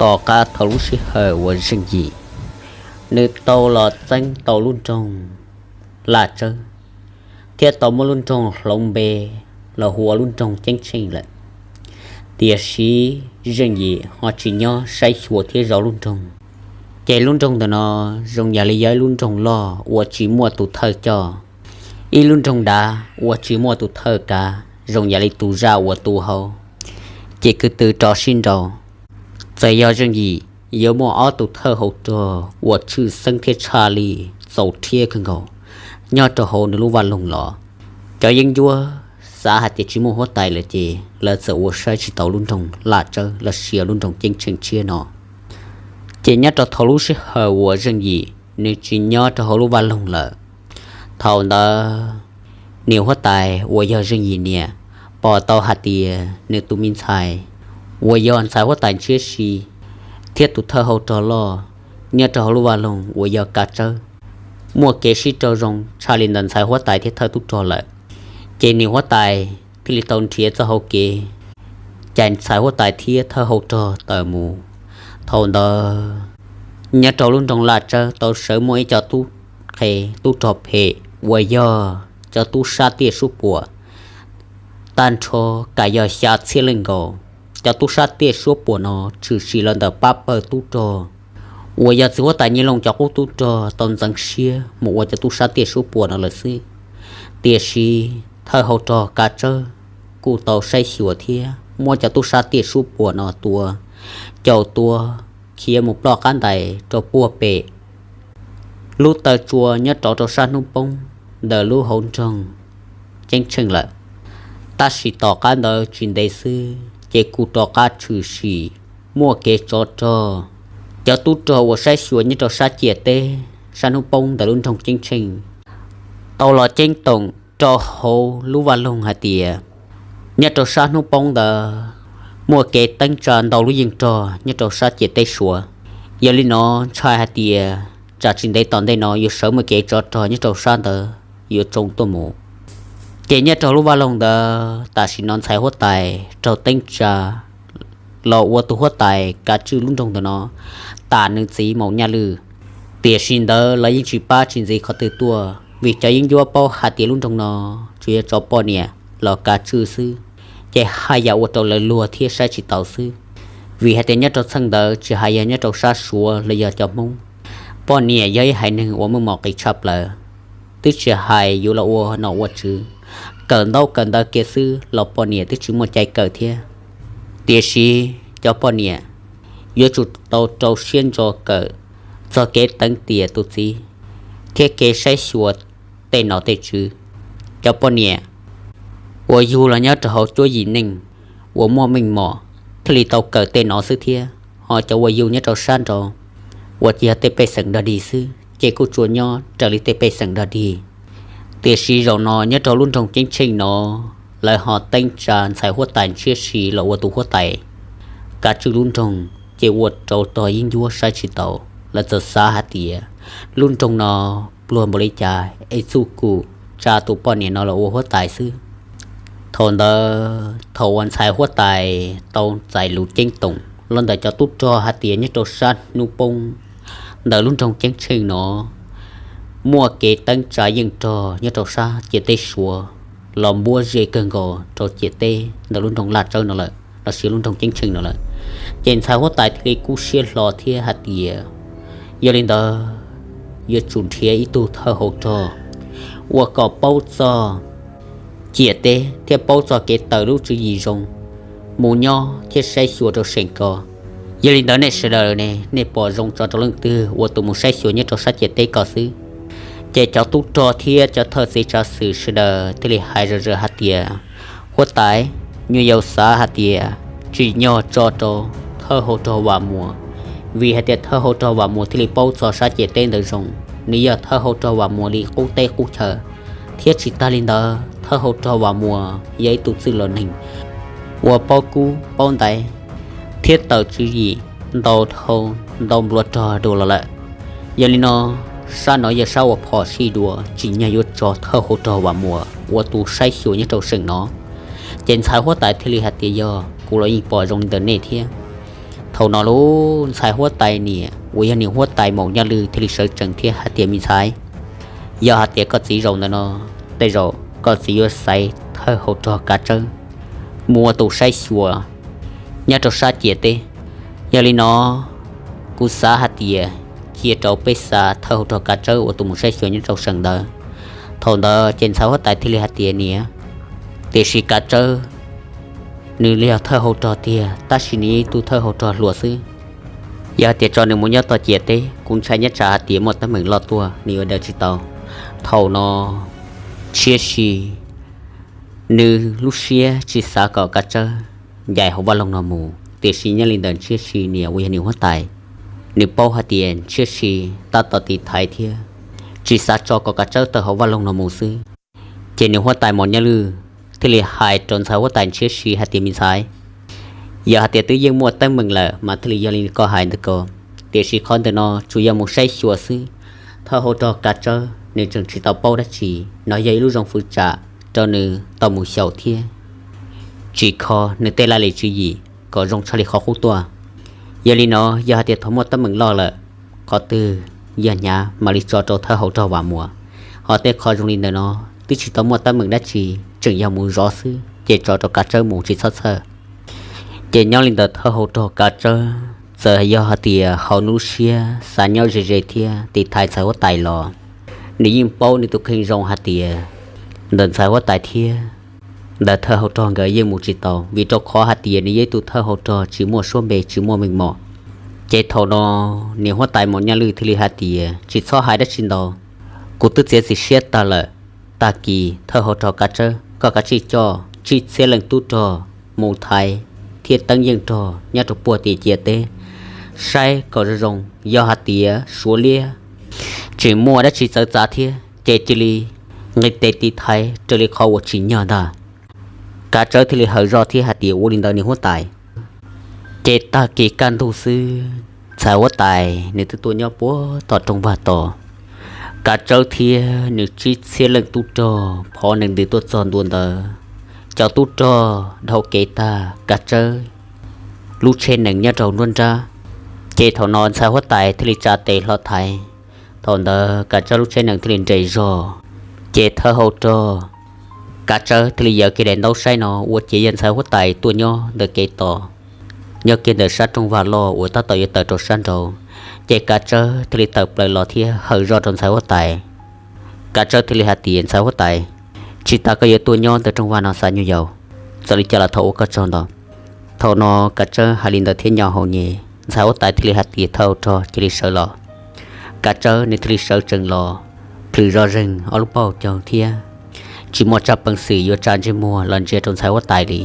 Tom qab thaum lub sij hawm uas Zeej Yim nws tau los txeeb tau lub nroog Laj Tsawb thiab tau muab lub nroog hloov npe los hu ua lub nroog Ceeb Tsheej lawm, tiam sis Zeej Yim ho tsis nyob saib xyuas thiab zov lub nroog. Ces lub nroog ntawm no zoo yam li yog ib lub nroog loj uas tsis muaj tus thawj coj, ib lub nroog dav uas tsis muaj tus thawj kav, zoo yam li tus zaj uas tu hauv. Ces kwv tw rov sib nraus, txawm yog Zeej Yim yuav muaj ob tug thawj hauv rog uas tshwj xeeb thiab tshaj lij txaus rhiab kawg nkaus nyob rau hauv nws lub vaj loog los, cov yeeb ncuab xav hais tias tsis muaj huab tais lawm ces lawv txawm ua saib tsis taus lub nroog Laj Tsawb los sis lub nroog Ceeb Tsheej tshiab no. Ces nyob rau thaum lub sij hawm uas Zeej Yim nws tsis nyob rau hauv lub vaj loog lawm, thaum ntawd niam huab tais uas yog Zeej Yim niam pom tau hais tias nws tus me ntxhais uas yog ntxhais huab tais ntshiab si thiab tus thawj hauv rog loj nyob rau hauv lub vaj loog uas yog Kav Tsawb muaj kev sib raug zoo tshaj li ntawm ntxhais huab tais thiab thawj tub rog lawm, ces niam huab tais thiaj li tau nrhiav txoj hauv kev cais ntxhais huab tais thiab thawj hauv rog tawm mus. Thaum ntawd nyob rau lub nroog Laj Tsawb tau sawv muaj ib co tub qhe tub rog phem uas yog cov tub sab tiaj suab puam tag nrho kam yog xya txhiab leej nkaus. Cov tub sab tiaj suab puam no tshwm sim los ntawm pab pawg tub rog uas yog txiv huab tais Nyiaj Looj cov qub tub rog tau ntxeev siab mus ua cov tub sab tiaj suab puam no lawm xwb. Tiam sis thawj hauv rog Kav Tsawb kuj tau saib xyuas thiab muab cov tub sab tiaj suab puam no tua, caum tua, khiav mus ploj qab ntais rau puag pem lub taw tsua nyob rov rau sab hnub poob ntawm lub hauv nroog Ceeb Tsheej lawm. Tab sis tom qab ntawd tsis ntev xwb ces kuj rov qab tshwm sim muaj kev tsov rog. Cov tub rog uas saib xyuas nyob rau sab ciam teb sab hnub poob ntawm lub nroog Ceeb Tsheej tau los ceeb toom rau hauv lub vaj loog hais tias nyob rau sab hnub poob ntawd muaj kev teeb tsa ntau lub yeej rog nyob rau sab ciam teb Suav. Yog li no ntshai hais tias tsam tsis ntev tom ntej no yuav sawv muaj kev tsov rog nyob rau sab ntawd yuav tsoo tuaj mus. Ces nyob rau lub vaj loog ntawd tam sim no ntxhais huab tais raug teeb tsa los ua tus huab tais kav tswj lub nroog ntawm no tam nws txiv Maum Nyaj Lwj. Tiam sis ntawd lawv yeej tsis pab tsis ntxiv qhov twg tuaj vim cov yeeb ncuab paub hais tias lub nroog no tsuas yog tso poj niam los kav tswj xwb, ces haj yam ua rau lawv luag thiab saib tsis taus xwb. Vim hais tias nyob rau txheej ntawd tsis hais yog nyob rau sab Suav los yog cov Hmoob, poj niam yog ib haiv neeg uas muaj mom qis tshaj plaws, twb tsis hais yuav los ua nom ua tswv, kawm ntaub kawm ntawv kiag xwb los poj niam twb tsis muaj cai kawm thiab. Tiam sis cov poj niam yuav tsum tau rau siab ntso kawm txog kev teev tiam tus txiv thiab kev saib xyuas tej nom tej tswv. Cov poj niam uas yug los nyob rau hauv cuab yim neej uas muaj meej mom thiaj li tau kawm tej no xwb thiab, ho cov uas yug nyob rau sab nraud uas ces yog tej pej xeem dog dig xwb ces kuj tsuas nyob raws li tej pej xeem dog dig. Tiam sis zaum no nyob rau lub nroog Ceeb Tsheej no, lawv ho teeb tsa ntxhais huab tais ntshiab si los ua tus huab tais kav tswj lub nroog, ces ua rau tog yeeb ncuab saib tsis taus. Lawv txawm xav hais tias lub nroog no pluag npaum li cas es txuj kum tsa tus poj niam no los ua huab tais xwb. Thaum ntawd thaum uas ntxhais huab tais tau txais lus ceeb toom los ntawm cov tub rog hais tias nyob rau sab hnub poob ntawm lub nroog Ceeb Tsheej no muaj kev teeb tsa yeej rog nyob rau sab ciam teb Suav los npuab ze kawg nkaus rau ciam teb ntawm lub nroog Laj Tsawb no lawm los sis lub nroog Ceeb Tsheej no lawm, ces ntxhais huab tais thiaj li kub siab hlo thiab hais tias yog li ntawd yuav tsum nrhiav ib tug thawj hauv rog uas kom paub txog ciam teb thiab paub txog kev tawm lub tswv yim zoo mus nyob thiab saib xyuas rau seem ko. Yog li ntawd nej sawv daws ne, nej pom zoo tso rau leej twg ua tus mus saib xyuas nyob rau sab ciam teb ko xwb. Ces cov tub rog thiab cov thawj txiv tsav xwm sawv daws thiaj li hais zom zaws hais tias, huab tais, nyuam yaus xav hais tias tsim nyog tso rau thawj hauv rog Vam Muas, vim hais tias thawj hauv rog Vam Muas thiaj li paub txog sab ciam teb ntawd zoo. Nws yog thawj hauv rog Vam Muas li qub teb qub chaw, thiab tsis tag li ntawd thawj hauv rog Vam Muas yog ib tug txwj laus neeg uas paub kub paub ntaiv thiab tawm tswv yim ntau dhau ntau npluav rog dua los lawm. Yog li no, sab no yog sab uas phom sij dua, tsim nyog yuav tso thawj hauv rog Vam Muas ua tus saib xyuas nyob rau seem no. Ces ntxhais huab tais thiaj li hais tias, yog, kuv los yeej pom zoo li ntawm nej thiab. Thaum no lub ntxhais huab tais niam uas yog niam huab tais Maum Nyaj Lwj thiaj li sawv tsees thiab hais tias, Me ntxhais, yog hais tias koj txiv zaum ntawm no, tej zaum koj txiv yuav xaiv thawj hauv rog Kav Tsawb mus ua tus saib xyuas nyob rau sab ciam teb. Yog li no, kuv xav hais tias cia rau peb xa thawj hauv rog Kav Tsawb ua tus mus saib xyuas nyob rau sawm ntawd. Thaum ntawd ces ntxhais huab tais thiaj li hais tias, Niam, tiam sis Kav Tsawb nws yog thawj hauv rog tiag, tab sis nws yog ib tug thawj hauv rog hluas xwb. Yog hais tias tso nws mus nyob tom ciam teb, kuv ntshai nyob tsam hais tias muaj teeb meem loj tuaj nws yuav daws tsis tau. Thaum no, Ntshiab Si nws lub siab tsis xav kom Kav Tsawb ncaim hauv vaj loog no mus, tiam sis nyob li ntawm Ntshiab Si niam uas yog niam huab tais, nws paub hais tias Ntshiab Si tab tom tiv thaiv thiab tsis xav tso kom Kav Tsawb tawm hauv vaj loog no mus xwb. Ces niam huab tais Maum Nyaj Lwj thiaj li hais rau ntxhais huab tais Ntshiab Si hais tias, Me ntxhais, yog hais tias twb yeej muaj teeb meem lawm mas thiaj li yog li koj hais ntawd ko, tiam sis qhov ntawm no tsuas yog mus saib xyuas xwb. Thawj hauv rog Kav Tsawb nws tseem tsis tau paub dab tsi, no yog ib lub zoo fwv tsam rau nws tau mus xyaum thiab tsim kho nws tej laj lim tswv yim kom zoo tshaj li qhov qub tuaj. Yog li no, yog hais tias thaum muaj teeb meem loj lawm, qhov twg yog hnyav mam li tso rau thawj hauv rog Vam Muas. Ho tej qho zoo li ntawm no twb tsis tau muaj teeb meem dab tsi, tseem yog mus zov xwb, ces tso rau Kav Tsawb mus tsis txhob txhawj. Ces nyob li ntawm thawj hauv rog Kav Tsawb txawm yog hais tias hauv nws lub siab xav nyob ze ze thiab tiv thaiv ntxhais huab tais los, nws yeej paub nws tus kheej zoo hais tias ntawm ntxhais huab tais thiab ntawm thawj hauv rog nkawd yeej mus tsis tau, vim rau qhov hais tias nws yog ib tug thawj hauv rog tsis muaj suab npe tsis muaj meej mom. Ces thaum no niam huab tais Maum Nyaj Lwj thiaj li hais tias, Tsis txhob hais dab tsi ntau, kuv twb txiav txim siab tag lawm. Tag kis thawj hauv rog Kav Tsawb, koj kav tsij coj tsib txhiab leej tub rog mus thaiv thiab teeb yeej rog nyob rau puag tim ciam teb, saib kom zoo zoo, yog hais tias suav liab tseem muaj dab tsi txawv txav thiab ces cia li nqis tes tiv thaiv raws li qhov uas tsim nyog ntag. Kav Tsawb thiaj li hawm zoj thiab hais tias, Ua li ntawd niam huab tais. Ces tag kis kaj ntug xwb, ntxhais huab tais nws twb tuaj nyob puag tom rooj vag tos. Kav Tsawb thiab nws tsib txhiab leej tub rog phov nees ntws tuaj txog ntua ntawd, cov tub rog dhau kev tag, Kav Tsawb lub tsheb nees nyob rau nruab nrab. Ces thaum no ntxhais huab tais thiaj li tsa tes hlo thaiv. Thaum ntawd Kav Tsawb lub tsheb nees thiaj li nres zog. Ces thawj hauv rog Kav Tsawb thiaj li yaws kiag daim ntaub saib no ua ciav yog ntxhais huab tais tuaj nyob ntawm kev tos, nyob kiag ntawm sab rooj vag loj uas tab tom yuav tawm rau sab nraud. Ces Kav Tsawb thiaj li tawm plaws los thiab hawm zoj rau ntxhais huab tais. Kav Tsawb thiaj li hais tias, Ntxhais huab tais, tsis tas koj yuav tuaj nyob ntawm rooj vag no xav nyuag yaus, txawm li cas los thov ua koj tsaug ntau. Thaum no Kav Tsawb hais li ntawd thiab nyo hau nyem, ntxhais huab tais thiaj li hais tias, Thawj hauv rog, cia li sawv los. Kav Tsawb nws thiaj li sawv tsees los, plhws zoj zeeg ob lub paug caug thiab tsis muaj tsab peev xwm yuav tsa ntsej muag los ntsia rau ntxhais huab tais li.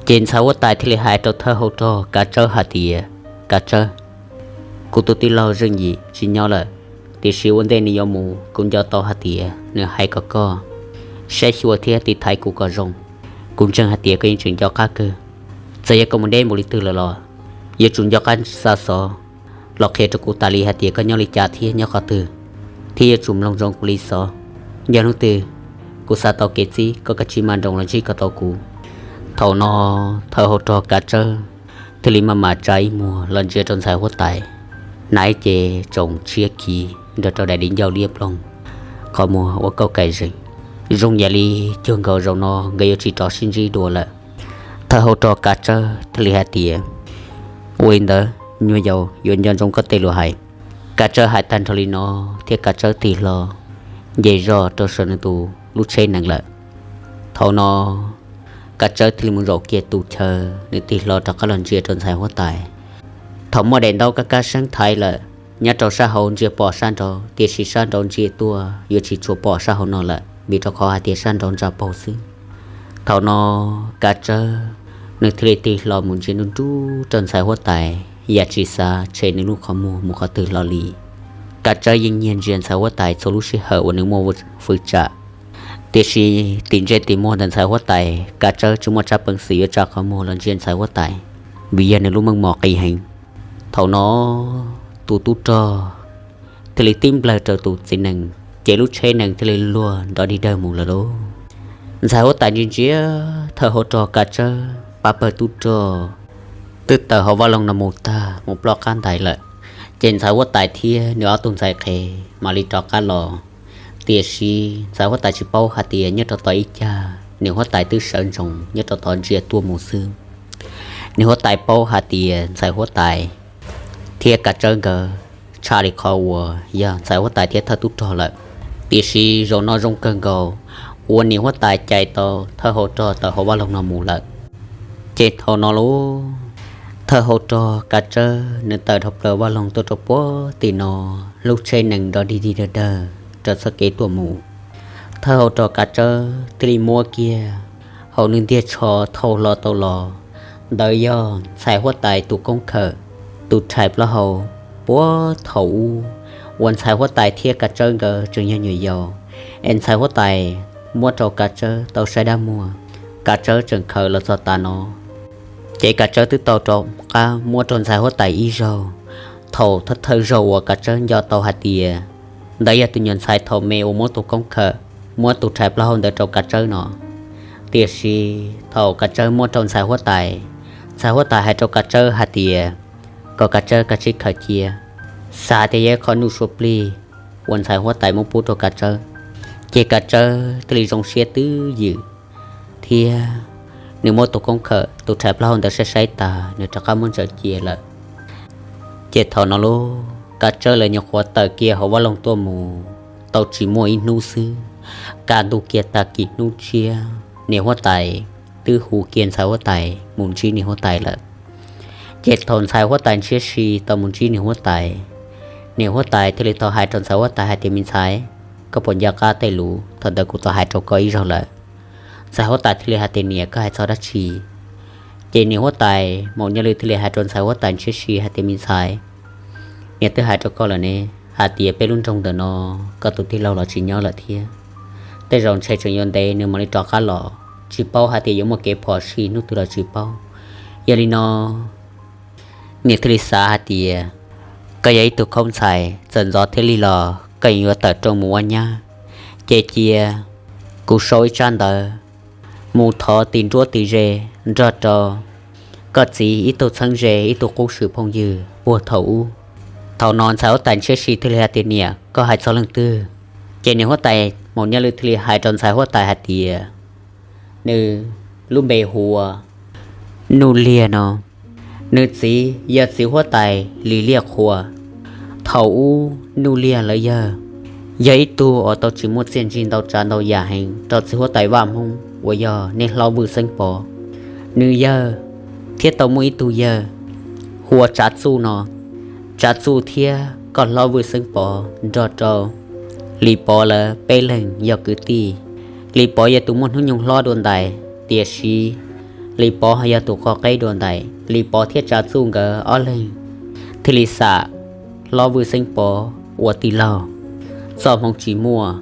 Ces ntxhais huab tais thiaj li hais rau thawj hauv rog Kav Tsawb hais tias, Kav Tsawb, kuv tus tij laug Zeej Yim tsis nyob lawm, tiam sis ua ntej nws yuav mus kuv nco tau hais tias nws hais kom koj saib xyuas thiab tiv thaiv kuv kom zoo. Kuv ntseeg hais tias koj yeej tseem nco qab kawg. Txawm yog koj mus deb npaum li twg lawm los yuav tsum nco qab xa xov los qhia rau kuv tas li hais tias koj nyob li cas thiab nyob qhov twg, thiab yuav tsum mloog zoo kuv li xov. Yog hnub twg kuv xa tau kev txib, koj kav tsij maj nroos los ntsib kom tau kuv. Thaum no thawj hauv rog Kav Tsawb thiaj li maj mam tsa ib muag los ntsia rau ntxhais huab tais, hnav ib ce tsoom tshiab khiv nrog rau daim di ncauj liab ploog, qhov muag ua kauj kai zeeg, zoo yam li cuag nkaus zaum no nkawd yuav tsis rov sib ntsib dua lawm. Thawj hauv rog Kav Tsawb thiaj li hais tias, Ua li ntawd nyuag yaus yuav nco ntsoov koj tej lus hais. Kav Tsawb hais tag nrho li no thiab Kav Tsawb tig hlo nce zog rau saum nws tus lub tsheb nees lawm. Thaum no Kav Tsawb thiaj li mus zaum kiag tus chaw, nws tig hlo rov qab los ntsia rau ntxhais huab tais. Thaum muaj daim ntaub kab kab seeb thaiv lawm, nyob rau sab hauv ntsia pom sab nraud, tiam sis sab nraud ntsia tuaj yuav tsis tshua pom sab hauv no lawm, vim rau qhov hais tias sab nraud ntsa paug xwb. Thaum no Kav Tsawb nws thiaj li tig hlo mus ntsia nruj nruj rau ntxhais huab tais, yam tsis xav tshem nws lub qhov muag mus qhov twg hlo li. Kav Tsawb yeej nyiag ntsia ntxhais huab tais txhua lub sij hawm uas nws muaj fwv tsam, tiam sis tim ntsej tim muag ntawm ntxhais huab tais, Kav Tsawb tsis muaj tsab peev xwm yuav tsa qhov muag los ntsia ntxhais huab tais, vim yog nws lub meej mom qis heev. Thaum no tus tub rog thiaj li tib nplawg rau tus txiv nees, ces lub tsheb nees thiaj li luag nrov dig dawg mus lawm lauj. Ntxhais huab tais ntsia ntsia thawj hauv rog Kav Tsawb pab pawg tub rog, twb tawm hauv vaj loog no mus tag mus ploj qab ntais lawm. Ces ntxhais huab tais thiab nws ob tug ntxhais qhev mam li rov qab los. Tiam sis ntxhais huab tais tsis paub hais tias nyob rau tom ib cag niam huab tais twb sawv ntsoov nyob rau tom ntsia tuaj mus xwb. Niam huab tais paub hais tias ntxhais huab tais thiab Kav Tsawb nkawd tshaj li qhov uas yog ntxhais huab tais thiab thawj tub rog lawm. Tiam sis zaum no zoo kawg nkaus uas niam huab tais cais tau thawj hauv rog tawm hauv vaj loog no mus lawm. Ces thaum no lauj, thawj hauv rog Kav Tsawb nws tawm dhau plaws vaj loog tuaj rau puag tim no, lub tsheb nees nrov dig dig dawg dawg raws txoj kev tuaj mus. Thawj hauv rog Kav Tsawb thiaj li muab kiag hauv nws ntiag tsho thau hlo tau los. Ntawd yog ntxhais huab tais tus koob khawm, tus rhais plaub hau puag thaum ub uas ntxhais huab tais thiab Kav Tsawb nkawd tseem yog nyuam yaus, es ntxhais huab tais muab rau Kav Tsawb tau saib dab muag. Kav Tsawb tseem khaws los txog tav no, ces Kav Tsawb twb tau rov qab muab rau ntxhais huab tais ib zaug. Thaum thawj thawj zaug uas Kav Tsawb nco tau hais tias ntawd yog tus nyuam ntxhais thaum me uas muab tus koob khawm, muab tus rhais plaub hau ntawd rau Kav Tsawb no. Tiam sis thaum Kav Tsawb muab rau ntxhais huab tais, ntxhais huab tais hais rau Kav Tsawb hais tias kom Kav Tsawb kav tsij khaws cia, xav tias yog ib qho nuj sua plig uas ntxhais huab tais muab pub rau Kav Tsawb. Ces Kav Tsawb thiaj li zoo siab twb ywm thiab nws muab tus koob khawm tus rhais plaub hau ntawd saib saib tas nws rov qab muab ntsaws cia lawm. Ces thaum no lauj, Kav Tsawb lawv nyuam qhuav tawm kiag hauv vaj loog tuaj mus tau tsis muaj ib hnub xwb, kaj ntug kiag tag kis hnub tshiab niam huab tais twb hu kiag ntxhais huab tais mus ntsib niam huab tais lawm. Ces thaum ntxhais huab tais ntshiab si tau mus ntsib niam huab tais, niam huab tais thiaj li tau hais rau ntxhais huab tais hais tias, me ntxhais, koj puas nco qab tej lus thaum ntawd kuv tau hais rau koj ib zaug lawm? Ntxhais huab tais thiaj li hais tias, niam, koj hais txog dab tsi? Ces niam huab tais Maum Nyaj Lwj thiaj li hais rau ntxhais huab tais ntshiab si hais tias, me ntxhais, niam twb hais rau koj lawm ne, hais tias peb lub nroog ntawm no koj tus tij laug los tsis nyob lawm thiab. Tej zaum ntshe tseem yuav ntev nws mam li rov qab los, tsis paub hais tias yuav muaj kev phom sij hnub twg los tsis paub. Yog li no, niam thiaj li xav hais tias koj yog ib tug khaub ntxhais txawm ntxov thiab li los koj yeej yuav tawm rooj mus ua nyab. Ces cia kuv sau ib tsab ntawv mus thov tis nruab tis ze nrog rau koj txiv ib tug txheeb ze ib tug qub swm phooj ywg puag thaum ub. Thaum no ntxhais huab tais ntshiab si thiaj li hais tias, niam, koj hais txog leej twg? Ces niam huab tais Maum Nyaj Lwj thiaj li hais rau ntxhais huab tais hais tias, nws lub npe hu ua Nuj Liag no. Nws txiv yog txiv huab tais Lis Liaj Qhua. Thaum ub Nuj Liag lawv yawg yog ib tug uas tau tsis muaj txiaj ntsig ntau tsav ntau yam heev rau txiv huab tais Vaj Hmoob uas yog nej hlob Vwj Xeeb Pov. Nws yawg thiab tau muaj ib tug yawg hu ua Tsav Txuj no. Tsav Txuj thiab koj hlob Vwj Xeeb Pov nrog rau Lis Pov lawv peb leeg yog kwv tij. Lis Pov yog tus muaj hnub nyoog hlob dua ntais, tiam sis Lis Pov ho yog tus qhov qeb dua ntais. Lis Pov thiab Tsav Txuj nkawd ob leeg thiaj li xam hlob Vwj Xeeb Pov ua tij laug. Txoj hmoov tsis muaj,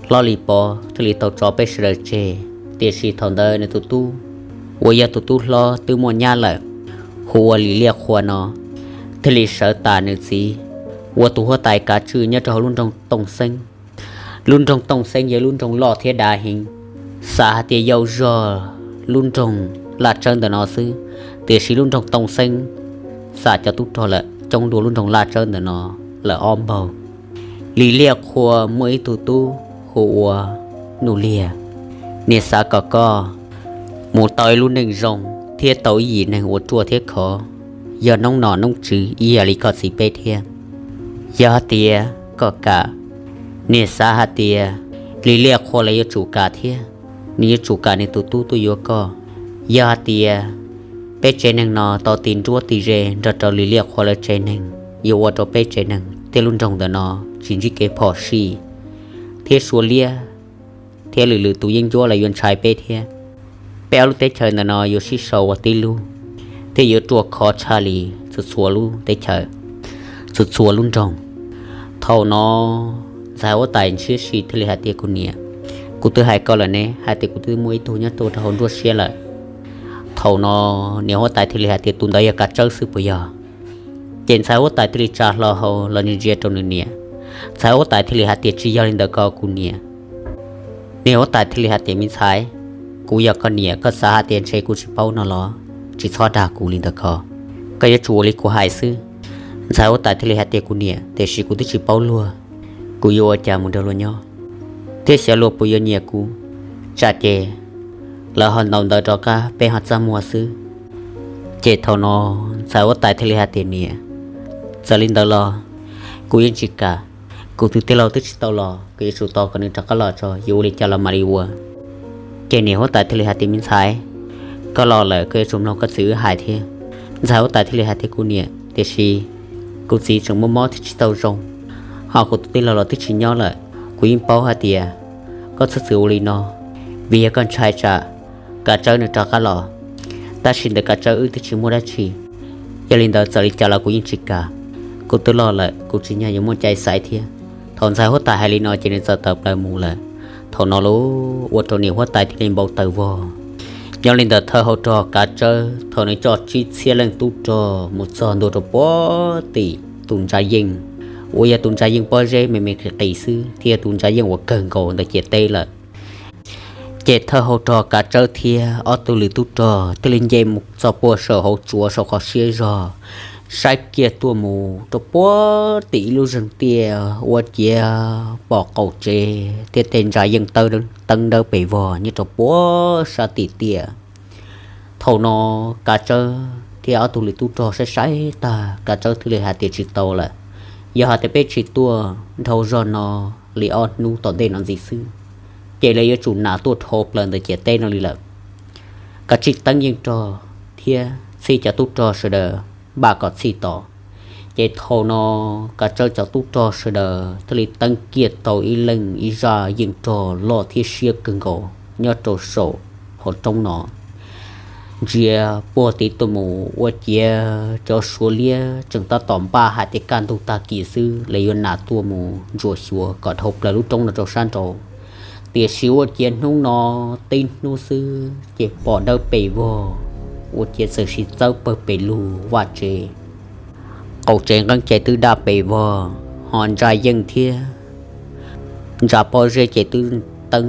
hlob Lis Pov thiaj li tau tso peb sawv daws tseg. Tiam sis thaum ntawd nws tus tub uas yog tus tub hlob twb muaj nyab lawm, hu ua Lis Liaj Qhua no, thiaj li sawv tas nws txiv ua tus huab tais kav tswj nyob rau hauv lub nroog Tooj Xeeb. Lub nroog Tooj Xeeb yog lub nroog loj thiab dav heev, xav hais tias yau zog lub nroog Laj Tsawb ntawm no xwb, tiam sis lub nroog Tooj Xeeb xam cov tub rog lawm coob dua lub nroog Laj Tsawb ntawm no lawm ob npaug. Lis Liaj Qhua muaj ib tug tub hu ua Nuj Liag. Niam xav kom koj mus tau ib lub neej zoo thiab tau ib yim neeg uas ruaj thiab khov, yog noob nom noob tswv ib yam li koj txiv peb thiab. Yog hais tias koj kam, niam xav hais tias Lis Liaj Qhua lawv yuav tsum kam thiab, nws yuav tsum kam nws tus tub tuaj yuav koj. Yog hais tias peb tsev neeg no tau tis nruab tis ze nrog rau Lis Liaj Qhua lawv tsev neeg, yuav ua rau peb tsev neeg thiab lub nroog ntawm no tsis ntsib kev phom sij thiab sua liab, thiab lwm lwm tus yeeb ncuab los yuav ntshai peb thiab. Peb ob lub teb chaws ntawm no yuav sib sau ua tib lub, thiab yuav ruaj khov tshaj li txhua txhua lub teb chaws, txhua txhua lub nroog. Thaum no ntxhais huab tais ntshiab si thiaj li hais tias, kuv niam, kuv twb hais koj lawm ne, hais tias kuv twb muaj ib tug nyob tuaj rau hauv nruab siab lawm. Thaum no niam huab tais thiaj li hais tias, tus ntawd yog Kav Tsawb xwb puas yog? Ces ntxhais huab tais thiaj li tsa hlo hau los ntsia ntsia rau nws niam. Ntxhais huab tais thiaj li hais tias, tsis yog li ntawd ko kuv niam. Niam huab tais thiaj li hais tias, me ntxhais, kuv yog koj niam, koj xav hais tias ntshe kuv tsis paub no los? tsis txhob dag kuv li ntawd ko. Koj yuav tsum ua li kuv hais xwb. Ntxhais huab tais thiaj li hais tias, Kuv niam, tiam sis kuv twb tsis paub luag, kuv yuav ua cas mus nrog luag nyob, thiab xyov luag puas yuav nyiam kuv. Tsam ces lawv ho ntaus ntawv rov qab peb ho txaj muag xwb. Ces thaum no ntxhais huab tais thiaj li hais tias, Niam, txawm li ntawd los kuv yeej tsis kam. Kuv tus tij laug twb tsis tau los, kuv yuav tsum tos kom nws rov qab los tso, yuav ua li cas los mam li ua. Ces niam huab tais thiaj li hais tias, Me ntxhais, koj los lawm koj yuav tsum mloog koj txiv wb hais thiab. Ntxhais huab tais thiaj li hais tias, Kuv niam, tiam sis kuv txiv tseem muaj mob thiab tsis tau zoo, ho kuv tus tij laug los twb tsis nyob lawm. Kuv yeej paub hais tias koj txhob txwm ua li no, vim yog koj ntshai tsam Kav Tsawb nws rov qab los, tab sis ntawm Kav Tsawb wb twb tsis muaj dab tsi. Yog li ntawd txawm li cas los kuv yeej tsis kam. Kuv twb loj lawm, kuv tsis nyob yuav muaj cai xaiv thiab. Thaum ntxhais huab tais hais li no ces nws txawm tawm plaws mus lawm. Thaum no los ua rau niam huab tais thiaj li npau taws vog. Nyob li ntawd thawj hauv rog Kav Tsawb thaum nws coj tsib txhiab leej tub rog mus txog ntua rau puag tim tus ntsa yeej, uas yog tus ntsa yeej pob zeb me me qis qis xwb thiab yog tus ntsa yeej uas kawg nkaus ntawm ciam teb lawm. Ces thawj hauv rog Kav Tsawb thiab ob tug lwm tub rog thiaj li nce mus txog puag saum hauv tsuav saum qhov siab zog, saib kiag tuaj mus rau puag tim ib lub zeeg tiaj ua ciav pom qaum tsev thiab tej ntsa yeej teeb dawb pes vog nyob rau puag sab tim tiaj. Thaum no Kav Tsawb thiab ob tug lwm tub rog saib saib tag, Kav Tsawb thiaj li hais tias, Tsis tau lawm, yog hais tias peb tsis tuaj dhau zog no li ob hnub tom ntej no ntxiv xwb, ces lawv yuav tsum nam tuaj dhau plaws ntawm ciam teb no li lawm. Kav tsij teeb yeej rog thiab txhij cov tub rog sawv daws npaj kom txhij tos. Ces thaum no Kav Tsawb cov tub rog sawv daws thiaj li teeb kiag tau ib leej ib zaj yeej rog loj thiab siab kawg nkaus nyob rau saum hauv roob no, ntsia puag tid tuaj mus ua ciav cov Suav liab tseem tab tom npaj hais tias kaj ntug tag kis xwb lawv yuav nam tuaj mus ntsuam xyuas kom dhau plaws lub roob no rau sab nraud. Tiam sis ua ciav hnub no tib hnub xwb ces pom dawb pes vog, ua ciav txawm sis txawb pawg pes lug vaj tsev, qaum tsev nqeeb ces twb daj pes vog, ho ntsa yeej thiab ntsa pob zeb ces twb teeb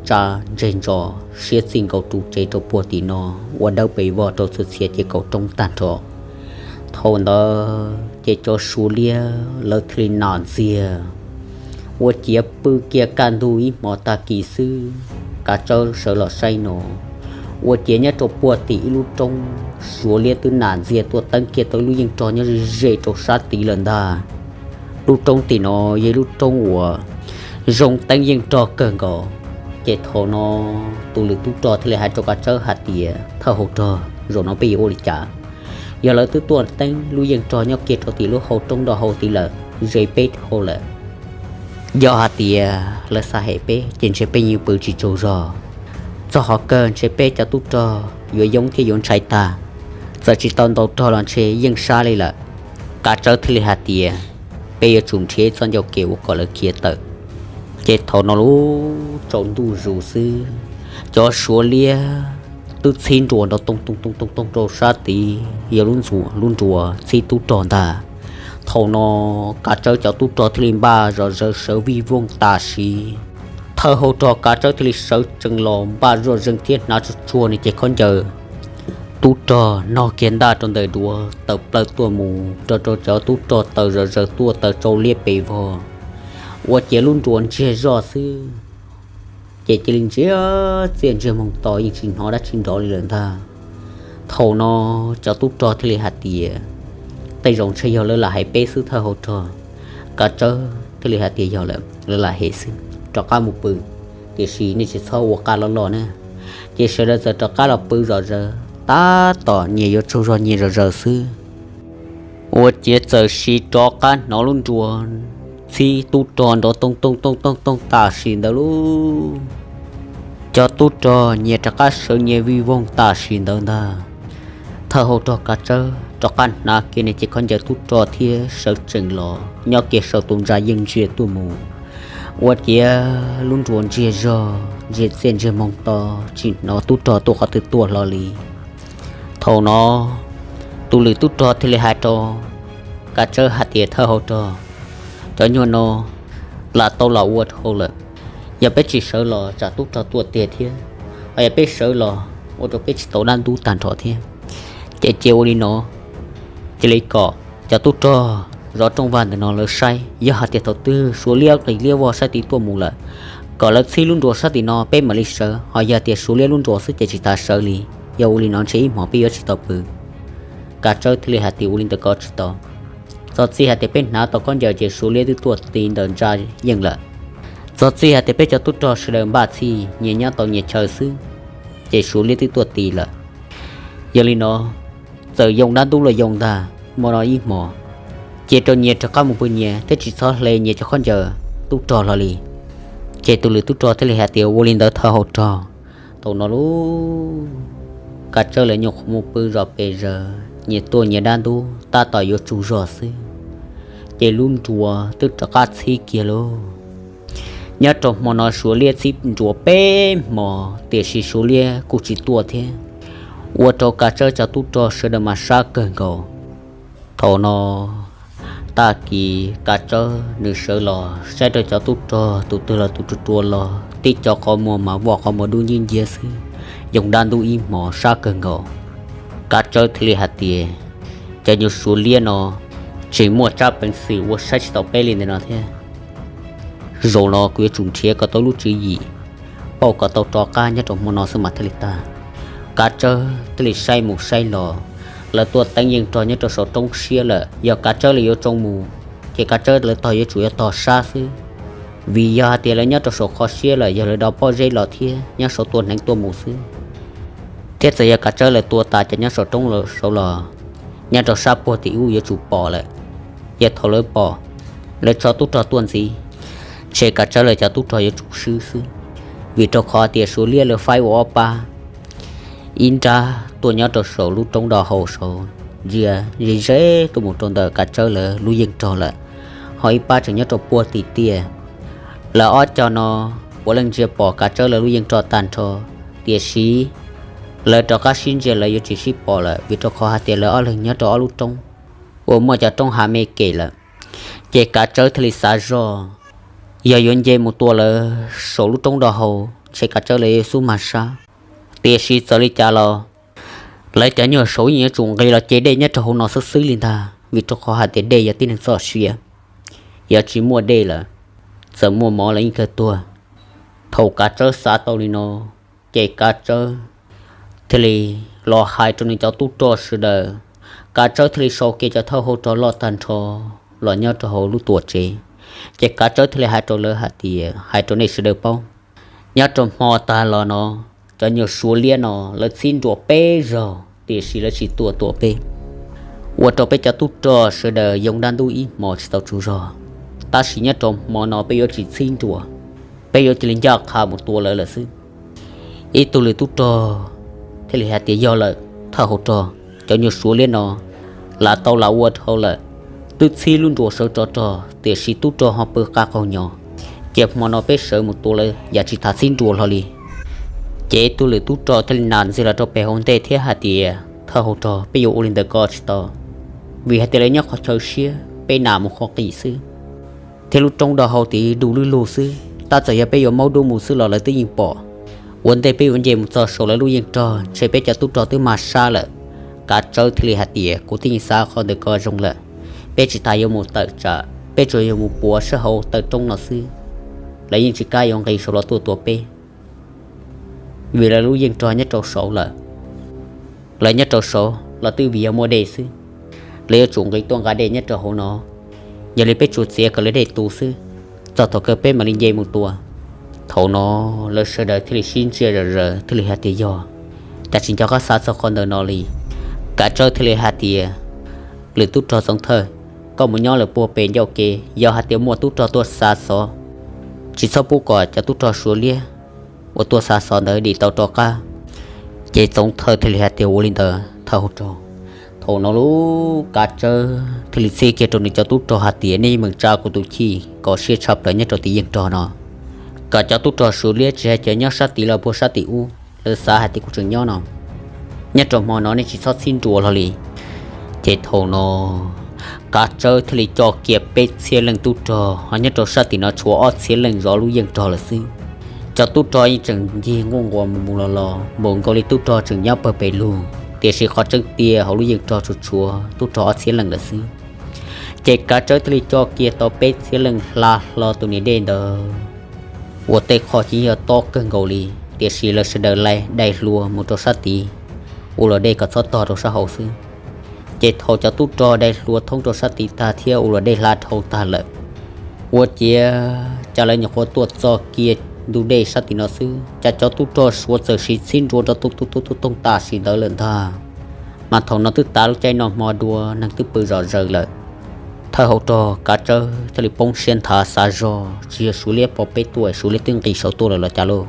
tsa ntseg ntso siab txij nkaus ru tsev rau puag tim no, ua dawb pes vog rau txhua txhia ces kaum roob tag nrho. Thaum ntawd ces cov Suav liab lawv thiaj li nam ntxiag, ua ciav pw kiag kaj ntug ib hmos tag kis xwb, Kav Tsawb sawv los saib no, ua ciav nyob rau puag tim ib lub roob Suav liab twb nam ntxiag tuaj teeb kiag tau ib lub yeej rog nyob ze ze rau sab tid lawm ntag. Lub roob tim no yog ib lub roob uas zoo teeb yeej rog kawg nkaus. Ces thaum no tus lwm tub rog thiaj li hais rau Kav Tsawb hais tias, Thawj hauv rog, zaum no peb yuav ua li cas? Yog lawv twb tuaj teeb lub yeej rog nyob kiag rau tim lub hau roob nroj hau tid lawm, ze peb dhau lawm. Yog hais tias lawv xav hem peb ces ntshe peb yeej pw tsis tsaug zog. Txog qhov kawg ntshe peb cov tub rog yuav yoob thiab yuav ntshai tag, txawm tsis tau ntaus rog los ntshe yeej sab li lawm. Kav Tsawb thiaj li hais tias, Peb yuav tsum nrhiav txoj ncauj kev ua kom lawv khiav tawm. Ces thaum no lub tsaus ntuj zus xwb, cov Suav liab twb txhib nruas nrov toog toog toog toog toog rau sab tid, yog lub ntxuas lub nruas txhib tub rog ntag. Thaum no Kav Tsawb cov tub rog thiaj li npaj zom zaws sawv vij voog tam sim. Thawj hauv rog Kav Tsawb thiaj li sawv tsees los npaj zoj zeeg thiab hnav tsuag tsuag nws cev khaub ncaws tub rog, nog kiag ntaj rau ntawm duav, tawm plaws tuaj mus nrog rau cov tub rog taws zom zaws tuaj taws tsau liab pes vog, ua ciav lub nruas ntsiag zoj xwb. Ces cia li ntsiag txiaj ntsiag moog to yeej tsis hnov dab tsi nrov li lawm ntag. Thaum no cov tub rog thiaj li hais tias, Tej zaum ntshe yog lawv lam hem peb xwb thawj hauv rog. Kav Tsawb thiaj li hais tias, Yog lawm, lawv lam hem xwb, rov qab mus pw. Tiam sis nej tsis txhob ua qaj loj loj na. Ces sawv daws txawm rov qab los pw zom zaws, tab tom nyias yuav tsaug zog nyias zom zaws xwb, ua ciav txawm sis rov qab hnov lub nruas txhib tub rog nrov toog toog toog toog toog tam sim ntawd lauj. Cov tub rog nyias rov qab sawv nyias vij voog tam sim ntawd ntag. Thawj hauv rog Kav Tsawb rov qab hnav kiag nws cev khaub ncaws tub rog thiab sawv tsees los nyob kiag saum tus ntsa yeej ntsia tuaj mus, ua ciav lub nruas ntsiag zog ntsiag txiaj ntsiag moog to, tsis hnov tub rog tuaj qhov twg tuaj hlo li. Thaum no tus lwm tub rog thiaj li hais rau Kav Tsawb hais tias, Thawj hauv rog, cov nyuag no lam tau los ua dhau lawm. Yog peb tsis sawv los tsam tub rog tuaj tiag thiab, ho yog peb sawv los ua rau peb tsis tau dab ntub tag nrho thiab. Ces cia ua li no, cia li kom cov tub rog zov rooj vag ntawm no lawv saib, yog hais tias thaum twg Suav liab qis liab vog sab tid tuaj mus lawm, kom lawv txhib lub nruas sab tim no peb mam li sawv, ho yog tias Suav liab lub nruas xwb ces tsis tas sawv li. Yog ua li no ntshe ib hmos peb yuav tsis tau pw. Kav Tsawb thiaj li hais tias ua li ntawd ko tsis tau. Txog txij hais tias peb hnav tau khaub ncaws ces Suav liab twb tuaj ti ntawm ntsa yeej lawm. Txog txij hais tias peb cov tub rog sawv daws npaj txhij nyias nyob tau nyias chaw xwb, ces Suav liab twb tuaj ti lawm. Yog li no, txawm yoo dab ntub los yoo ntag, hmo no ib hmos, cia rau nyias rov qab mus pw nyias thiab tsis txhob hle nyias cov khaub ncaws tub rog hlo li. Ces tus lwm tub rog thiaj li hais tias ua li ntawd thawj hauv rog. Thaum no lub Kav Tsawb lawv nyuam qhuav mus pw zos pes zaws, nyias tuaj nyias dab ntub tab tom yuav tsaug zog xwb, ces lub nruas twb rov qab txhib kiag lauj. Nyob rau hmo no Suav liab txhib nruas peb hmos tiam sis Suav liab kuj tsis tuaj thiab, ua rau Kav Tsawb cov tub rog sawv daws mas sab kawg nkaus. Thaum no tag kis Kav Tsawb nws sawv los saib rau cov tub rog tus twg los tus rua rua los tib co qhov muag mas voj qhov muag dub nciab nciab xwb, yoo dab ntub ib hmos sab kawg nkaus. Kav Tsawb thiaj li hais tias, cov nyuag Suav liab no tseem muaj tsab peev xwm ua saib tsis tau peb li ntawm no thiab. Zaum no kuv yuav tsum nrhiav kom tau lub tswv yim, pauj kom tau rov qab nyob rau hmo no xwb mas thiaj li tag. Kav Tsawb thiaj li saib mus saib los, lawv tuaj teeb yeej rog nyob rau saum roob siab lawm, yog Kav Tsawb lawv yuav tsoo mus, ces Kav Tsawb lawv tog yuav tsum yuav tog sab xwb. Vim yog hais tias lawv nyob rau saum qhov siab lawm yog lawv do pob zeb los thiab nyob saud tua hneev tuaj mus xwb. Thiab txawm yog Kav Tsawb lawv tua tas cov nyob saum roob saud los, nyob rau sab puag tim ub yuav tsum pom lawm. Yog thaum lawv pom, lawv tso tub rog tuaj ntxiv, ntshe Kav Tsawb lawv cov tub rog yuav tsum swb xwb. Vim rau qhov tias Suav liab lawv faib ua ob pab, ib nrab tuaj nyob rau saum lub roob do hau saud, ntsia ze ze tuaj mus rau ntawm Kav Tsawb lawv lub yeej rog lawm, ho ib pab tseem nyob rau puag tim tiaj. Lawv ob co no puav leej ntsia pom Kav Tsawb lawv lub yeej rog tag nrho, tiam sis lawv rov qab sib ntsia lawv yuav tsis sib pom lawm vim rau qhov hais tias lawv ob leeg nyob rau ob lub roob uas muaj cov roob hav me kem lawm. Ces Kav Tsawb thiaj li xav zoj, yog yuav nce mus tua lawv saum lub roob do hau, ntshe Kav Tsawb lawv yuav xub mag sab. Tiam sis txawm li cas los lawv cov nyuag saud yeej yuav tsum nqis los ce dej nyob rau hauv no xwb xwb li ntag, vim rau qhov hais tias dej yog tib neeg txoj sia, yog tsis muaj dej lawm, txawm muaj mov los yeej kawg tuag. Thaum Kav Tsawb xav tau li no, ces Kav Tsawb thiaj li los hais rau nws cov tub rog sawv daws. Kav Tsawb thiaj li sau kiag cov thawj hau rog loj tag nrho los nyob rau hauv lub tuam tsev. Ces Kav Tsawb thiaj li hais rau lawv hais tias, hais rau nej sawv daws paub, nyob rau hmo tag los no, cov nyuag Suav liab no lawv txhib nruas peb zaug tiam sis lawv tsis tuaj tua peb, ua rau peb cov tub rog sawv daws yoo dab ntub ib hmos tsis tau tsaug zog. Tab sis nyob rau hmo no peb yuav tsis txhib nruas, peb yuav cia li ncaj qha mus tua lawv lawm xwb. Ib tug lwm tub rog thiaj li hais tias, yog lawm thawj hauv rog, cov nyuag Suav liab no lam tau lam ua dhau lawm, twb txhib lub nruas sawv rov rog tiam sis tub rog ho pw qab qaug nyo, cia hmo no peb sawv mus tua lawv yam tsis tas txhib nruas hlo li. Ces ib tug lwm tub rog thiaj li nam ntxiag los rau pem hauv ntej thiab hais tias, thawj hauv rog, peb yuav ua li ntawd ko tsis tau, vim hais tias lawv nyob qhov chaw siab, peb nam mus qhov qis xwb, thiab lub roob do hau tid du lwj lug xwb, tab txawm yog peb yuav maub dub mus xwb los lawv twb yeej pom. Ua ntej peb yuav nce mus txog saum lawv lub yeej rog ntshe peb cov tub rog twb mag sab lawm. Kav Tsawb thiaj li hais tias, kuv twb yeej xav qhov ntawd ko zoo lawm, peb tsis tas yuav mus tawm tsam, peb tsuas yog mus puav sab hauv taw roob no xwb, lawv yeej tsis kam yuav nqis saud los tuaj tua peb, vim lawv lub yeej rog nyob rau saud lawm. Lawv nyob rau saud los twb vim yog muaj dej xwb, lawv yuav tsum nqis tuaj nqa dej nyob rau hauv no, yog li peb tsuas txiav kom lawv dej tu xwb, txog thaum kawg peb mam li nce mus tua. Thaum no lawv sawv daws thiaj li sib ntsia zom zaws thiaj li hais tias, yog, cas tsis nco qab xav txog qhov ntawd no li. Kav Tsawb thiaj li hais tias, lwm tub rog Txoov Thawj, koj mus nyob lawm puag pem ncauj ke, yog hais tias muaj tub rog tuaj xa xov, tsis txhob pub kom cov tub rog Suav liab uas tuaj xa xov ntawd dim tau rov qab. Ces Txoov Thawj thiaj li hais tias, ua li ntawd thawj hauv rog. Thaum no lub Kav Tsawb thiaj li txib kiag rau nws cov tub rog hais tias, nej meem tsa kuv tus chij kom siab tshaj plaws nyob rau tim yeej rog no, kom cov tub rog Suav liab tsis hais cov nyob sab tid los puag sab tim ub, lawv xav hais tias kuv tseem nyob no, nyob rau hmo no nej tsis txhob txhib nruas hlo li. Ces thaum no Kav Tsawb thiaj li coj kiag peb txhiab leej tub rog, ho nyob rau sab tim no tshuav ob txhiab leej zov lub yeej rog lawm xwb. Cov tub rog yeej tseem ncig nquj nquas mus mus los los npaum nkaus li tub rog tseem nyob pawg pes lug. Tiam sis qhov tseeb tiag hauv lub yeej rog tsuas tshuav tub rog ob txhiab leej lawm xwb. Ces Kav Tsawb thiaj li coj kiag tau peb txhiab leej hla hlo tus niam dej ntawd, uas tej qho ces yog tob kawg nkaus li, tiam sis lawv sawv daws laib dai hlua mus rau sab tid, ua luam dej kom txhob tog rau sab hauv xwb. Ces thaum cov tub rog dai hlua thoob rau sab tid tag thiab ua luam dej hla dhau tag lawm, ua ciav cas lawv nyuam qhuav tuaj txog kiag ntug dej sab tim no xwb, cas cov tub rog Suav txawm siv txhib nruas nrov tooj tooj tooj tooj tam sim ntawd lawm ntag. Mas thaum no twb tav lub caij noj hmo dua, neeg twb pw zom zaws lawm. Thawj hauv rog Kav Tsawb thiaj li poob siab nthav xav zog, tsis yog Suav liab pom peb tuaj, Suav liab twb nqis saud tuaj lawm los cas lauj?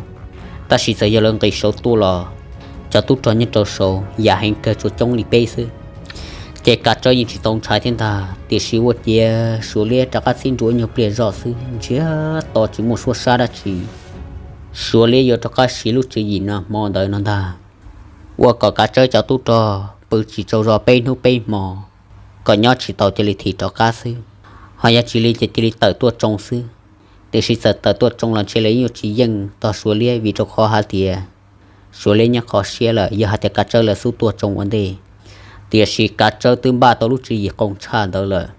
Tab sis txawm yog lawv nqis saud tuaj los cov tub rog nyob rau saud yam heev kawg tsuas coob li peb xwb. Ces Kav Tsawb yeej tsis tau ntshai thiab ntag, tiam sis ua ciav Suav liab rov qab txhib nruas nyuag pliag zog xwb, ntsiag to tsis muaj suab sab dab tsi. Suav liab yuav rov qab siv lub tswv yim nag hmo ntawd no ntag, ua kom Kav Tsawb cov tub rog pw tsis tsaug zog peb hnub peb hmo, kom nyob tsis tau cia li thim rov qab xwb. Ho yog tsis li ces cia li tawm tuaj tsoo xwb. Tiam sis txawm tawm tuaj tsoo los ntshe lawv yuav tsis yeej tog Suav liab, vim rau qhov hais tias Suav liab nyob qhov siab lawm, yog hais tias Kav Tsawb lawv xub tuaj tsoo ua ntej. Tiam sis Kav Tsawb twb npaj tau lub tswv yim qoo tshaj ntawd lawm.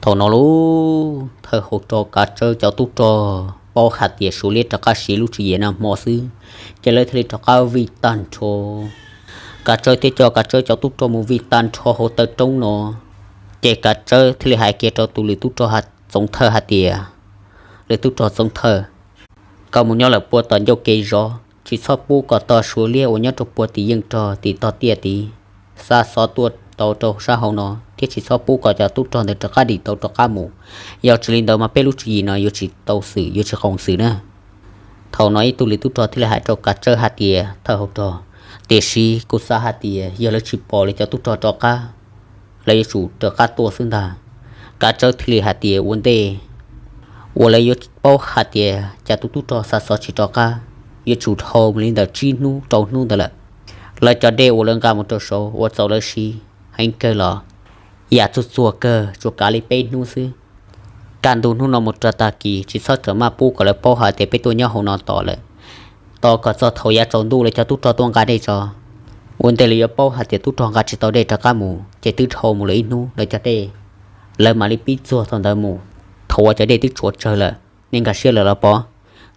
Thaum no lub thawj hauv rog Kav Tsawb cov tub rog paub hais tias Suav liab rov qab siv lub tswv yim nag hmo xwb, ces lawv thiaj li rov qab vij tag nrho. Kav Tsawb thiaj coj Kav Tsawb cov tub rog mus vij tag nrho hauv taw roob no. Ces Kav Tsawb thiaj li hais kiag rau tus lwm tub rog Txoov Thawj hais tias, Lwm tub rog Txoov Thawj, koj mus nyob lawm puag tom ncauj kev zov, tsis txhob pub kom tog Suav liab uas nyob rau puag tim yeej rog tim tog tiaj tid xa xov tuaj tau rau sab hauv no, thiab tsis txhob pub kom cov tub rog ntawd rov qab dim tau rov qab mus. Yog tsis li ntawd mas peb lub tswv yim no yuav tsis tau xwm, yuav tsis qoos xwm na. Thaum no ib tug lwm tub rog thiaj li hais rau Kav Tsawb hais tias, Thawj hauv rog, tiam sis kuv xav hais tias yog lawv tsis pom li cov tub rog rov qab, lawv yuav tsum rov qab tuaj xwb ntag. Kav Tsawb thiaj li hais tias ua ntej uas lawv yuav paub hais tias cas tus tub rog xa xov tsis rov qab, yuav tsum dhau li ntawm tsib hnub rau hnub ntawd lawm. Lawv cov dej uas lawv nqa mus rau saud uas txaus lawv siv heev kawg los yam txuag txuag kawg tsuas kav li peb hnub xwb. Kaj ntug hnub no mus rau tag kis tsis txhob txawm maj pub kom lawv paub hais tias peb tuaj nyob hauv no tos lawm. Tos kom txog thaum yav tsaus ntuj lawv cov tub rog tuaj nqa dej tso, ua ntej lawv yuav paub hais tias tub rog nqa tsis tau dej rov qab mus ces twb dhau mus lawm ib hnub lawv cov dej, lawv mam li pib txuag thaum ntawd mus. Thaum uas cov dej twb tshuav tsawg lawm, nej nkag siab lawm los pov.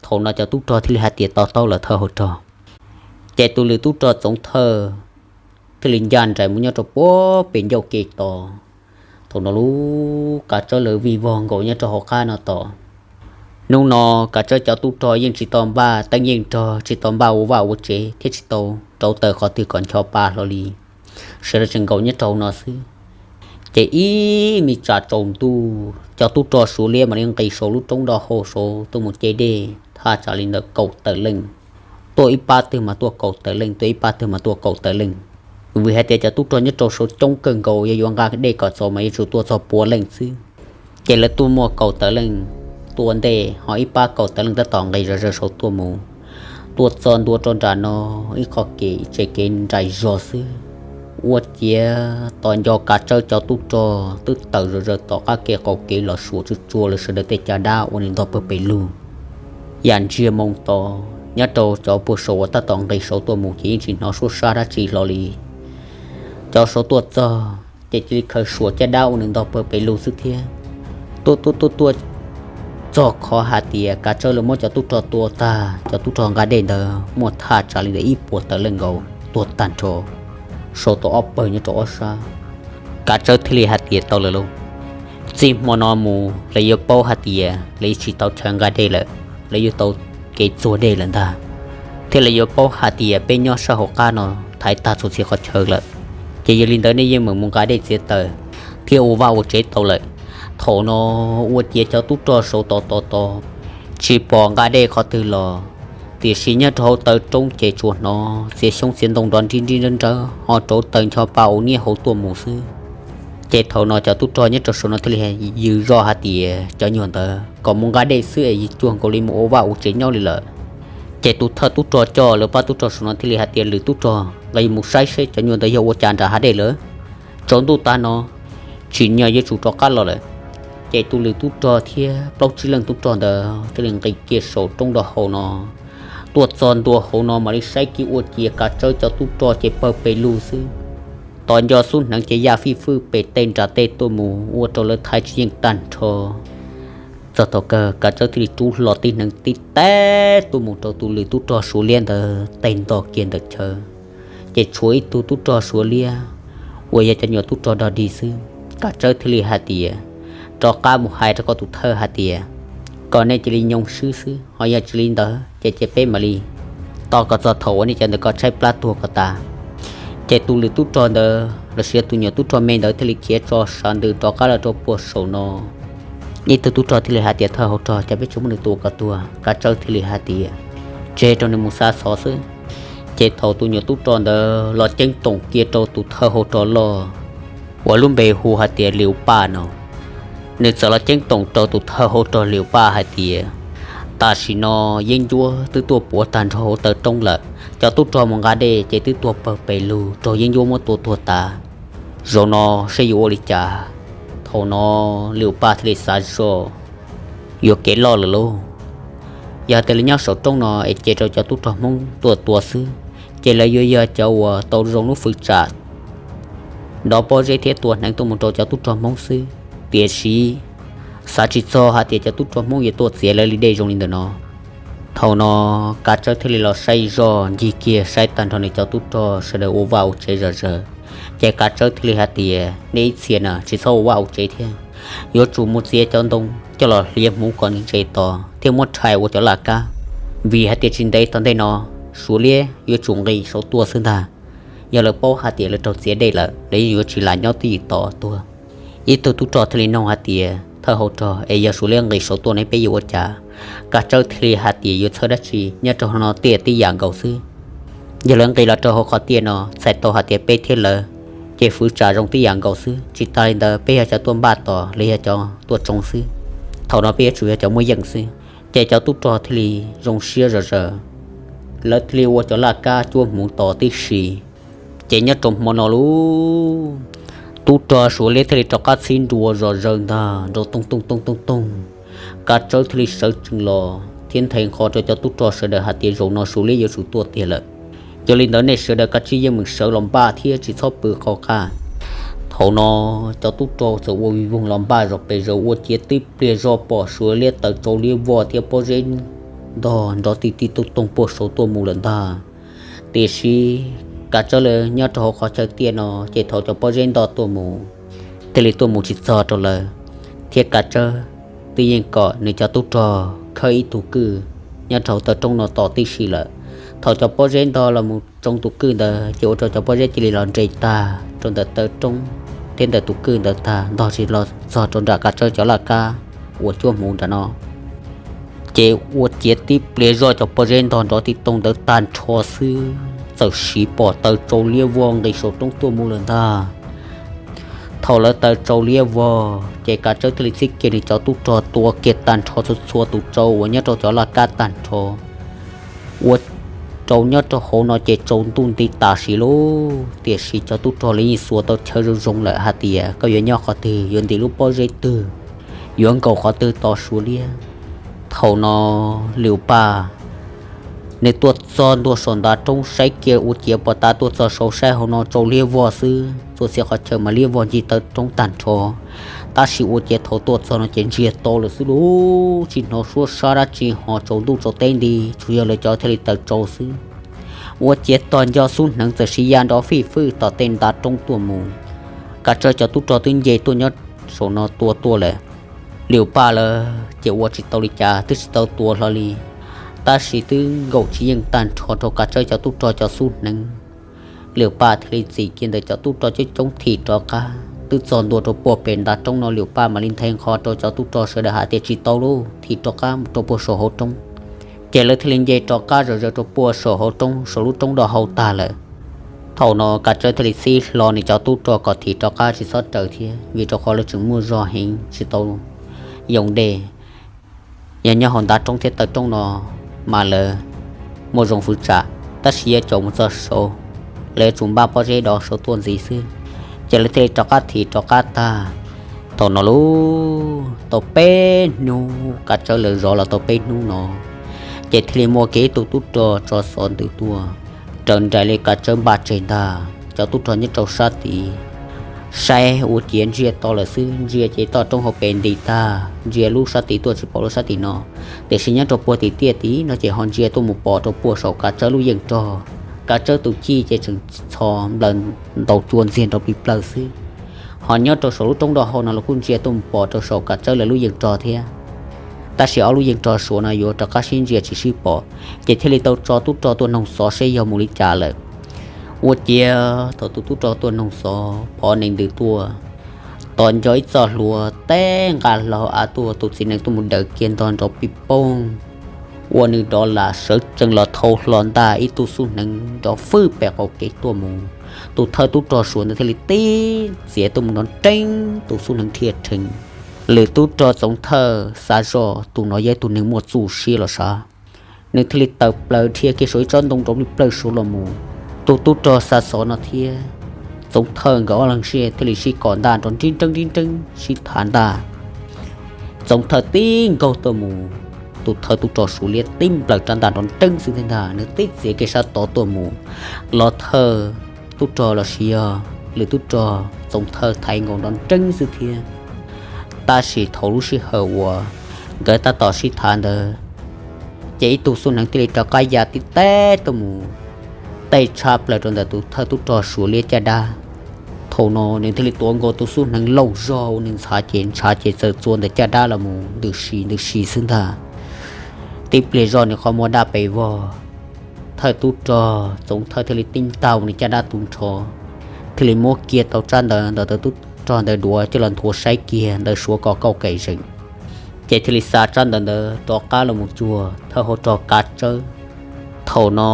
Thaum no cov tub rog thiaj li hais tias to taub lawm thawj hauv rog. Ces tus lwm tub rog Txoov Thawj thiaj li ncaj nraim mus nyob rau puag pem ncauj kev tos. Thaum no lub Kav Tsawb lawv vij vog nkaus nyob rau hauv qab no tos. Hnub no Kav Tsawb cov tub rog yeej tsis tau npaj teeb yeej rog, tsis tau npaj ua vaj ua tsev thiab tsis tau rauv taws qhov twg kom ncho pa hlo li. Sawv daws tseem nkaum nyob rau hauv no xwb. Ces ib me tsam tsaus ntuj cov tub rog Suav liab mam li nqis saum lub roob do hau saud tuaj mus ce dej thaj tsam li ntawm kaum tawm leej. Tuaj ib pab twg mas tuaj kaum tawm leej, tuaj ib pab twg mas tuaj kaum tawm leej. Vim hais tias cov tub rog nyob rau saud coob kawg nkaus, yog yuav nqa dej kom txaus mas yuav tsum tuaj txog pua leej xwb. Ces lawv tuaj muaj kaum tawm leej tuaj ntej, ho ib pab kaum tawm leej tab tom nqis zom zaws saud tuaj mus. Tuaj txog ntua rau nram no ib qho kev, ib tsev kev nraim zog xwb. Ua ciav tos nco Kav Tsawb cov tub rog twb tawm zom zaws tom qab kev qaum kev los suam tsuj tsuag lawv sawv daws tej caj dab ua nws ntog pawg pes lug. Yam ntsiag moo to, nyob rau cov puag saum uas tab tom nqis saud tuaj mus ces yeej tsis hnov suab sab dab tsi hlo li. Cov saud tuaj txog ces cia li khaws suam caj dab ua nws ntog pawg pes lug xwb thiab. Tuaj tuaj tuaj tuaj txog qhov hais tias Kav Tsawb lawv muab cov tub rog tua tag, cov tub rog nqa dej ntawd muaj thaj tsam li ntawm ib puas tawm leej nkaus tuag tag nrho. Sau tau ob pawg nyob rau ob sab. Kav Tsawb thiaj li hais tias tau lawm lauj, txij hmo no mus lawv yuav paub hais tias lawv yuav tsis tau chaw nqa dej lawm, lawv yuav tau kev txuag dej lawm ntag. Thiab lawv yuav paub hais tias peb nyob sab hauv qab no thaiv tag txhua txhia qhov chaw lawm, ces yog li ntawd nej yeej meem mus nqa dej txiav taws thiab ua vaj ua tsev tau lawm. Thaum no ua ciav cov tub rog saud tos tos tos tsis pom nqa dej qhov twg los, tiam sis nyob rau hauv taw roob ces tsuas hnov txiav xyoob txiav ntoo nrov nrib nrib nrawb nrawb ho rauv taws ncho pa ua niab hauv tuaj mus xwb. Ces thaum no cov tub rog nyob rau saum no thiaj li yws zoj hais tias cov nyuag ntawd kom mus nqa dej xwb es yus cuag nkaus li mus ua vaj ua tsev nyob li lawm. Ces tus thawj tub rog coj lawv pab tub rog saum no thiaj li hais tias lwm tub rog, nqa yus mus saib seb cov nyuag ntawd yog ua cas nram hav dej lawm. Tsaus ntuj tas no tsim nyog yuav tsum rov qab los lawm. Ces tus lwm tub rog thiab plaub tsib leej tub rog ntawd thiaj li nqis kiag saum roob do hau no tuaj txog ntua hauv no mam li saib kiag ua ciav Kav Tsawb cov tub rog ces pawg pes lug xwb. Tos nco xub hneev ces ya fij fwj pem tej nram tej tuaj mus ua rau lawv thaiv tsis yeej tag nrho. Txog thaum kawg Kav Tsawb thiaj li rub hlo tib hneev tib teg tuaj mus rau tus lwm tub rog Suav liab ntawd tej nto kiag ntawm chaw. Ces tshuav ib tug tub rog Suav liab uas yog cov nyuam tub rog dog dig xwb. Kav Tsawb thiaj li hais tias, rov qab mus hais rau koj tus thawj hais tias kom nej cia li nyoo swb xwb, ho yog tsis li ntawd ces cia peb mam li tos kom txog thaum uas nej cov ntawd ko tshaib plab tuag kom tas. Ces tus lwm tub rog ntawd los sis tus nyuam tub rog me ntawd thiaj li khiav tso sav ntws rov qab los rau puag saum no. Ib tug tub rog thiaj li hais tias, thawj hauv rog, cas peb tsis muab nws tua kom tuag? Kav Tsawb thiaj li hais tias, tseg rau nws mus xa xov xwb. Ces thaum tus nyuam tub rog ntawd los ceeb toom kiag rau tus thawj hauv rog loj uas lub npe hu hais tias Liu Paj no, nws txawm los ceeb toom rau tus thawj hauv rog Liu Paj hais tias, tam sim no yeeb ncuab twb tuaj puav tag nrho hauv taw roob lawm, cov tub rog mus nqa dej ces twb tuag pawg pes lug raug yeeb ncuab muab tua tuag tas. Zaum no seb yuav ua li cas? Thaum no Liu Paj thiaj li xav zoj, yuav kev loj lawm lauj. Yog tias lawv nyob saum roob no es cia rau cov tub rog Hmoob tuaj tua xwb, ces lawv yuav yog cov uas tau zoo lub fwv tsam nrov pob zeb thiab tua hneev tuaj mus rau cov tub rog Hmoob xwb. Tiam sis xav tsis txog hais tias cov tub rog Hmoob yuav tuaj txiav lawv li dej zoo li ntawm no. Thaum no Kav Tsawb thiaj li los saib zoj ncig kiag saib tag nrho nws cov tub rog sawv daws ua vaj ua tsev zom zaws. Ces Kav Tsawb thiaj li hais tias, nej ib txhia na tsis txhob ua vaj ua tsev thiab, yuav tsum mus txiav cov ntoo coj los hliav hmuv kom ntse tos thiab muab rhais ua cov laj kab, vim hais tias tsis ntev tom ntej no Suav liab yuav tsum nqis saud tuaj xwb ntag. Yog lawv paub hais tias lawv raug txiav dej lawm, lawv yeej yuav tsis lam nyob twj ywm tos tuag. Ib tug tub rog thiaj li noog hais tias, thawj hauv rog, es yog Suav liab nqis saud tuaj ne peb yuav ua cas? Kav Tsawb thiaj li hais tias, yuav txhawj dab tsi, nyob rau hauv no tiaj tib yam nkaus xwb. Yog lawv nqis los rau hauv qhov tiaj no, txhais tau hais tias peb thiab lawv ces fwv tsam zoo tib yam nkaus xwb. Tsis tas li ntawd, peb yog cov tuaj npaj tos, lawv yog cov tuaj tsoo xwb. Thaum no peb yuav tsum yog cov muaj yeej xwb. Ces cov tub rog thiaj li zoo siab zom zaws, lawv thiaj li ua cov laj kab cuab hmuv tos tib si. Ces nyob rau hmo no lauj, tub rog Suav liab thiaj li rov qab txhib nrua zom zaws ntag, nrov tooj tooj tooj tooj tooj. Kav Tsawb thiaj li sawv tsees los thiab nthe nqho rau cov tub rog sawv daws hais tias, zaum no Suav liab yuav tsum tuaj tiag lawm. Yog li ntawd nej sawv daws kav tsij yeej meem sawv los npaj thiab tsis txhob pw qhov qab. Thaum no cov tub rog txawm ua vij voog los npaj zom pes zaws, ua ciav tib pliag zoj pom Suav liab taws tsau liab vog thiab pob zeb ntog nrov ti ti tooj tooj puag saud tuaj mus lawm ntag. Tiam sis Kav Tsawb lawv nyob rau hauv qhov chaw tiaj no, ces thaum cov pob zeb ntog tuaj mus, thiaj li tuaj mus tsis txog rau lawv, thiab Kav Tsawb twb yeej kom nws cov tub rog khawb ib tug kwj nyob rau hauv taw roob no tos tib si lawm. Thaum cov pob zeb ntog los mus tsoo tus kwj ntawd, ces ua rau cov pob zeb cia li los nres tag rau ntawm taw roob thiab ntawm tus kwj ntawd tag, ntog tsis los txog rau nram Kav Tsawb cov laj kab uas cuab hmuv nram no. Ces ua ciav tib pliag zoj cov pob zeb ntog nrov ti tooj ntawd tag nrho xwb, txawm siv pom taws tsau liab vog nqis saum roob tuaj mus lawm ntag. Thaum lawv taws tsau liab vog, ces Kav Tsawb thiaj li txib kiag nws cov tub rog tua kiag tag nrho txhua txhua tus tsau uas nyob rau cov laj kab tag nrho. Ua rau nyob rau hauv no ces tsaus ntuj nti tam sim lauj, tiam sis cov tub rog lawv yeej xuas tau chaw zoo zoo lawm hais tias, koj yuav nyob qhov twg, yuav ntim lub pob zeb twg, yuav nkaum qhov twg tos Suav liab. Thaum no Liu Paj nws tuaj txog ntua saum ntav roob saib kiag ua ciav pom tas tuaj txog saud saib hauv no tsau liab vog xwb, txhua txhia qhov chaw mas liab vog ncig taw roob tag nrho. Tab sis ua ciav thaum tuaj txog no ces ntsiag to lawm xwb lauj, tsis hnov suab sab dab tsi ho tsaus ntuj tsaus teb nti, tsuas yog lawv cov thiaj li taws tsau xwb. Ua ciav tos nco xub hneev txawm siv ya nrov fij fwj tom tej ntav roob tuaj mus. Kav Tsawb cov tub rog twb nce tuaj nyob saum no tua tuaj lawm. Liu Paj lawv ces ua tsis tau li cas, twb tsis tau tua hlo li, tab sis twb nkaum tsis yeej tag nrho rau Kav Tsawb cov tub rog cov xub hneev. Liu Paj thiaj li txim kiag ntawm cov tub rog coob coob thim rov qab. Twb txog ntua rau puag pem ntav roob no, Liu Paj mam li nthe nqho rau cov tub rog sawv daws hais tias, tsis tau lauj, thim rov qab mus rau puag saum hauv roob. Ces lawv thiaj li nce rov qab zom zaws rau puag saum hauv roob, saum lub roob do hau tag lawm. Thaum no Kav Tsawb thiaj li txib hlo nws cov tub rog kom thim rov qab tsis txhob raws thiab, vim rau qhov lawv tseem muaj zog heev tsis tau yoo dej. Yog nyob hauv ntav roob thiab taw roob no mas lawv muaj zoo fwv tsam, tab sis yuav caum mus txog saud, lawv yuav tsum npaj pob zeb do saud tuaj ntxiv xwb. Ces lawv thiaj li rov qab thim rov qab tag. Thaum no lauj, tau peb hnub, Kav Tsawb lawv zov los tau peb hnub no, ces thiaj li muaj kiag ib tug tub rog tso xov ntws tuaj raws nraim li Kav Tsawb npaj tseg ntag. cov tub rog nyob rau sab tid saib ua ciav ntsia to lawm xwb, ntsia ces toj roob hauv pes nti tag, ntsia lub sab tid tuaj tsis pom lub sab tid no. Tiam sis nyob rau puag tim tiaj tid no ces ho ntsia tuaj mus pom rau puag saum Kav Tsawb lub yeej rog. Kav Tsawb tus cij ces tseem txho nplaws ntaus cua ntxiag nrov plig plawg xwb. Ho nyob rau saum lub roob nroj hau no los kuj ntsia tuaj mus pom rau saum Kav Tsawb lawv lub yeej rog thiab. Tab sis ob lub yeej rog Suav no yuav rov qab sib ntsia tsis sib pom, ces thiaj li tau tso tub rog tuaj noog xov seb yog mus li cas lawm. Ua ciav thaum tus tub rog tuaj noog xov phov nees ntws tuaj, tos nco ib txoj hlua teb nqa hlo av tuaj, tus txiv nees tuaj mus daws kiag ntog nrov pij pooj, ua nws dov lam sawv tsees los thau hlo ntaj ib tug xub hneev nrov fwj pem qaum kev tuaj mus. Tus thawj tub rog Suav ntawd thiaj li tib txiav tuaj mus nrov nreeb tus xub hneev rhiaj rhees. Lwm tub rog Txoov Thawj xav zoj tus no yog ib tug neeg muaj txuj siab los sav, nws thiaj li tawm plaws dhia kiag saum ib tsob ntoo nrov plig plawg suav los mus. Tus tub rog xa xov no thiab Txoov Thawj nkawd ob leeg sij thiaj li sib kom ntaj nrov nrib nreeb nrib nreeb sib thav ntaj. Txoov Thawj tib nkaug tuaj mus, tus thawj tub rog Suav liab tib nplawm rab ntaj nrov nreeb xwb thiab ntag, nws tib txiav kiag sab tod tuaj mus, los thawj tub rog los sis yog lwm tub rog Txoov Thawj thaiv nkaus nrov nreeb xwb thiab. Tab sis thaum lub sij hawm uas nkawd tab tom sib thav ntawd, ces ib tug xub hneev thiaj li rov qab ya tib teb tuaj mus, tej tshab plaws rau ntawm tus thawj tub rog Suav liab caj dab. Thaum no nws thiaj li tuav nkaus tus xub hneev laug zog ua nws ntshav ces ntshav ces txawm txua ntawm caj dab los mus ntws si ntws si xwb ntag. Tib pliag zoj nws qhov muaj dab pes vog, thawj tub rog Txoov Thawj thiaj li tib ntaug nws caj dab tu nrho, thiaj li muab kiag tau tsab ntawv ntawm tus tub rog ntawd duav coj los nthuav saib kiag ntawv Suav kom kauj kev zeem, ces thiaj li xa tsab ntawv ntawd rov qab los mus cuag thawj hauv rog Kav Tsawb. Thaum no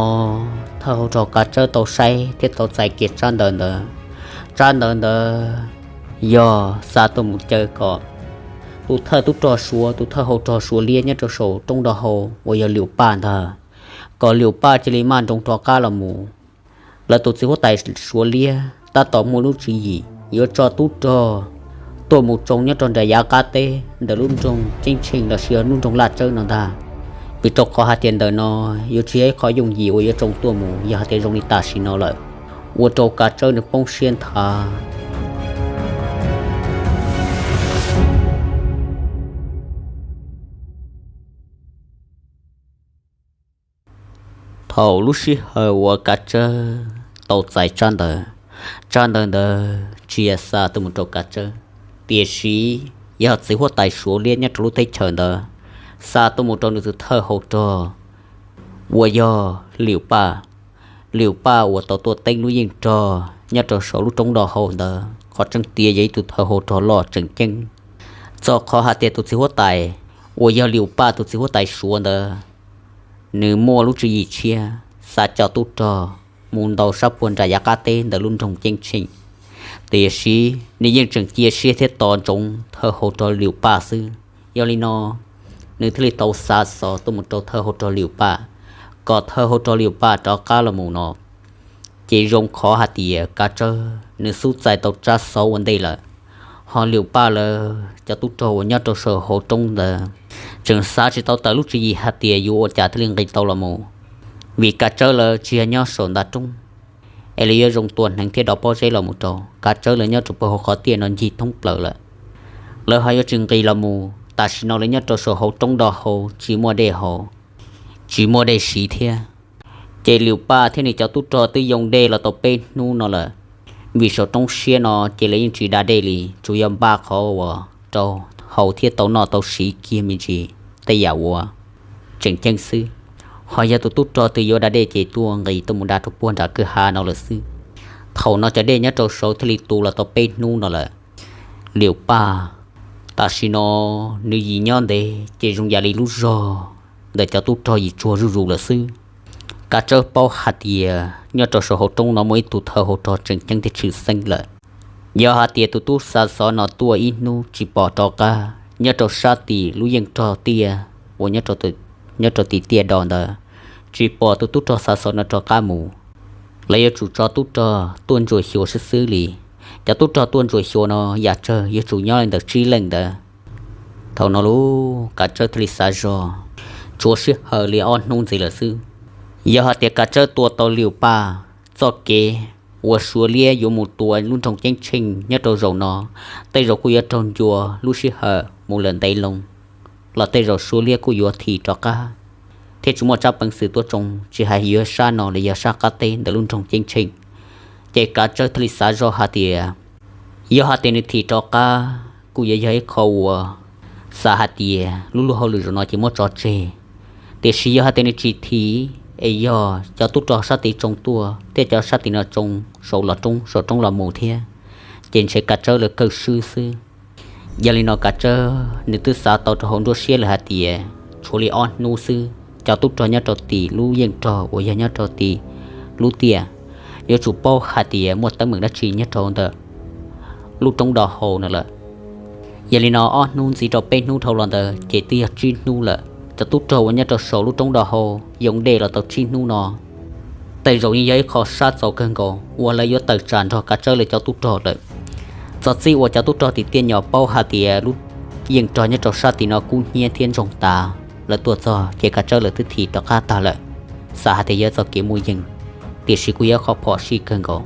thawj hauv rog Kav Tsawb tau saib thiab tau txais kiag tsab ntawv ntawd. Tsab ntawv ntawd yog xa tuaj mus caw kom tus thawj tub rog Suav, tus thawj hauv rog Suav liab nyob rau saum roob nroj hau uas yog Lium Paj ntag, kom Lium Paj cia li maj nroos rov qab los mus. Lawv tus txiv huab tais Suav liab tab tom muaj lub tswv yim yuav tso tub rog tuaj mus tsoo nyob rau nram yav qab teb ntawm lub nroog Ceeb Tsheej los sis yog lub nroog Laj Tsawb no ntag, vim rau qhov hais tias ntawm no yuav tsis yog ib qho yooj yim uas yuav tsoo tuaj mus yog hais tias zoo li tam sim no lawm, ua rau Kav Tsawb nws poob siab nthav. Thaum lub sij hawm uas Kav Tsawb tau txais tsab ntawv, tsab ntawv ntawd tsis yog xa tuaj mus rau Kav Tsawb, tiam sis yog txiv huab tais Suav liab nyob rau lub teb chaws ntawd xa tuaj mus rau nws tus thawj hauv rog uas yog Lium Paj. Lium Paj uas tau tuaj teeb lub yeej rog nyob rau saum lub roob nroj hau ntawd, qhov tseeb tiag yog ib tug thawj hauv rog loj tseem ceeb. Txog qhov hais tias tus txiv huab tais uas yog Lium Paj tus txiv huab tais Suav ntawd, nws muaj lub tswv yim tshiab xa cov tub rog mus ntaus sab puag nram yav qab teb ntawm lub nroog Ceeb Tsheej, tiam sis nws yeej tseem cia siab thiab tos ntsoov thawj hauv rog Lium Paj xwb. Yog li no, nws thiaj li tau xa xov tuaj mus rau thawj hauv rog Lium Paj, kom thawj hauv rog Lium Paj rov qab los mus no. Ces zoo qhov hais tias Kav Tsawb nws xub txais tau tsab xov ua ntej lawm, ho Lium Paj lawv cov tub rog uas nyob rau saum hauv roob ntawd tseem xav tsis tau tawm lub tswv yim hais tias yuav ua cas thiaj li nqis tau los mus, vim Kav Tsawb lawv tsis yog nyob saum nta roob es lawv yuav zoo tua hneev thiab dov pob zeb los mus rau. Kav Tsawb lawv nyob rau puag hauv qhov tiaj no ncig thoob plaws lawm, lawv ho yuav tsis nqis los mus. Tam sim no lawv nyob rau saum hauv roob nroj hau tsis muaj dej haus, tsis muaj dej siv thiab. Ces Lium Paj thiab nws cov tub rog twb yoo dej los tau peb hnub no lawm, vim saum roob siab no ces lawv yeej tsis da dej li, tsuas yog npaj qhov uas rau haus thiab tau noj tau siv kiag me ntsis tej yam uas tseem ceeb xwb. Ho yog tus tub rog twg yuav da dej ces tuaj nqis tuaj mus da rau puag nram kwj ha no lawm xwb. Thaum no cov dej nyob rau saud thiaj li tu los tau peb hnub no lawm. Lium Paj tam sim no nws yim nyob ntev ces zoo yam li lub zog ntawm cov tub rog yim tsuag zuj zus lawm xwb. Kav Tsawb paub hais tias nyob rau saum hauv roob no muaj ib tug thawj hauv rog tseem ceeb thiab tshwm xeeb lawm. Yog hais tias tus tub xa xov no tuaj ib hnub tsis pom rov qab nyob rau sab tim lub yeej rog tiaj uas nyob rau tim tiaj do ntawd, tsis pom tus tub rog xa xov no rov qab mus, lawv yuav tsum tso tub rog tuaj ntsuas xyuas xwb xwb li. Cov tub rog tuaj ntsuas xyuas no yam tsawg yuav tsum nyob li ntawm tsib leej ntawd. Thaum no lub Kav Tsawb thiaj li xav zog, tshuav sij hawm li ob hnub ntxiv lawm xwb. Yog hais tias Kav Tsawb tua tau Lium Paj txoj kev uas Suav liab yuav mus tua lub nroog Ceeb Tsheej nyob rau zaum no. Tej zaum kuj yuav raug ncua lub sij hawm mus lawm ntev loo, los tej zaum Suav liab kuj yuav thim rov qab, thiab tsis muaj tsab peev xwm tuaj tsoo tsis hais yuav sab no los yog sab qab teb ntawm lub nroog Ceeb Tsheej. Ces Kav Tsawb thiaj li xav zoj hais tias, yog hais tias nws thim rov qab kuj yuav yog ib qho uas xav hais tias lub luag hauj lwm zaum no ces muab tso tseg. Tiam sis yog hais tias nws tsis thim, es yog cov tub rog sab tid tsoo tuaj thiab cov sab tim no tsoo saum los roob, saum roob los mus thiab, ces ntshe Kav Tsawb lawv kawg swb xwb. Yog li no Kav Tsawb nws twb xav tau rau hauv nruab siab lawm hais tias tshuav li ob hnub xwb, cov tub rog nyob rau tim lub yeej rog uas yog nyob rau tim lub tiaj yuav tsum paub hais tias muaj teeb meem dab tsi nyob rau ntawm lub roob do hau no lawm. Yog li no ob hnub ntxiv rau peb hnub dhau los ntawd ces twb yog tsib hnub lawm. Cov tub rog uas nyob rau saum lub roob do hau yoo dej los tau tsib hnub no, tej zaum yeej yog ib qho sab txaus kawg nkaus uas lawv yuav tawm tsam nrog Kav Tsawb lawv cov tub rog lawm. Txog txij uas cov tub rog tim tiaj nyom paub hais tias lub yeej rog nyob rau sab tim no kub hnyiab thiab ntsoog tas, lawv tuaj txog ces Kav Tsawb lawv twb thim rov qab tag lawm, xav hais tias yog txoj kev muaj yeej, tiam sis kuj yog qhov phom sij kawg nkaus.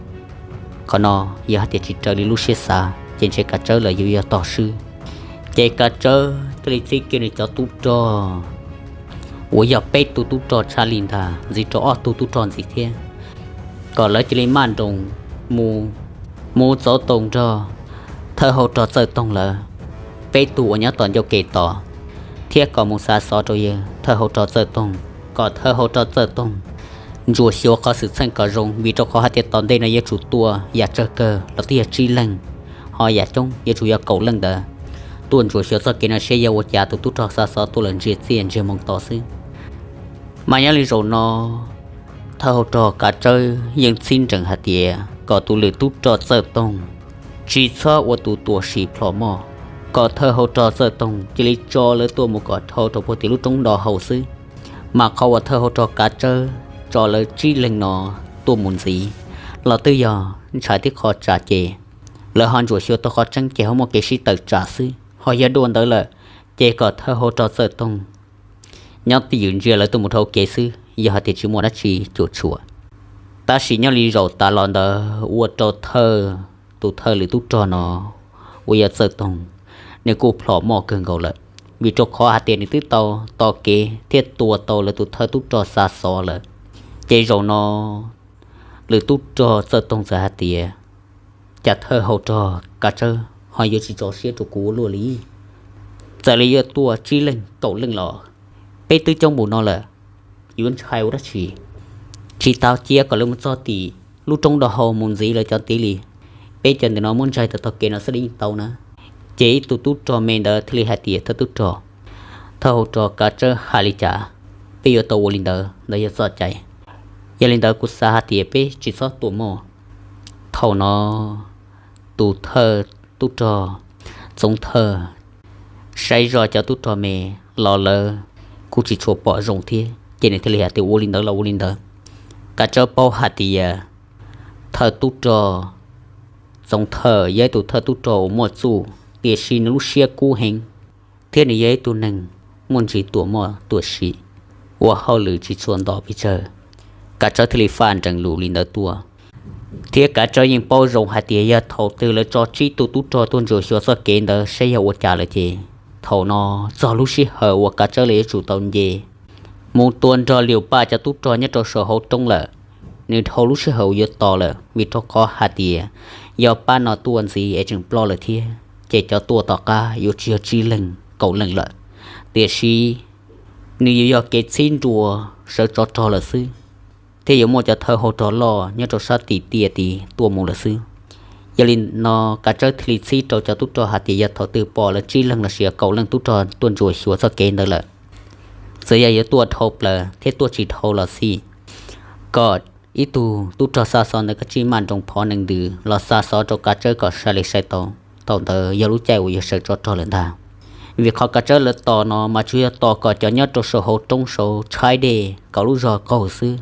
Qhov no yog hais tias tsis raws li lub siab xav ces ntshe Kav Tsawb lawv yuav yog tog swb. Ces Kav Tsawb thiaj li txib kiag nws cov tub rog uas yog peb tug tub rog tshaj li ntag, ntxiv rau ob tug tub rog ntxiv thiab, kom lawv cia li maj nroos mus, mus txov toom nrog thawj hau rog Txawj Toog lawv peb tug uas nyob tom ncauj kev tos, thiab kom mus xa xov rau yawg thawj hau rog Txawj Toog, kom thawj hau rog Txawj Toog ntsuam xyuas qhov xwm txheej kom zoo, vim rau qhov hais tias tom ntej no yuav tsum tua yam tsawg kawg los twb yog tsib leeg, ho yam coob yuav tsum yog kaum leej ntawd. Tuaj ntsuam xyuas txoj kev no saib yog ua cas tus tub rog xa xov tuaj lawm ntsiag txiaj ntsiag moo to xwb. Mas nyob li zaum no thawj hau rog Kav Tsawb yeej txib nrees hais tias kom tus lwm tub rog Txawj Toog tsis txhob ua tus tuam sim plhom moj, kom thawj hau rog Txawj Toog cia li tso lawv tuaj mus kom dhau rau puag tim lub roob do hau xwb. Mas qhov uas thawj hau rog Kav Tsawb tso lawv tsib leeg no tuaj mus ntxiv los twb yog ntshai tib qho tsam ces lawv ho ntsuam xyuas tau qhov tseeb ces ho muaj kev sib tawm tsam xwb. Ho yog dua ntawd lawm ces kom thawj hau rog Txawj Toog nyob twj ywm ntsia lawv tuaj mus dhau kev xwb, yog hais tias tsis muaj dab tsi cuam tshuam. Tab sis nyob li zaum tas los ntawd ua rau thawj, tus thawj lwm tub rog no uas yog Txawj Toog, nws kuj plhom moj kawg nkaus lawm, vim rau qhov hais tias nws twb tau tos kev thiab tua tau lawv tus thawj tub rog xa xov lawm. Ces zaum no lwm tub rog Txawj Toog txawm hais tias, cas thawj hau rog Kav Tsawb ho yuav tsis tso siab rau kuv ua luaj li. Txawm li yuav tuaj tsib leeg kaum leej los peb twb coob npaum no lawm, yuav ntshai ua dab tsi? Tsis tau, cia kom lawv mus txog tim lub roob do hau mus ntxiv lawv cov tid li. Peb cov ntawm no muab ntsaig tau tog kev no xwb li yeej tau na. Ces ib tug tub rog me ntawd thiaj li hais tias, thawj tub rog, thawj hau rog Kav Tsawb hais li cas, peb yuav tau ua li ntawd, ntawd yog txoj cai. Yog li ntawd kuv xav hais tias peb tsis txhob tua moj. Thaum no tus thawj tub rog Txoov Thawj saib zoj cov tub rog me los lawv kuj tsis tshua pom zoo thiab, ces nws thiaj li hais tias ua li ntawd los ua li ntawd. Kav Tsawb paub hais tias thawj tub rog Txoov Thawj yog ib tug thawj tub rog uas muaj txuj, tiam sis nws lub siab kub heev, thiab nws yog ib tug neeg muaj ntsis tuam moj tuam sim, ua hauj lwm tsis tshua nto pes tsawg. Kav Tsawb thiaj li faj nrees lus li ntawd tuaj. Thiab Kav Tsawb yeej paub zoo hais tias yog thaum twg lawv tso tsib tug tub rog tuaj ntsuam xyuas txoj kev ntawd saib yog ua cas lawm ces, thaum no txog lub sij hawm uas Kav Tsawb lawv yuav tsum tau nce mus tua nrog Liu Paj cov tub rog nyob rau saum hauv roob lawm. Nws dhau lub sij hawm uas yuav tos lawm, vim rau qhov hais tias yog pab no tuaj ntxiv es tseem ploj lawm thiab, ces cov tuaj tom qab yuav tsis yog tsib leeg kaum leej lawm, tiam sis nws yuav yog kev txhib nruas sawv tsov rog lawm xwb, thiab yuav muaj cov thawj hau rog loj nyob rau sab tim tiaj tid tuaj mus lawm xwb. Yog li no Kav Tsawb thiaj li txhib rau cov tub rog hais tias yog thaum twg pom lawv tsib leeg los sis kaum leej tub rog tuaj ntsuas xyuas txoj kev ntawd lawm, txawm yog yuav tuaj dhau plaws thiab tuaj tsis dhau los xij, kom ib tug tub rog xa xov ntawd kav tsij maj nroos phov nees ntws los xa xov rau Kav Tsawb kom sai li sai tau. Thaum ntawd yog lub caij uas yog sawv tsov rog lawm ntag. Vim qhov Kav Tsawb lawv tos no mas tsuas yog tos kom cov nyob rau saum hauv roob saud tshaib dej kom lub zog qaug xwb.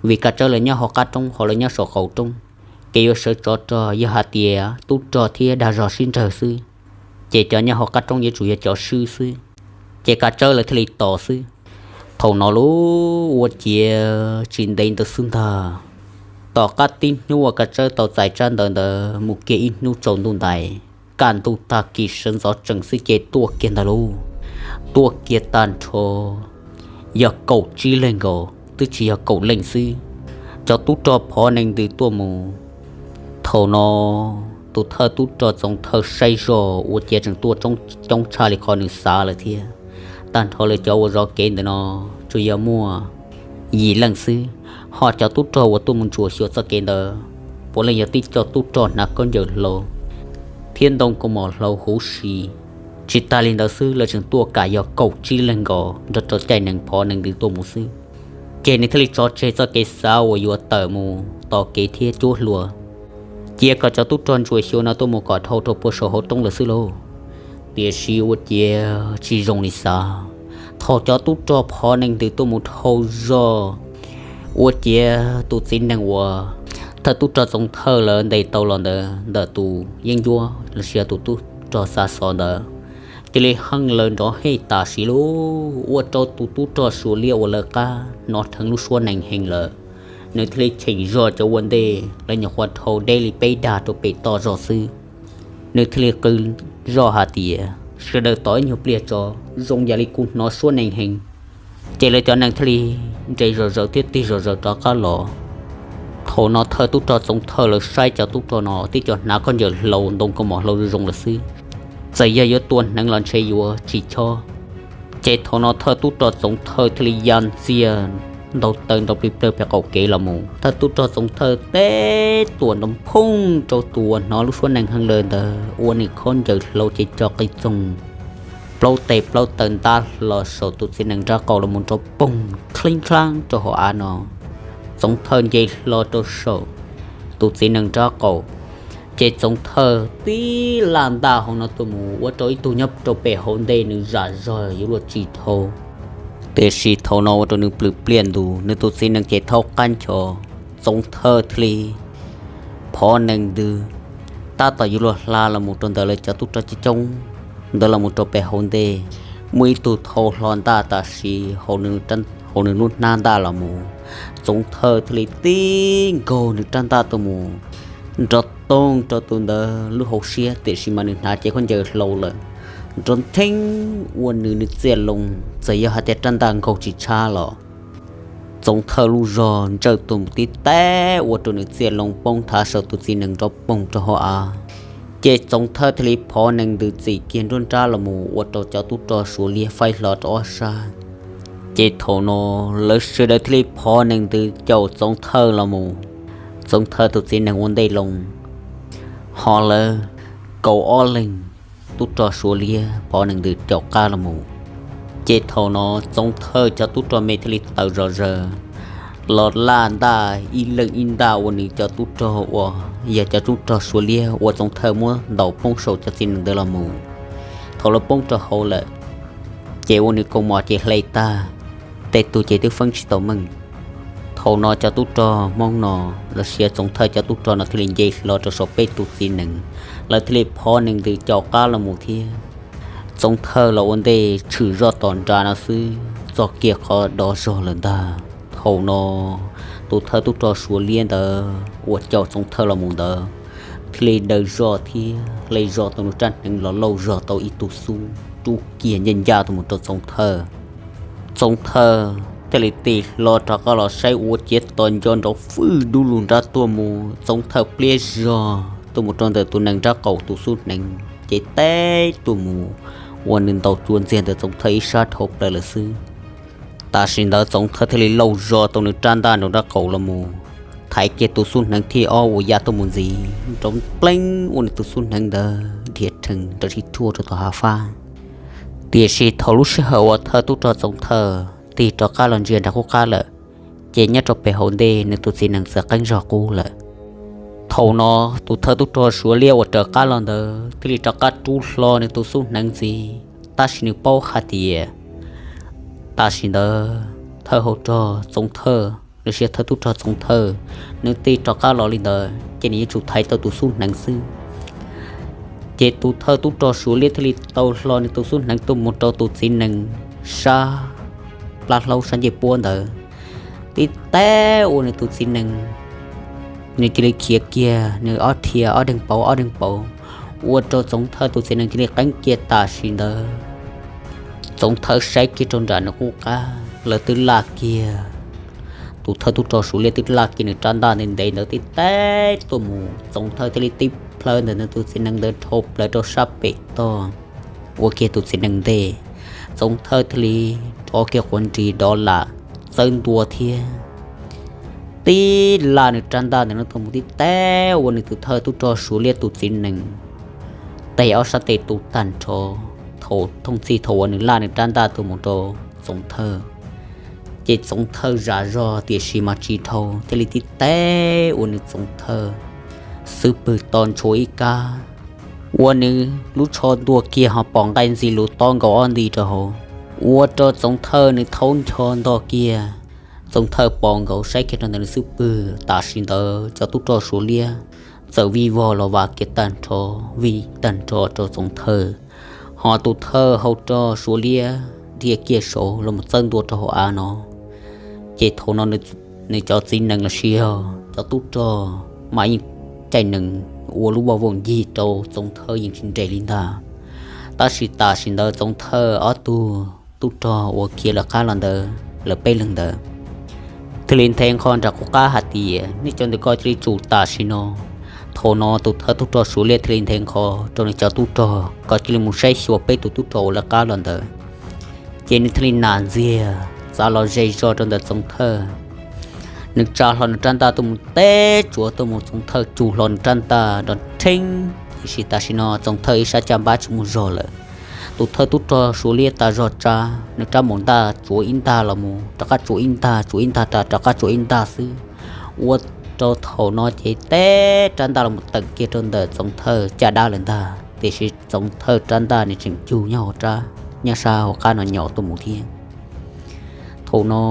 Vim Kav Tsawb lawv nyob hauv qab roob, ho lawv nyob saum qaum roob, kev yuav sawv tsov rog yog hais tias tub rog thiab dag zog sib nrawg xwb, ces cov nyob hauv qab roob yuav tsum yog cov swb xwb. Ces Kav Tsawb lawv thiaj li tos xwb. Thaum no lub ua ciav tsis ntev ntawd xwb ntag, Tom qab tib hnub uas Kav Tsawb tau txais tsab ntawv ntawd mus kiag ib hnub tsaus ntuj ntais, kaj ntug tag kis sawv ntxov tsees xwb ces tuaj kiag ntag lauj. Tuaj kiag tag nrho yog kaum tsib leeg nkaus, twb tsis yog kaum leej xwb. Cov tub rog phov nees ntws tuaj mus. Thaum no tus thawj tub rog Txoov Thawj saib zoj ua ciav tseem tuaj coob tshaj li qhov nws xav lawm thiab. Tag nrho lawv cov uas zov kev ntawm no tsuas yog muaj yim leej xwb, ho cov tub rog uas tuaj mus ntsuam xyuas txoj kev ntawd puav leej yog tib co tub rog hnav khaub ncaws hlau thiab ntoo kaus mom hlau huv si. Tsis tas li ntawd xwb, lawv tseem tuaj kam yog kaum tsib leeg nkaus nrog rau caij nees phov nees ntws tuaj mus xwb. Ces nws thiaj li tso tseg txoj kev xav uas yuav tawm mus tos kev thiab cuab hlua, cia kom cov tub rog ntsuam xyuas no tuaj mus kom dhau rau puag saum hauv roob lawm xwb lauj. Tiam sis ua ciav tsis zoo li xav, thaum cov tub rog phov nees ntws tuaj mus dhau zog, ua ciav tus txiv nees uas thawj tub rog Txoov Thawj lawv ntes tau los ntawd ntawm tus yeeb ncuab los sis tus tub rog xa xov ntawd cia li heej lawv nrov hej tam sim lauj, ua rau tus tub rog Suav Liab uas lawv qab hnov dheev lub suab nees heev lawm. Nws thiaj li cheem zog cov ua ntej, lawv nyuam qhuav dhau deb li peb dag rau pem toj zog xwb, nws thiaj li qw zog hais tias, sawv daws tos ib nyuag pliag tso, zoo yam li kuv hnov suab nees heev. Ces lawv cov nees thiaj li nres zom zaws thiab tig zom zaws rov qab los. Thaum no thawj tub rog Txoov Thawj lawv saib cov tub rog no tib co hnav khaub ncaws hlau ntoo kaus mom hlau zoo zoo lawm xwb, txawm yog yuav tua hneev los ntshe yuav tsis chob. Ces thaum no thawj tub rog Txoov Thawj thiaj li ya ntxiag ntaus taw nrov plig plawg pem qaum kev los mus. Thawj tub rog Txoov Thawj teb tuam nrov phooj rau tus uas hnov lub suab nees heev lawm ntawd ua nws khaub ncaws hlau ces co qis txoog plaub tes plaub taw ntab hlo saum tus txiv nees nrab qaum los mus nrov poog kheeb khlaab rau hauv av no. Txoov Thawj nce hlo rau saum tus txiv nees nrab qaum, ces Txoov Thawj tib laj ntaj hauv no tuaj mus ua rau ib tug nyob rau pem hauv ntej nws zam zog yuav luag tsis dhau. Tiam sis thaum no ua rau nws plhws pliaj ntus, nws tus txiv nees ces thaub qab ncho. Txoov Thawj thiaj li phov nees ntws tab tom yuav luag hla los mus rau ntawm lawv cov tub rog coob coob ntawd los mus rau pem hauv ntej, muaj ib tug thau hlo ntaj tam sim hauv nws lub hnab ntaj los mus. Txoov Thawj thiaj li tib nkaug nws rab ntaj tuaj mus nrov toog rau tus ntawd lub hauv siab, tiam sis mas nws hnav cev khaub ncaws hlau lawm, nrov ntheeb ua nws nws txiaj loo. Txawm yog hais tias rab ntaj nkaug tsis tshab los Txoov Thawj lub zog ntsawj tuaj mus tib teb ua rau nws txiaj loo poob thav saum tus txiv nees nrov poog rau hauv av. Ces Txoov Thawj thiaj li phov nees ntws txim kiag nruab nrab los mus ua rau cov tub rog Suav Liab faib hlo rau ob sab. Ces thaum no lawv sawv daws thiaj li phov nees ntws caum Txoov Thawj los mus. Txoov Thawj tus txiv nees ua ntej loo, ho lawv kaum ob leeg tub rog Suav Liab phov nees ntws caum qab los mus. Ces thaum no Txoov Thawj cov tub rog me thiaj li tawm zom zaws los laj ntaj ib leeg ib ntaj ua nws cov tub rog uas yog cov tub rog Suav Liab uas Txoov Thawj muab ntaus poob saum cov txiv nees ntawd los mus. Thaum lawv poob rau hauv lawm, ces ua nws kaus mom ces hle tag, tej tug ces twb feeb tsis tau meej. Thaum no cov tub rog Hmoob no los sis Txoov Thawj cov tub rog no thiaj li nce hlo rau saum peb tus txiv nees, lawv thiaj li phov nees ntws caum qab los mus thiab. Txoov Thawj los ua ntej tshwm zoj tom nra no xwb, txog kiag qhov dov zog lawm ntag. Thaum no tus thawj tub rog Suav Liab ntawd uas caum Txoov Thawj los mus ntawd thiaj li daws zog thiab hle zog tau nws rab hneev los lauj zog tau ib tug xub rub kiag ncaj ncaj tuaj mus rau Txoov Thawj. Txoov Thawj thiaj li tig hlo rov qab los saib ua ciav tos nco nrov fwj dub lug nrab tuaj mus. Txoov Thawj pliab zog tuaj mus rau ntawm tus nees nrab qaum tus xub hneev ces teb tuaj mus ua nws ntaus cua ntxiag ntawm Txoov Thawj ib sab dhau plaws lawm xwb. Tam sim ntawd Txoov Thawj thiaj li lauj zog tau nws rab ntaj nraum nrab qaum los mus thaiv kiag tus xub hneev thib ob uas ya tuaj mus ntxiv, nrov npleeb ua nws tus xub hneev ntawd dhia rhees nrov sib thuaj rau tom hav fab. Tiam sis thaum lub sij hawm uas thawj tub rog Txoov Thawj tig rov qab los ntsia nram qub qab lawm, ces nyob rau pem hauv ntej nws tus txiv nees txawm qeeb zog qub lawm. Thaum no tus thawj tub rog Suav Liab uas raws qab los ntawd thiaj li rov qab rub hlo nws tus xub hneev ntxiv, tab sis nws paub hais tias tam sim ntawd thawj hau rog Txoov Thawj los sis thawj tub rog Txoov Thawj, nws tig rov qab los li ntawd ces nws yuav tsum thaiv tau tus xub hneev xwb. Ces tus thawj tub rog Suav Liab thiaj li tau hlo nws tus xub hneev tuaj mus rau tus txiv nees sab plab hlaub sab ncej puab ntawd, tib teb ua nws tus txiv nees Nws cia li khiav kiag nws ob rhia ob deeg pauv ob deeg pauv, ua rau Txoov Thawj tus txiv nees cia li qeeb kiag tam sim ntawd. Txoov Thawj saib kiag rau nram nws qub qab lawv twb laj kiag, tus thawj tub rog Suav Liab twb laj kiag nws rab ntaj ntev ntev ntawd tib teb tuaj mus, Txoov Thawj thiaj li tib plhaw ntawm nws tus txiv nees ntawd dhau plaws rau sab pem toj, ua kiag tus txiv nees ntej. Txoov Thawj thiaj li rov kiag quav nris dov lam txawb ntua thiab tib laj nws rab ntaj ntawm no tuaj mus tib teb ua nws tus thawj tub rog Suav Liab tus txiv nees tes ob sab tes tu tag nrho. Thaum thooj txhij thaum uas nws laj nws rab ntaj tuaj mus rau Txoov Thawj, ces Txoov Thawj zam zog tiam sis mas tsis dhau, thiaj li tib teb ua nws Txoov Thawj xub pwg to ntshua ib kab, ua nws lub tsho ntuag kiag ho pom nqaij ntxi lus tob nkaus ob nti rau hauv, ua rau Txoov Thawj nws thaub ncho nto kiag. Txoov Thawj pom nkaus saib kiag rau ntawm nws xub pwg, tam sim ntawd cov tub rog Suav Liab txawm vij vog los vam kiag tag nrho, vij tag nrho rau Txoov Thawj, ho tus thawj hau rog Suav Liab dhia kiag saud los mus txawb ntua rau hauv av no. Ces thaum no nws cov txiv nees los sis yog cov tub rog mas yeej caij nees ua lub voj voog ncig rau Txoov Thawj yeej tsis nres li ntag. Tab sis tam sim ntawd Txoov Thawj ob tug tub rog uas khiav lawv qab los ntawd lawv peb leeg ntawd thiaj li nthe nqho nram qub qab hais tias, nej cov ntawm ko cia li tsum tam sim no. Thaum no tus thawj tub rog Suav Liab thiaj li nthe nqho rau nws cov tub rog kom cia li mus saib xyuas peb tus tub rog uas lawv qab los ntawd. Ces nws thiaj li nam ntxiag txav los ze zog rau ntawm Txoov Thawj. Nws tsa hlo nws rab ntaj tuaj mus teb tsuav tuaj mus, Txoov Thawj tsum hlo nws rab ntaj nrov rheeb, tiam sis tam sim no Txoov Thawj ib sab caj npab tsis muaj zog lawm. Tus thawj tub rog Suav Liab tas zog tsa nws rab maum ntaj tsuav ib ntag los mus, rov qab tsuav ib ntag, tsuav ib ntag, rov qab tsuav ib ntag xwb. Ua rau thaum no ces teb rab ntaj los mus teem kiag rau ntawm Txoov Thawj caj dab lawm ntag, tiam sis Txoov Thawj rab ntaj nws tseem cug nyob hauv rab, nyob sab hauv qab no nyom tuaj mus thiab. Thaum no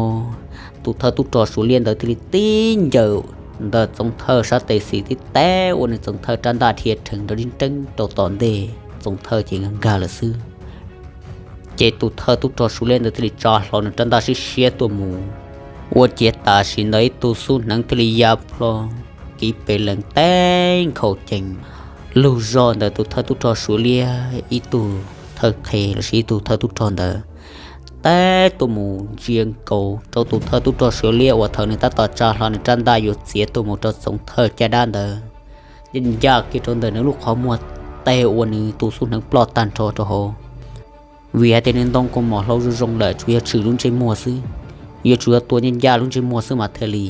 tus thawj tub rog Suav Liab ntawd thiaj li tib ncaws ntawm Txoov Thawj sab tes xis tib teb ua nws Txoov Thawj rab ntaj dhia rhees nrov rib nreeb rau tom ntej, Txoov Thawj ces nkag nkag lawm xwb. Ces tus thawj tub rog Suav Liab ntawd thiaj li tsa hlo nws rab ntaj siab siab tuaj mus, ua ciav tam sim ntawd ib tug xub hneev thiaj li ya plho kiv pes lees teb nkhaus cees lug zog ntawm tus thawj tub rog Suav Liab ib tug thawj qhe los sis ib tug thawj tub rog ntawd teb tuaj mus ntsia nkaus rau tus thawj tub rog Suav Liab uas thaum nws tab tom tsa hlo nws rab ntaj yuav txiav tuaj mus rau Txoov Thawj caj dab ntawd, ncaj kiag rau ntawm nws lub qhov muag teg ua nws tus xub hneev ploj tag nrho rau hauv. Vim hais tias nws ntoo kua mom hlau zoo zoo lawm tsuas yog tshwm lub ntsej muag xwb, yuav tsum yog tua ncaj ncaj lub ntsej muag xwb mas thiaj li.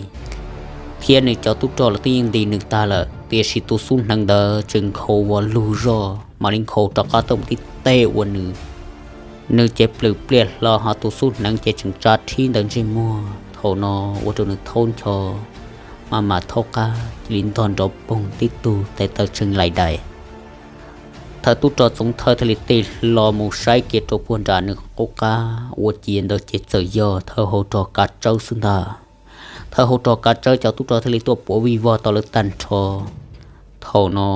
Thiab nws cov tub rog los twb yeej ntis nws tag lawm, tiam sis tus xub hneev ntawd tseem nkhaus vos lug zog mam li nkhaus rov qab tuaj mus tib teg ua nws. Nws ces plhws pliaj hlo ho tus xub hneev ces tseem tsa rhib ntawm ntsej muag. Thaum no ua rau nws thaub ncho maj mam thaub qab cia li ntog nrov poog tib tug tes taw tseeg lais dais. Thawj tub rog Txoov Thawj thiaj li tig hlo mus saib kiag rau puag nram nws qub qab, ua ciav ntawd ces txawm yog thawj hauv rog Kav Tsawb xwb ntag. Thawj hauv rog Kav Tsawb cov tub rog thiaj li tuaj puav vij vog tau lawv tag nrho. Thaum no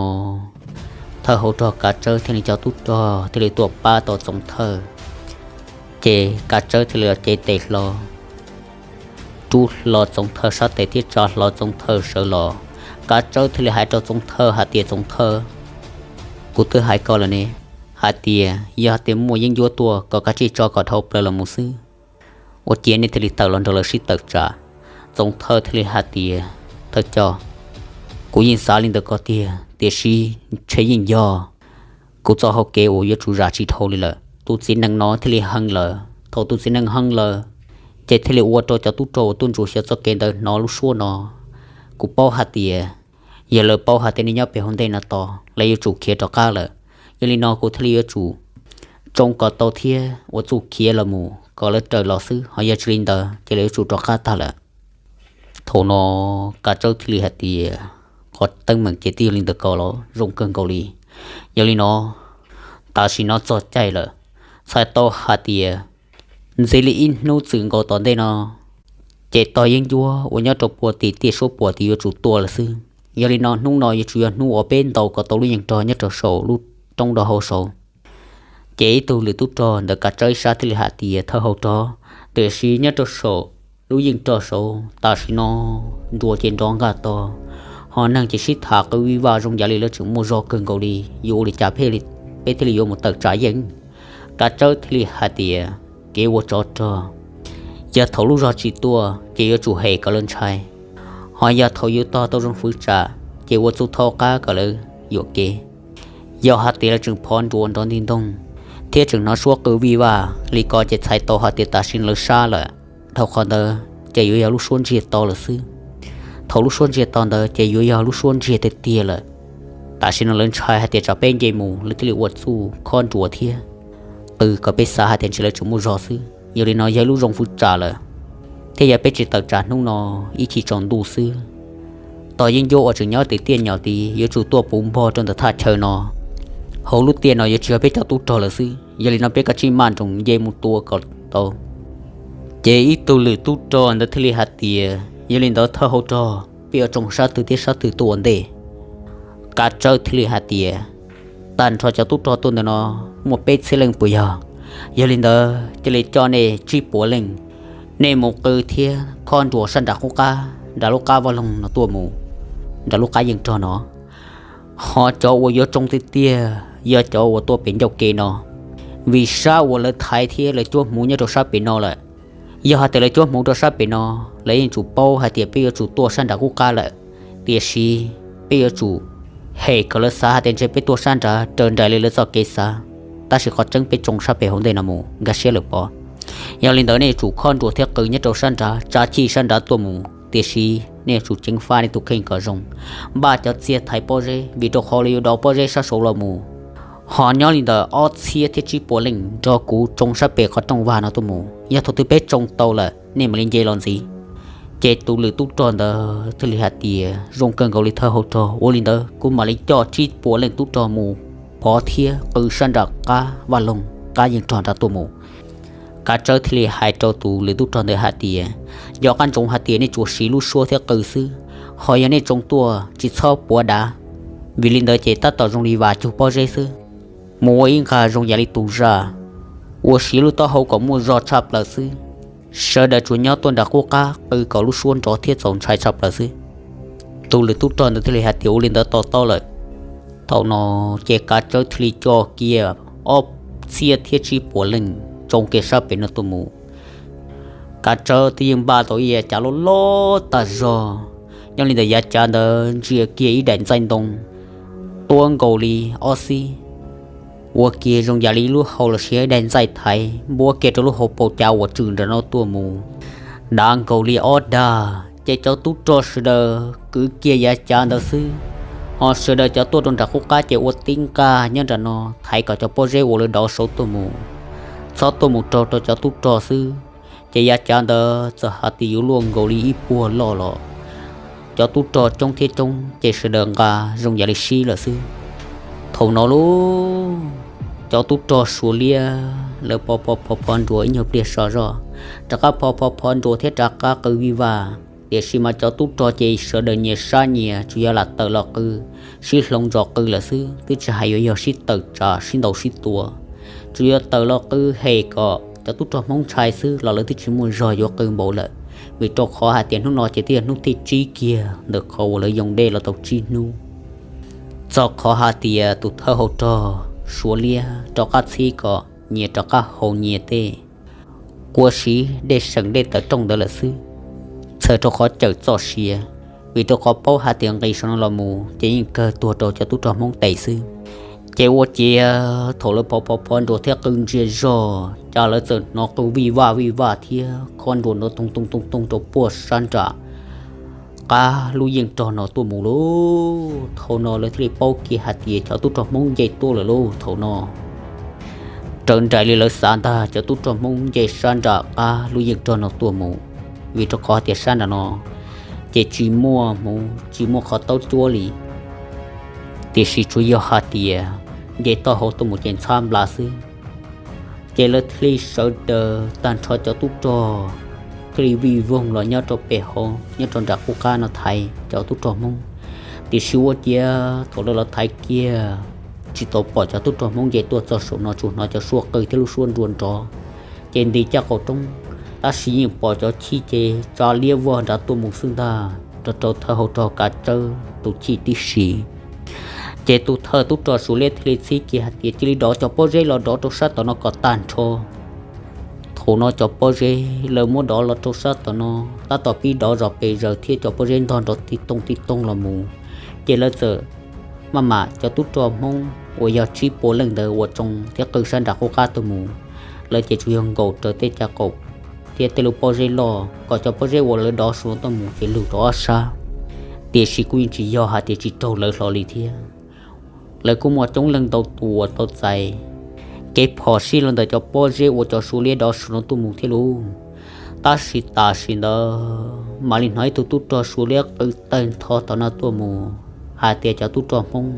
thawj hauv rog Kav Tsawb thiab nws cov tub rog thiaj li tuaj pab tau Txoov Thawj, ces Kav Tsawb thiaj li cev tes hlo rub hlo Txoov Thawj sab tes thiab tsa hlo Txoov Thawj sawv los. Kav Tsawb thiaj li hais rau Txoov Thawj hais tias, Txoov Thawj, kuv twb hais koj lawm ne, hais tias yog tias muaj yeeb ncuab tuaj kom kav tsij tso kom dhau plaws los mus xwb, ua ciav nej thiaj li tawm los nrog lawv sib tawm tsam. Txoov Thawj thiaj li hais tias, Thawj coj, kuv yeej xav li ntawd ko tiag, tiam sis ntshe yeej yog kuv txoj hau kev uas yuav tsum zam tsis dhau li lawm. Tus txiv nees no thiaj li hee lawm. Thaum tus txiv nees hee lawm, ces thiaj li ua rau cov tub rog uas tuaj ntsuas xyuas txoj kev ntawd hnov lub suab no. Kuv paub hais tias yog lawv paub hais tias nej nyob pem hauv ntej no tos, lawv yuav tsum khiav rov qab lawm. Yog li no kuv thiaj li yuav tsum tsoo kom tau thiab ua txuj khiav los mus kom lawv raws los xwb, ho yog tsis li ntawd ces lawv yuav tsum rov qab tag lawm. Thaum no Kav Tsawb thiaj li hais tias, qhov teeb meem ces twb yog li ntawd ko los zoo kawg nkaus li. Yog li no, tam sim no txog caij lawm, txhais tau hais tias ntxiv li ib hnub txwm nkaus tom ntej no, ces tog yeeb ncuab uas nyob rau puag tim tiaj suab puam tim yuav tsum tuaj lawm xwb. Yog li no hnub no yuav tsum yog hnub uas peb ntaus kom tau lub yeej rog nyob rau saum lub roob rau hauv saud. Ces ib tug lwm tub rog ntawm Kav Tsawb ib sab thiaj li hais tias, thawj hauv rog, tiam sis nyob rau saum lub yeej rog saud tam sim no nruas ces nrov nqaj tog, Ho neeg ces sib tham qw vij vaj zoo yam li lawv tseem muaj zog kawg nkaus li, yuav ua li cas peb thiaj li yuav mus tawm tsam yeej. Kav Tsawb thiaj li hais tias, kev ua tsov rog, yog thaum lub zog tsis tuaj ces yuav tsum hem kom lawv ntshai, ho yog thaum yus tog tau zoo fwv tsam ces ua txuj thaub qab kom lawv yuam kev. Yog hais tias lawv tseem phov nruas nrov nti ntoog thiab tseem hnov suab qw vij vaj li ko ces txhais tau hais tias tam sim no lawv sab lawm. Dhau qhov ntawd ces yuav yog lub suab ntsiag to lawm xwb. Thaum lub suab ntsiag to ntawd ces yuav yog lub suab ntsiag tiag tiag lawm. Tam sim no lawv ntshai hais tias tsam peb nce mus lawv thiaj li ua txuj khob nruas thiab qw kom peb xav hais tias ntshe lawv tseem muaj zog xwb. Yog li no yog ib lub zoo fwv tsam lawm, thiab yog peb tsis tawm tsam hnub no ib chim tsaus ntuj xwb, tog yeeb ncuab uas tseem nyob tim tiaj nyom tid yuav tsum tuaj puv npog rau ntawm thaj chaw no. Hauv lub tiaj no yuav tsis yog peb cov tub rog lawm xwb. Yog li no peb kav tsij maj nroos nce mus tua kom tau. Ces ib tug lwm tub rog ntawd thiaj li hais tias, yog li ntawd thawj hauv rog, peb yuav tsoo sab twg thiab sab twg tuaj ua ntej? Kav Tsawb thiaj li hais tias, tag nrho cov tub rog tuaj ntawm no muaj peb txhiab leej puas yog? Yog li ntawd cia li coj nej tsib puas leej, nej mus qw thiab khob nruas sab nram qub qab, nram lub qab vaj loog no tuaj mus, nram lub qab yeej rog no. Ho cov uas yuav tsoo tiag tiag yog cov uas tuaj pem ncauj ke no, vim sab uas lawv thaiv thiab lawv cuab hmuv nyob rau sab pem no lawm. Yog hais tias lawv cuab hmuv rau sab pem no, lawv yeej tsum paub hais tias peb yuav tsum tuaj sab nram qub qab lawm. Tiam sis peb yuav tsum hem kom lawv xav hais tias ntshe peb tuaj sab nrad raws nraim li lawv txoj kev xav, tab sis qhov tseeb peb tsoo sab pem hauv ntej no mus nkag siab lawm pob. Yog li ntawd nej yuav tsum khob nruas thiab qw nyob rau sab nrad, tsa chij sab nrad tuaj mus, tiam sis nej yuav tsum ceev faj nej tus kheej kom zoo, npaj cov txiag thaiv pob zeb, vim rau qhov lawv yuav dov pob zeb sab saud los mus. Ho nyob li ntawm ob txhiab thiab tsib puas leej nrog kuv tsoo sab pem qhov rooj vag no tuaj mus, yog thaum twg peb tsoo tau lawm nej mam li nce los ntxiv. Ces tus lwm tub rog ntawd thiaj li hais tias, zoo kawg nkaus li thawj hauv rog, ua li ntawd kuv mam li coj tsib puas leej tub rog mus phov thiab qw sab nram qab vaj loog qab yeej rog nrad tuaj mus. Kav Tsawb thiaj li hais rau tus lwm tub rog ntawd hais tias, nco qab ntsoov hais tias nej tsuas siv lub suab thiab qw xwb, ho yog nej tsoo tuaj tsis txhob puav dav, vim li ntawd ces tab tom zoo li vas cug pob zeb xwb. Mus ua ib nqag zoo yam li tus zaj uas siv lub taub hau kom muaj zog tshaj plaws xwb. Sawv daws tsuas nyob tuaj nram qub qab qw kom lub suab nrov thiab txaus ntshai tshaj plaws xwb. Tus lwm tub rog ntawd thiaj li hais tias, ua li ntawd to taub lawm. Thaum no ces Kav Tsawb thiaj li coj kiag ob txhiab thiab tsib puas leej tsoo kiag sab pem no tuaj mus. Kav Tsawb twb yeej npaj tau ib yav cav loj loj tag zog. Nyob li ntawm yav cav ntawd ntsia kiag ib daim ntxaij ntoo tuab nkaus li ob xib, ua kiag zoo yam li ib lub hau los sis ib daim ntxaij thaiv npuab kiag rau lub hauv paus cav uas tswm nram no tuaj mus, dav nkaus li ob dag. Ces cov tub rog sawv daws kwv kiag yav cav ntawd xwb, ho sawv daws cov tuaj rau nram qub qab ces ua tib nqaj nyob nram no thaiv kom cov pob zeb uas lawv dov saud tuaj mus, txhob tuaj mus raug rau cov tub rog xwb. Ces yav cav ntawd txawm hais tias yuav luaj nkaus li ib puag loj los, cov tub rog coob thiab coob ces sawv daws nqa zoo yam li sib lawm xwb. Thaum no lauj, cov tub rog Suav liab lawv phov phov phov phov nruas ib nyuag pliag so zoj, rov qab phov phov phov nruas thiab rov qab qw vij vaj. Tiam sis mas cov tub rog ces sawv daws nyias sab nyias tsuas yog lam tawm los qw, sib hloov ntsos qw lawm xwb, twb tsis hais yuav yog sib tawm tsam sib ntaus sib tua. Tsuas yog tawm los qw hem kom cov tub rog Hmoob ntshai xwb los lawv twb tsis muaj zog yuav qw npaum lawm, vim rau qhov hais tias hnub no ces twb yog hnub thib tsib kiag ntawm qhov uas lawv yoo dej los tau tsib hnub. Txog qhov hais tias tus thawj hauv rog Suav liab rov qab txhib kom nyias rov qab haus nyias tej kua siv dej seem dej tawm rooj ntawd lawm xwb, txhawm rau qhov cawm txoj sia, vim rau qhov paub hais tias nqis saum no los mus ces yeej kawg tuag rau cov tub rog Hmoob tes xwb. Ces ua ciav thaum lawv phov phov phov nruas thiab qw ntsiag zog, cas lawv txawm hnov qw vij vaj vij vaj thiab khob nruas nrov toog toog toog toog rau puag sab nram qab lub yeej rog no tuaj mus lauj. Thaum no lawv thiaj li paub kiag hais tias cov tub rog Hmoob nce tuaj lawm lauj. Thaum no raws nraim li lawv xav ntag, cov tub rog Hmoob nce sab nram qab lub yeej rog no tuaj mus, vim rau qhov tias sab nram no ces tsis muaj hmuv tsis muaj qhov taub cuab li, tiam sis tsuas yog hais tias nce taub hau tuaj mus ces ntxhab nplas xwb. Ces lawv thiaj li sawv daws tag nrho cov tub rog thiaj li vij voog los nyob rau pem hauv nyob rau nram qub qab no thaiv cov tub rog Hmoob. Tiam sis ua ciav thaum lawv los thaiv kiag tsis tau pom cov tub rog Hmoob nce tuaj txog saum no, tsuas hnov cov suab qw thiab lub suab nruas nrov ces nti caj qaum roob, tab sis yeej pom cov chij ces tsa liab vog nrad tuaj mus xwb ntag. Rau rau thawj hauv rog Kav Tsawb tus chij tib si. Ces tus thawj tub rog Suav Liab thiaj li txib kiag hais tias cia li dov cov pob zeb los dov rau sab tom no kom tag nrho. Thaum no cov pob zeb lawv muab dov los rau sab tom no, tab tom pib dov zos pes zaws thiab cov pob zeb ntog nrov tib tooj tib tooj los mus, ces lawv txawm maj mam cov tub rog Hmoob uas yog tsib puas leej ntawd uas tsoo thiab qw sab nram qub qab tuaj mus, lawv ces tsuas yog nkaum raws tej cav qaum thiab tej lub pob zeb loj kom cov pob zeb uas lawv dov su tuaj mus ces lug rau ob sab, tiam sis kuj yeej tsis yog hais tias tsis raug lawv hlo li thiab. Lawv kuj muaj coob leej ntau tus uas tau txais kev phom sij los ntawm cov pob zeb uas cov Suav Liab dov su no tuaj mus thiab lauj. Tab sis tam sim ntawd mam li hnov ib tug tub rog Suav Liab qw tawg ntho tom no tuaj mus hais tias cov tub rog Hmoob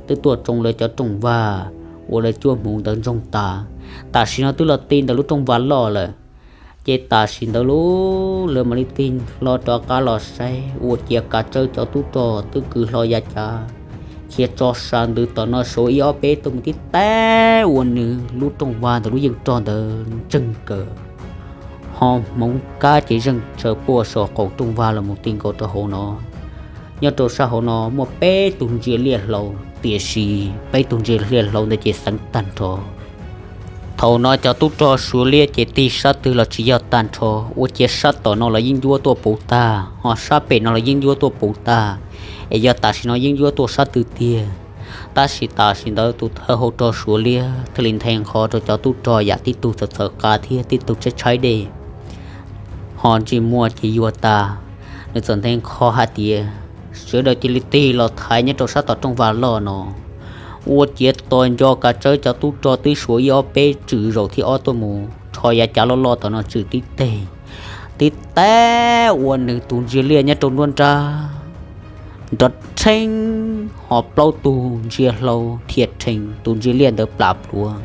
twb tuaj tsoo lawv cov rooj vag uas lawv cuab hmuv ntawd ntsoog tas, tam sim no twb los ti ntawm lub rooj vag loj lawm. Ces tam sim ntawd lauj, lawv mam li tig hlo rov qab los saib ua ciav Kav Tsawb cov tub rog twb kwv hlo yav cav khiav tso sa ntws tom no suav ib ob peb tuaj mus tib teb ua nws lub rooj vag ntawm lub yeej rog ntawd ntseeg kawg. Ho hmoov kab ces zeeg tsawv puag saum qaum rooj vag los mus ti nkaus rau hauv no. Nyob rau sab hauv no muaj peb tug ntsia liaj hlau, tiam sis peb tug ntsia liaj hlau ntawd ces xeev tag nrho. Thaum no cov tub rog Suav Liab ces tig sab twg los tsis yog tag nrho, ua ciav sab tom no los yeej ncuab tuaj puv tag, ho sab pem no los yeej ncuab tuaj puv tag, es yog tam sim no yeej ncuab tuaj sab twg tiag. Tab sis tam sim ntawd tus thawj hau rog Suav Liab thiaj li nthe nqho rau cov tub rog yam tib tug txawv txawv qa thiab tib tug tshaib tshaib dej, ho ntsej muag ces yuag tas. Nws txawm nthe nqho hais tias, sawv daws cia li tig los thaiv nyob rau sab tom rooj vag loj no. Ua ciav tos nco Kav Tsawb cov tub rog twb suav ib ob peb tswm zaum thib ob tuaj mus rho yav cav loj loj tom no tswm tib teg, tib teb ua nws tus ntsia liaj nyob rau nruab nrab nrov rheeb, ho plaub tug ntsia hlau thiaj rhees tus ntsia liaj ntawd plam pluav,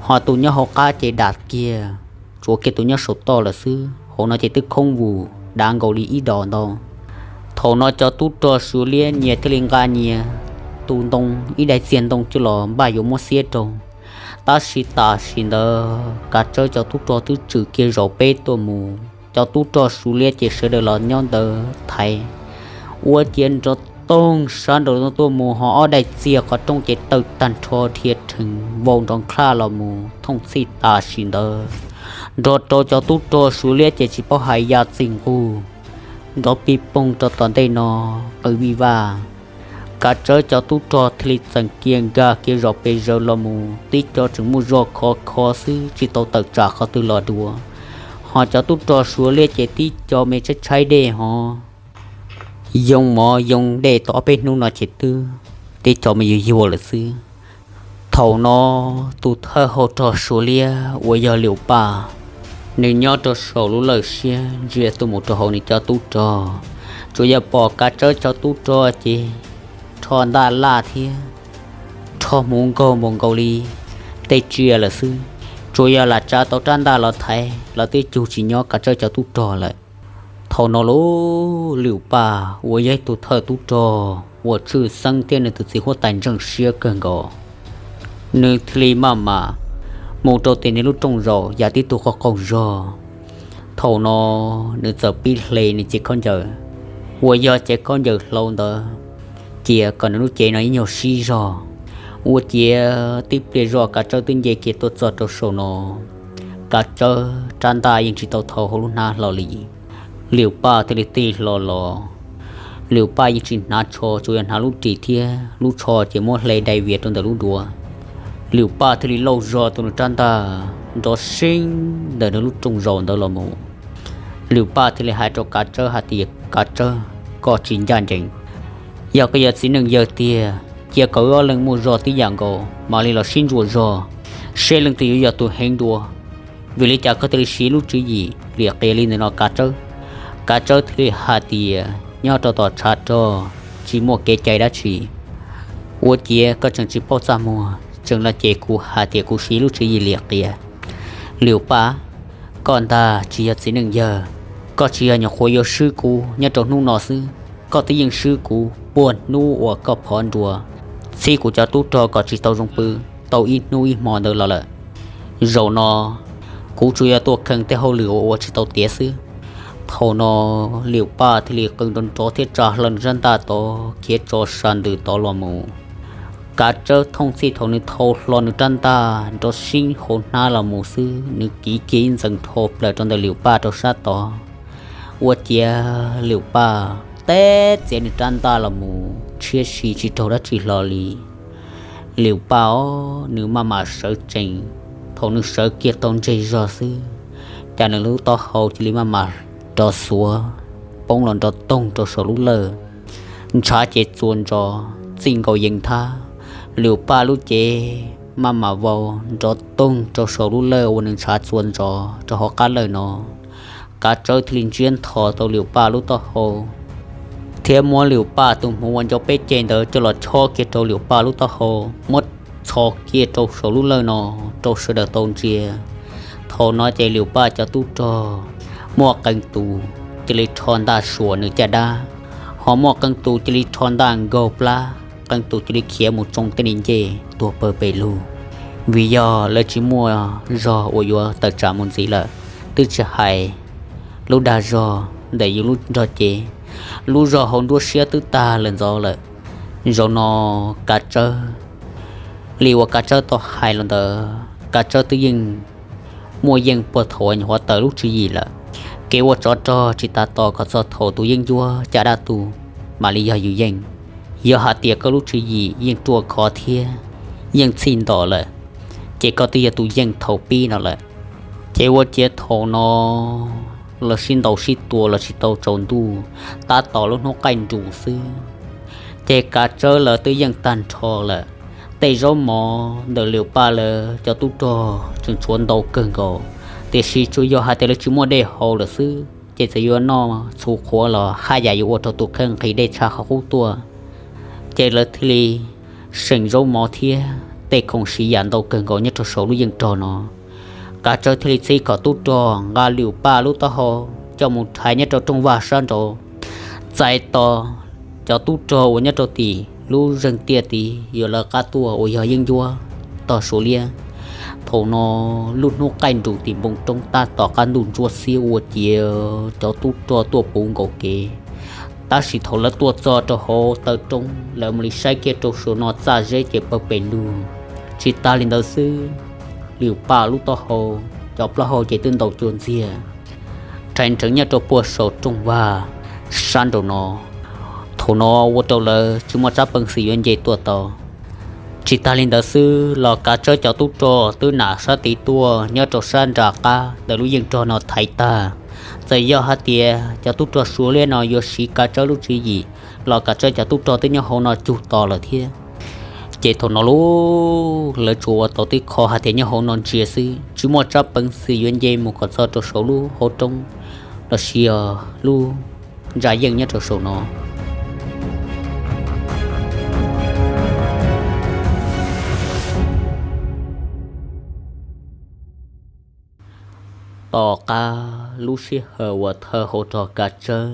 ho tus nyob hauv qab ces dam kiag, tsuav kiag tus nyob saum toj lawm xwb, hauv no ces twb khoob vus dav nkaus li ib dos ntau. Thaum no cov tub rog Suav Liab nyias thiaj li nqa nyias tus ntoo, ib daim txiag ntoo coj los npaj yuav muab xiab rau. Tab sis tam sim ntawd Kav Tsawb cov tub rog twb tswm kiag zaum peb tuaj mus, cov tub rog Suav Liab ces sawv daws los nyob ntawd thaiv. Ua ciav nrov toog sab nraud tuaj mus, ho ob daim txiag qhov rooj ces tawg tag nrho dhia rhees vau nrov nqhaj los mus thooj txhij tam sim ntawd, nrog rau cov tub rog Suav Liab ces tsis paub hais ya txij nqug, nrov pij poog rau tom ntej no qw vij vaj. Kav Tsawb cov tub rog thiaj li txeem kiag nkag kiag zos pes zaws los mus, tib co tseem muaj zog khov kho xwb tsis tau tawm tsam qhov twg los dua. Ho cov tub rog Suav Liab ces tib co me tshaib tshaib dej ho yoo mov yoo dej tau ob peb hnub no ces twb tib co me yuag yuag lawm xwb. Thaum no tus thawj hau rog Suav Liab uas yog Lium Paj, nws nyob rau saum lub lawj siab ntsia tuaj mus rau hauv nws cov tub rog, tsuas yog pom Kav Tsawb cov tub rog ces rho ntaj laj thiab rho hmuv nkaug npaum nkaus li tej tsiaj lawm xwb. Tsuas yog lam tsa tau rab ntaj los thaiv los twb cug tsis nyob Kav Tsawb cov tub rog lawm. Thaum no lauj, Lium Paj uas yog ib tug thawj tub rog uas tshwj xeeb thiab nws tus txiv huab tais ntseeg siab kawg nkaus, nws thiaj li maj mam mus rau tim nws lub rooj zaum yam tib tug qaug qaug zog. Thaum no nws txawm pib hle nws cev khaub ncaws uas yog cev khaub ncaws hlau ntawd cia kom nws lub cev no ib nyuag sib zog. Ua ciav tib pliag zog Kav Tsawb twb nce kiag tuaj txog rau saum no. Kav Tsawb rab ntaj yeej tsis tau thau hauv lub hnab hlo li. Lium Paj thiaj li tig hlo los. Lium Paj yeej tsis hnav tsho, tsuas yog hnav lub ris thiab lub tsho ces muab hle dai vias rau ntawm lub duav. Lium Paj thiaj li lauj zog tus nws rab ntaj nrov seeb ntawm nws lub rooj zaum ntawd los mus. Lium Paj thiaj li hais rau Kav Tsawb hais tias, Kav Tsawb, koj tsis ncaj ncees. Yog koj yog txiv neej yawg tiag, cia kom wb ob leeg muaj zog tib yam nkaus mam li los sib ntsuas zog, seb leej twg yuav yog tus heev dua. Vim li cas koj thiaj li siv lub tswv yim lim qias li ntawm no Kav Tsawb? Kav Tsawb thiaj li hais tias, nyob rau tom tshav rog tsis muaj kev cai dab tsi, ua ciav koj tseem tsis paub txaj muag tseem los cem kuv hais tias kuv siv lub tswv yim lim qias. Lium Paj, koj ntag tsis yog txiv neej yawg, koj tsis yog nyuam qhuav yuav swb kuv nyob rau hnub no xwb, koj twb yeej swb kuv puag hnub uas koj phov nruas txhib kuv cov tub rog kom tsis tau zoo pw tau ib hnub ib hmo ntawd los lawm. Zaum no kuv tsuas yog tuaj kheev tej hauj lwm uas ua tsis tau tiav xwb. Thaum no Lium Paj thiaj li qw nrov nrov thiab tsa hlo nws rab ntaj tod khiav tso sa ntws tod los mus. Kav Tsawb thooj txhij thaum nws thau hlo nws rab ntaj nrov sib hauv hnab los mus xwb, nws kiv kiag ib ntxees nrho plaws rau ntawm Lium Paj rau sab tod. Ua ciav Lium Paj teb txiav nws rab ntaj los mus tshiab si tsis raug dab tsi hlo li. Lium Paj os, nws maj mam sawv tsees, thaum nws sawv kiag tau ntseg zog xwb, cas nws lub taub hau cia li maj mam nrov xuav poob los nrov toog rau saum lub lawj. Ntshav ces txuas ntsos txij nkaus yees thab, Lium Paj lub cev maj mam vau nrov toog rau saum lub lawj uas nws ntshav txuas ntsos rau hauv qab lawj no. Kav Tsawb thiaj li ntsiab ntho tau Lium Paj lub taub hau thiab muab Lium Paj tus hmuv uas ncau peb ceg ntawd coj los chob kiag rau Lium Paj lub taub hau, muab txhos kiag rau saum lub lawj no rau sawv daws tau ntsia. Thaum no ces Lium Paj cov tub rog muaj qee tus cia li rho ntaj suam nws caj dab, ho muaj qee tus cia li rho ntaj nkaug plab, qee tus cia li khiav mus tsoo tej ni ncej tuag pawg pes lug, vim yog lawv tsis muaj zog uas yuav tawm tsam mus ntxiv lawm. Twb tsis hais lub dag zog ntawm yus lub nrog cev, lub zog hauv nruab siab twb tag lawm ntxov lawm. Zaum no Kav Tsawb, li uas Kav Tsawb tau hais los ntawd, Kav Tsawb twb yeej muaj yeej puag thaum uas nyuam qhuav tawm lub tswv yim lawm. Kev ua tsov rog tsis tas tos kom txog thaum tus yeeb ncuab caj dab tu mam li yog yus yeej. Yog hais tias koj lub tswv yim yeej ruaj khov thiab yeej txhij ntom lawm, ces koj twb yog tus yeej thaum pib no lawm. Ces ua ciav thaum no los sib ntaus sib tua los tsis tau tsaus ntuj, tab tom lub hnub qaij nrus xwb, ces Kav Tsawb lawv twb yeej tag nrho lawm. Tej zaub mov ntawm Lium Paj lawv cov tub rog tseem tshuav ntau kawg nkaus, tiam sis tsuas yog hais tias lawv tsis muaj dej haus lawm xwb, ces txawm yuav noj txhuv qhuav los haj yam yuav ua rau tus kheej nqhis dej tshaj qhov qub tuaj. Ces lawv thiaj li seem zaub mov thiab tej khoom siv yam ntau kawg nkaus nyob rau saum lub yeej rog no. Kav Tsawb thiaj li txib kom tub rog nqa Lium Paj lub taub hau coj mus rhais nyob rau rooj vag sab nraud, txais tos cov tub rog uas nyob rau tim lub zeeg tiaj tid yuav lawv qab tuaj uas yog yeeb ncuab tog Suav liab. Thaum no lub hnub qaij nrus tim npoo roob tab tom qab ntuj ntsuab xiab ua ciav cov tub rog tuaj puv nkaus kev. Tab sis thaum lawv tuaj txog rau hauv taw roob, lawv mam li saib kiag rau saum no txaj zeb ces pawg pes lug. Tsis tas li ntawd xwb, Lium Paj lub taub hau, cov plaub hau ces twb ntaus cua ntxiag rhais nreev nyob rau puag saum rooj vag sab nraum no. Thaum no ua rau lawv tsis muaj tsab peev xwm yuav nce tuaj tau. Tsis tas li ntawd xwb los Kav Tsawb cov tub rog twb nam sab tid tuaj nyob rau sab nram qab ntawm lub yeej rog no thaiv tag. Txawm yog hais tias cov tub rog Suav liab no yuav siv Kav Tsawb lub tswv yim los Kav Tsawb cov tub rog twb nyob hauv no cug tos lawm thiab. Ces thaum no lub lawv tsuas ua tau tib qho hais tias nyob hauv no ntsia xwb, tsis muaj tsab peev xwm yuav nce mus kom txog rau saum lub hauv roob los sis lub ntsa yeej nyob rau saum no. Tom qab lub sij hawm uas thawj hauv rog Kav Tsawb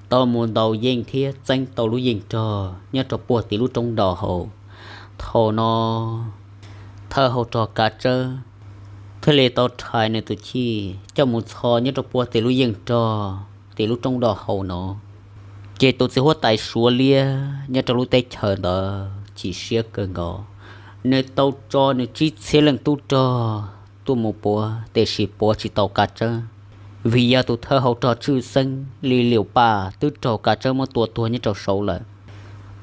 tau mus ntaus yeej thiab txeeb tau lub yeej rog nyob rau puag tim lub roob nrog hauv, thaum no thawj hauv rog Kav Tsawb thiaj li tau rhais nws tus chij coj mus txhos nyob rau puag tim lub yeej rog tim lub roob nrog hauv no. Ces tus txiv huab tais Suav liab nyob rau lub teb chaws ntawd chim siab kawg nkaus. Nws tau tso nws tsib txhiab leej tub rog tuaj mus puav, tiam sis puav tsis tau Kav Tsawb, vim yog tus thawj hauv rog Tswj Xeeb li Lium Paj twb raug Kav Tsawb muab tua tuag nyob rau saud lawm.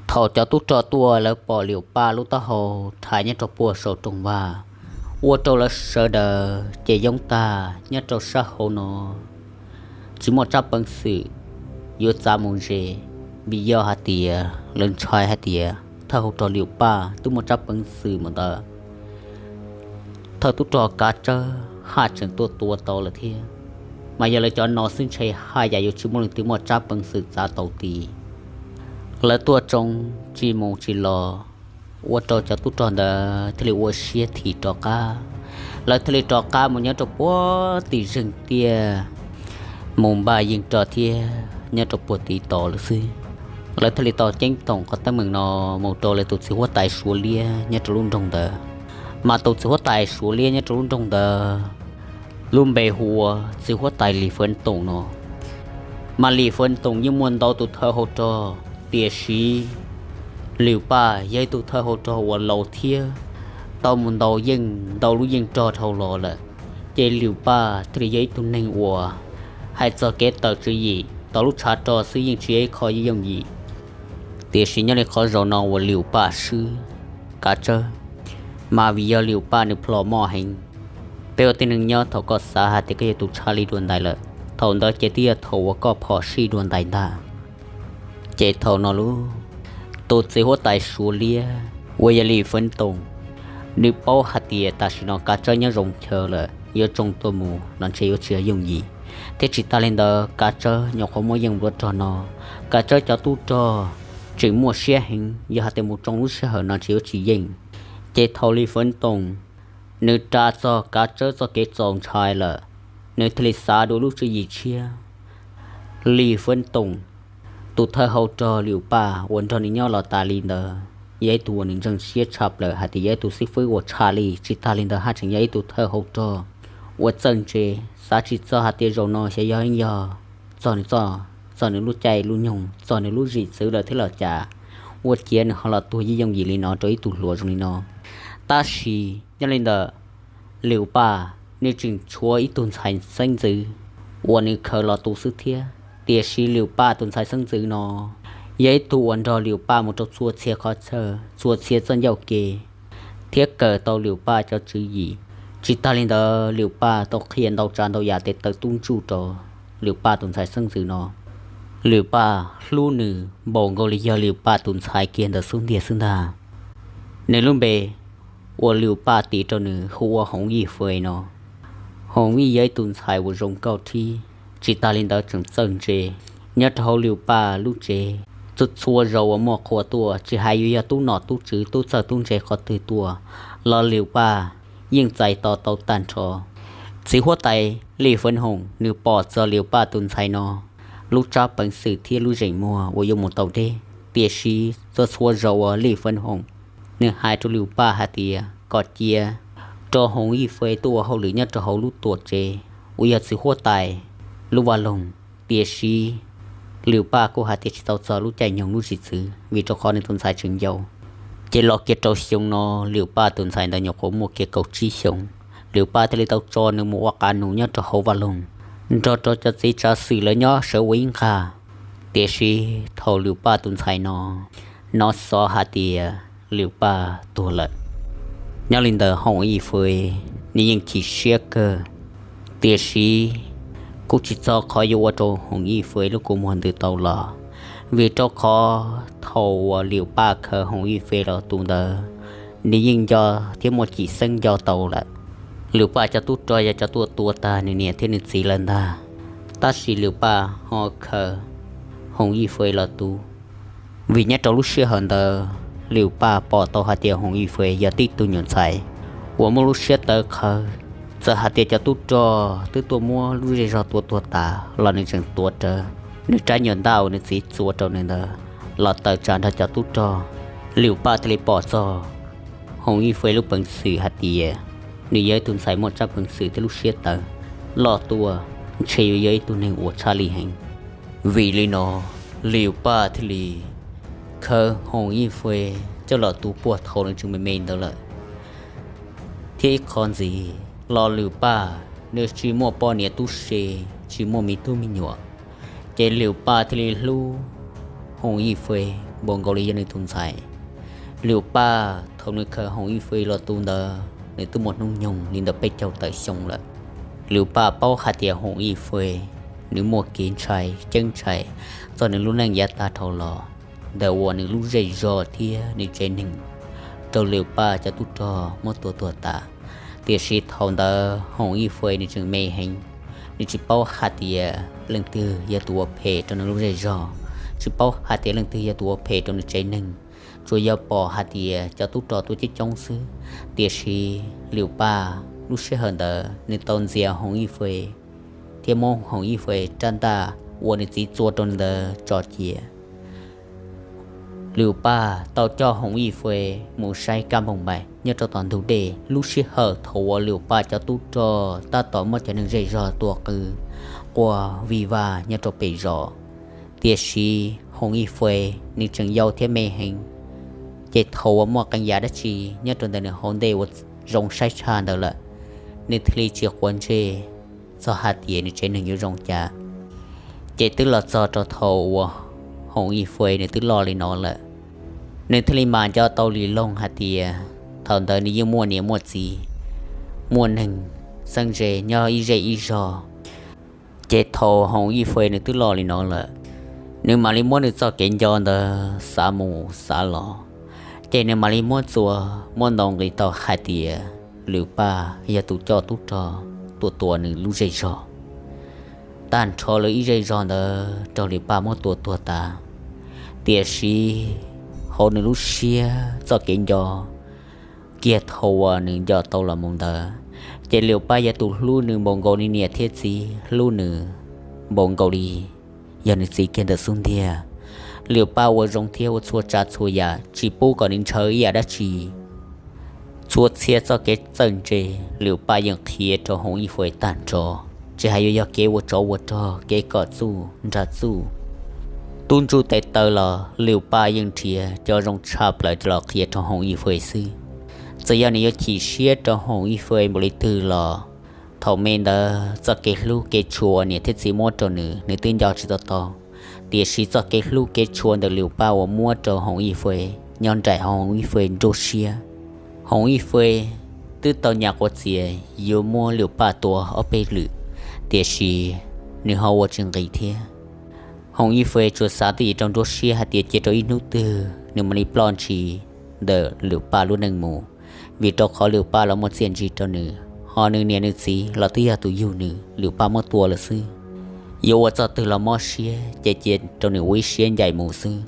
Thaum cov tub rog tuaj lawv pom Lium Paj lub taub hau rhais nyob rau puag saum rooj vag, ua rau lawv sawv daws ces yoob tag nyob rau sab hauv no, tsis muaj tsab peev xwm yuav txav mus ze, vim yog hais tias lawv ntshai hais tias thawj hauv rog Lium Paj twb muaj tsab peev xwm mus ntawd, thawj tub rog Kav Tsawb haj tseem tuaj tua tau lawm thiab. Mas yog lawv cov no xwb ntshe haj yam yuav tsis muaj leej twg muaj tsab peev xwm txav tau tid. Lawv tuaj tsoo tsis mus tsis los, ua rau cov tub rog ntawd thiaj li ua siab thim rov qab. Lawv thiaj li rov qab mus nyob rau puag tim zeeg tiaj, mus npaj yeej rog thiab nyob rau puag tim tod lawm xwb. Lawv thiaj li tau ceeb toom qhov teeb meem no mus rau lawv tus txiv huab tais Suav liab nyob rau lub nroog ntawd. Mas tus txiv huab tais Suav liab nyob rau lub nroog ntawd lub npe hu ua txiv huab tais Lis Fawv Toom no. Mas Lis Fab Toom yeej muaj ntau tus thawj hauv rog, tiam sis Lius Paj yog ib tug thawj hauv rog uas laus thiab tau mus ntaus yeej ntau lub yeej rog dhau los lawm. Ces Lius Paj thiaj li yog ib tug neeg uas hais txog kev tawm tswv yim tau lub tshav rog xwb yeej tsis yog ib qho yooj yim. Tiam sis nyob li qhov zaum no uas Lius Paj swb Kav Tsawb, mas vim yog Lius Paj nws plhom moj heev. Peb ua tib neeg nyob, thaum koj xav hais tias koj yog tus tshaj lij dua ntais lawm, thaum ntawd ces twb yog thaum uas koj phom sij dua ntais ntag. Ces thaum no lub tus txiv huab tais Suav liab uas yog Lis Fab Toom, nws paub hais tias tam sim no Kav Tsawb nyob zoo chaw lawm, yuav tsoo tuaj mus los ntshe yuav tsis yooj yim. Thiab tsis tas li ntawd, Kav Tsawb nyuam qhuav muaj yeej nplua rog no, Kav Tsawb cov tub rog tseem muaj siab heev, yog hais tias mus tsoo lub sij hawm no ntshe yuav tsis yeej. Ces thaum Lis Fab Toom nws ras txog Kav Tsawb txoj kev txaus ntshai lawm, nws thiaj li xav dua lub tswv yim tshiab. Lis Fab Toom, tus thawj hauv rog Lius Paj uas nrog nws nyob los tas li ntawd, yog ib tug uas nws ntseeg siab tshaj plaws hais tias yog ib tug xib fwb uas tshaj lij, tsis tas li ntawd haj tseem yog ib tug thawj hauv rog uas txawj ntse. Xav tsis txog hais tias zaum no xyov yog yeej yog txog nws txoj, txog nws lub caij lub nyoog, txog nws lub zwm txwv lawm thiab los cas, ua ciav nws ho los tuag yooj yim li no rau ib tug hluas zoo li no. Tab sis nyob li ntawm Lius Paj, nws tseem tshuav ib tug ntxhais xeeb ntxwv uas nws khaws los tu xwb thiab. Tiam sis Lius Paj tus ntxhais xeeb ntxwv no yog ib tug uas nrog Lius Paj mus rau txhua txhia qhov chaw, txhua txhia txoj ncauj ke, thiab kawm tau Lius Paj cov tswv yim. Tsis tas li ntawd, Lius Paj tau qhia ntau tsav ntau yam tes taw tub ntsuj rau Lius Paj tus ntxhais xeeb ntxwv no. Lius Paj hlub nws npaum nkaus li yog Lius Paj tus ntxhais kiag ntawm xub ntiag xwb ntag. Nws lub npe uas Lius Paj tis rau nws hu ua Hoov Yij Fwm no. Hoov Yij yog ib tus ntxhais uas zoo nkauj thiab tsis tas li ntawd tseem txawj ntse. Nyob rau hauv Lius Paj lub tsev, txhua txhua zaus uas muaj qhua tuaj, tsis hais yuav yog tub nom tub tswv, tub txawj tub ntse qhov twg tuaj, los Lius Paj yeej txais tos tau tag nrho. Txiv huab tais Lij Fab Hoom nws pom txog Lius Paj tus ntxhais no lub tsab peev xwm thiab lub zeem muag uas yuav mus tau deb, tiam sis txhua txhua zaus uas Lij Fab Hoom nws hais rau Lius Paj hais tias kom cia rau Hoov Yij Fwm tuaj ua hauj lwm nyob rau hauv lub tuam tsev uas yog txiv huab tais lub vaj loog, tiam sis Lius Paj kuj hais tias tsis tau txog lub caij nyoog lub zwm txwv, vim rau qhov nws tus ntxhais tseem yau. Ces los kiag rau xyoo no, Lius Paj tus ntxhais ntawd nyuam qhuav muaj kiag kaum tsib xyoos. Lius Paj thiaj li tau tso nws mus ua qav nus nyob rau hauv vaj loog, nrog rau cov txiv tsav xwm lawv nyob sawv ua ib nqag. Tiam sis thaum Lius Paj tus ntxhais no hnov xov hais tias Lius Paj tuag lawm, nyob li ntawd Hoov Yij Fwm nws yeej chim siab kawg. Tiam sis kuj tsis txog qhov yuav ua rau Hoov Yij Fwm lub kua muag ntws tau los, vim rau qhov thaum uas Lius Paj khaws Hoov Yij Fwm los tu ntawd, nws yeej nco thiab muaj cim xeeb nco tau lawm. Lius Paj cov tub rog yog cov tuaj tua tag nws niam thiab nws txiv lawm ntag, tab sis Lius Paj ho khaws Hoov Yij Fwm los tu. Vim nyob rau lub sij hawm ntawd, Lius Paj pom tau hais tias Hoov Yij Fwm yog tib tug nyuam ntxhais uas muaj lub siab tawv qhawv. Txawm hais tias cov tub rog twb tuaj muab lub zej zog tua tuag tas los nws tseem tuav rawv nws rab nyuag ntaj uas nws txiv txua rau nws ntawd los tawm tsam nrog cov tub rog. Lius Paj thiaj li pom txog Hoov Yij Fwm lub peev xwm hais tias nws yog ib tug ntxhais muaj tsab peev xwm thiab lub siab tawv loj tuaj, ntshe yuav yog ib tug neeg uas tshaj lij heev. Vim li no, Lius Paj thiaj li khaws Hoov Yij Fwm coj los tu puag thaum nws tseem me me ntawd lawm. Thiab ib qho ntxiv los Lius Paj nws tsis muaj poj niam tub se, tsis muaj me tub me nyuam, ces Lius Paj thiaj li hlub Hoov Yij Fwm npaum nkaus li yog nws tus ntxhais. Lius Paj thaum nws khaws Hoov Yij Fwm los tu ntawd nws twb muaj hnub nyoog li ntawm peb caug tawm xyoo lawm. Lius Paj paub hais tias Hoov Yij Fwm nws muaj kev ntshai ceeb ntshai txog nws lub neej yav tag dhau los, ntawm uas nws lub zej zog thiab nws tsev neeg raug Lius Paj cov tub rog muab tua tuag tas. Tiam sis thaum ntawd Hoov Yij Fwm nws tseem me heev, nws tsis paub hais tias leej twg yog tus ua phem rau nws lub zej zog, tsis paub hais tias leej twg yog tus ua phem rau nws tsev neeg, tsuas yog pom hais tias cov tub rog tuaj coob coob xwb. Tiam sis Lius Paj lub sij hawm ntawd nws tau ntxias Hoov Yij Fwm thiab muab Hoov Yij Fwm rab ntaj uas nws txiv txua rau nws ntawd tso cia. Lius Paj tau coj Hoov Yij Fwm mus saib kab npoo npaim nyob rau tom ntug dej. Lub sij hawm thaum uas Lius Paj cov tub rog tab tom muab cov neeg zej zog tua qw, quaj vij vaj nyob rau pem zos. Tiam sis Hoom Ib Fwj nws tseem yau thiab me heev, ces thaum uas muaj qee yam dab tsi nyob rau ntawm nws hauv ntej uas zoo saib tshaj ntawd lawm, nws thiaj li tsis quav ntsej txog hais tias nws tsev neeg yuav zoo cas. Ces twb los txog rau thaum uas Hoom Ib Fwj nws twb loj li no lawm, nws thiaj li mam nco tau li loog hais tias thaum ntawd nws yeej muaj niam muaj txiv, muaj neeg txheeb ze nyob ib zej ib zog. Ces thaum Hoom Ib Fwj nws twb loj li no lawm, nws mam li muab nws txoj kev nco ntawd xav mus xav los, ces nws mam li muab txuas muab ntaus nqi tau hais tias Lwm Paj yog tus coj tub rog tuaj tua nws lub zej zog. Tag nrho lawv ib zej zog ntawd raug Lwm Paj muab tua tuag tas. Tiam sis hauv nws lub siab txoj kev nco kiag thaum uas nws nco tau los mus ntawd, ces Lwm Paj yog tus hlub nws npaum nkaus li niam thiab txiv, hlub nws npaum nkaus li yog nws txiv kiag ntawm xub ntiag. Lwm Paj ua zoo thiab ua txhua tsav txhua yam tsis pub kom nws ntshaw ib yam dab tsi. Txhua txhia txoj kev txawj ntse Lwm Paj yeej qhia rau Hoom Ib Fwj tag nrho, tsis hais yuav yog kev ua tsov ua rog, kev kom txuj nrag txuj, tub ntsuj tes taw los Lwm Paj yeej nrhiav cov zoo tshaj plaws coj los qhia rau Hoom Ib Fwj xwb. Txawm yog nws yuav chim siab rau Hoom Ib Fwj npaum li twg los thaum me ntawd txoj kev hlub kev tshua uas niam thiab txiv muab rau nws, nws twb nco tsis tau tau. Tiam sis txoj kev hlub kev tshua ntawm Lwm Paj uas muab rau Hoom Ib Fwj nyob nraim Hoom Ib Fwj nruab siab. Hoom Ib Fwj twb tau nyam quav txias yuav muab Lwm Paj tua ob peb lwm, tiam sis nws ho ua tsis nqis thiab. Hoom Ib Fwj tsuas xav twj ywm rau nruab siab hais tias cia rau ib hnub twg nws mam li ploj ntshis ntawm Lwm Paj lub neej mus, vim rau qhov Lwm Paj los muaj txiaj ntsig rau nws, ho nws niam nws txiv los twb yog tus yug nws Lwm Paj muab tua lawm xwb. Yuav ua txoj twg los mob siab ces cia rau nws ua ib siab ncaim mus xwb.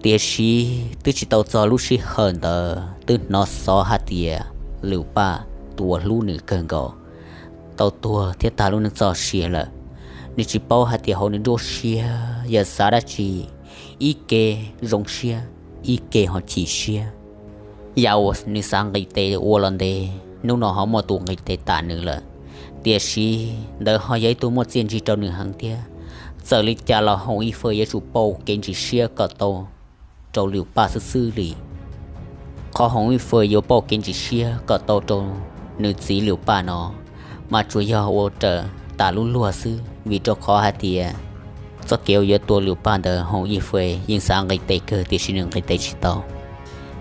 Tiam sis twb tsis tau txog lub sij hawm ntawd twb hnov xov hais tias Lwm Paj tus uas hlub nws kawg nkaus tau tuag thiab tag lub neej txoj sia lawm. Nws tsis paub hais tias hauv nws nruab siab yog xav dab tsi, ib ke zoo siab, ib ke ho chim siab. Yam uas nws xav nqis tes ua los ntev, hnub no ho muaj tus nqis tes tam nws lawm. Tiam sis ntawd ho yog ib tug muaj txiaj ntsig rau nws heev thiab. Txawm li cas los Hoom Ib Fwj yuav tsum pauj kev ntsis siab kom tau rau Lwm Paj xwb xwb li. Qhov Hoom Ib Fwj yuav pauj kev ntsis siab kom tau rau nws txiv Lwm Paj no mas tsuas yog ua raws tas lub luag xwb, vim rau qhov hais tias txoj kev uas yuav tua Lwm Paj ntawd Hoom Ib Fwj yeej xav nqis tes kawg tiam sis nws nqis tes tsis tau.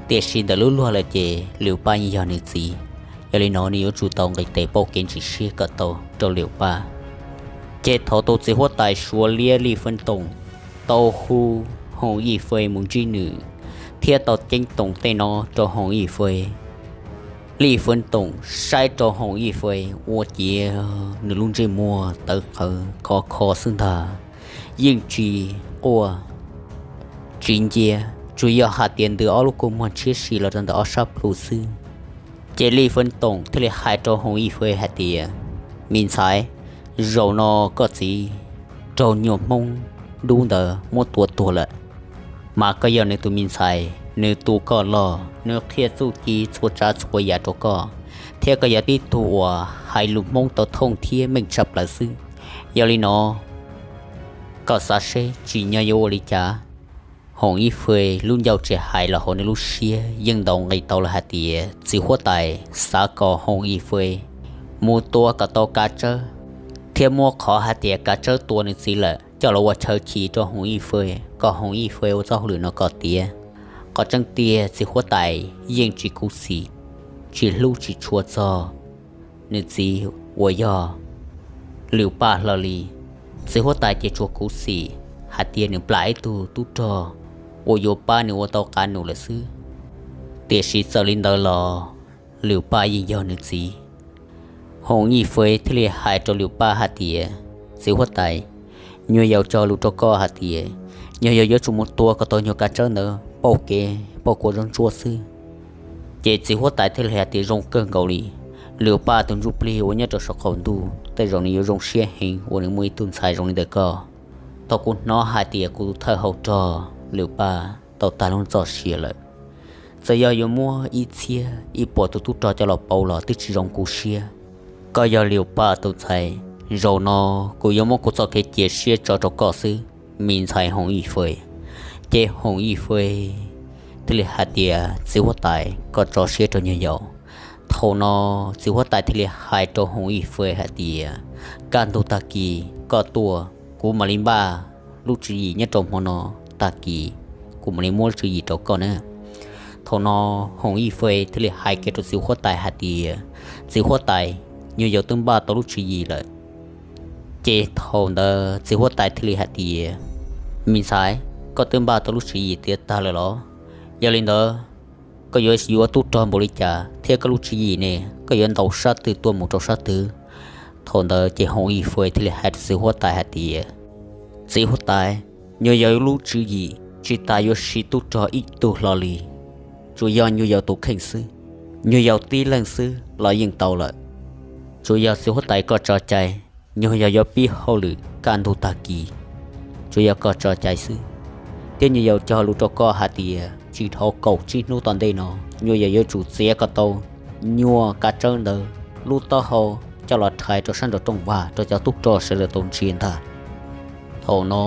Tiam sis ntawm lub luag lawm ces Lwm Paj yeej yog nws txiv, yog li no nws yuav tsum tau nqis tes pauj kev ntsis siab kom tau rau Lwm Paj. Ces thaum tus txiv huab tais Suav liab Lij Feeb Toom tau hu Hoom Ib Fwj mus ntsib nws, thiab tau ceeb toom tej no rau Hoom Ib Fwj, Lij Feeb Toom saib rau Hoom Ib Fwj ua ciav nws lub ntsej muag tawv qhawv khov kho xwb ntag, yeej tsis quaj tsis ncia, tsuas yog hais tias ntws ob lub kua muag ntshiab si los rau ntawm ob sab plhu xwb. Ces Lij Feeb Toom thiaj li hais rau Hoom Ib Fwj hais tias, me ntxhais, zaum no koj txiv raug nyuag Hmoob dub ntawd muab tua tuag lawm, mas koj yog nws tus me ntxhais, nws tu koj los, nws qhia txuj ci txhua tsav txhua yam rau koj, thiab koj yog tib tug uas hais lus Hmoob tau thooj thiab meej tshaj plaws xwb. Yog li no koj xav seb tsim nyog yuav ua li cas? Hoom Ib Fwj lub ncauj tsis hais los hauv nws lub siab yeej ntaus nqi tau lawm hais tias txiv huab tais xav kom Hoom Ib Fwj mus tua kom tau kav tsawb, thiab muab qhov hais tias kav tsawb tua nws txiv lawm coj los ua chaw chim rau Hoom Ib Fwj kom Hoom Ib Fwj ua txoj hauj lwm no kom tiav. Qhov tseeb tiag txiv huab tais yeej tsis khuv xim, tsis hlub tsis tshua txog nws txiv uas yog Lwm Paj hlo li. Txiv huab tais ces tsuas khuv xim hais tias nws plam ib tug tub rog uas yuav pab nws ua tau qav num lawm xwb. Tiam sis txawm li ntawd los Lwm Paj yeej yog nws txiv. Hoom Ib Fwj thiaj li hais rau Lwm Paj hais tias, txiv huab tais, nyuag yaus cog lus rau koj hais tias nyuag yaus yuav tsum mus tua kom tau nyuag kav tsawb ntawd pauj kev pauj kua zaub ntsuab xwb. Ces txiv huab tais thiaj li hais tias zoo kawg nkaus li. Lwm Paj tus ntsuj plig uas nyob rau saum qaum ntuj tej zaum nws yuav zoo siab heev uas nws muaj ib tug ntxhais zoo li ntawm koj. Thaum kuv hnov hais tias kuv tus thawj hauv rog Lwm Paj tau tag lub txoj sia lawm, txawm yog yuav muab ib txhiab ib puas tus tub rog coj los pauv los twb tsis zoo kuv siab. Koj yog Lwm Paj tus ntxhais, Zaum no kuv yuav muab kuv txoj kev cia siab tso rau koj xwb, me ntxhais Hoov Ib Fwj. Ces Hoov Ib Fwj thiaj li hais tias, Txiv huab tais, koj tso siab rau nyuag yaus. Thaum no txiv huab tais thiaj li hais rau Hoov Ib Fwj hais tias, Kaj ntug tag kis koj tuaj, kuv mam li npaj lub tswv yim nyob rau hmo no tag kis, kuv mam li muab lub tswv yim rau koj na. Thaum no Hoov Ib Fwj thiaj li hais kiag rau txiv huab tais hais tias, Txiv huab tais, nyuag yaus twb npaj tau lub tswv yim lawm. Ces thaum ntawd txiv huab tais thiaj li hais tias, Me ntxhais, koj twb npaj tau lub tswv yim tiav tag lawm los? Yog li ntawd, koj yuav yuav tub rog npaum li cas thiab koj lub tswv yim ne, koj yuav ntaus sab twg tuaj mus rau sab twg? Thaum ntawd ces Hoov Ib Fwj thiaj li hais rau txiv huab tais hais tias, Txiv huab tais, nyuag yaus lub tswv yim tsis tas yuav siv tub rog ib tug hlo li, tsuas yog nyuag yaus tus kheej xwb, nyuag yaus tib leeg xwb los yeej tau lawm. Tsuas yog txiv huab tais koj tso cai, nyuag yaus yuav pib hauj lwm kaj ntug tag kis, tsuas yog koj tso cai xwb. Thiab nyuag yaus cog lus rau koj hais tias tsis dhau kaum tsib hnub tom ntej no, nyuag yaus yuav tsum txiav kom tau nyuag Kav Tsawb ntawd lub taub hau coj los rhais rau sab nraum rooj vag rau cov tub rog sawv daws tau ntsia ntag. Thaum no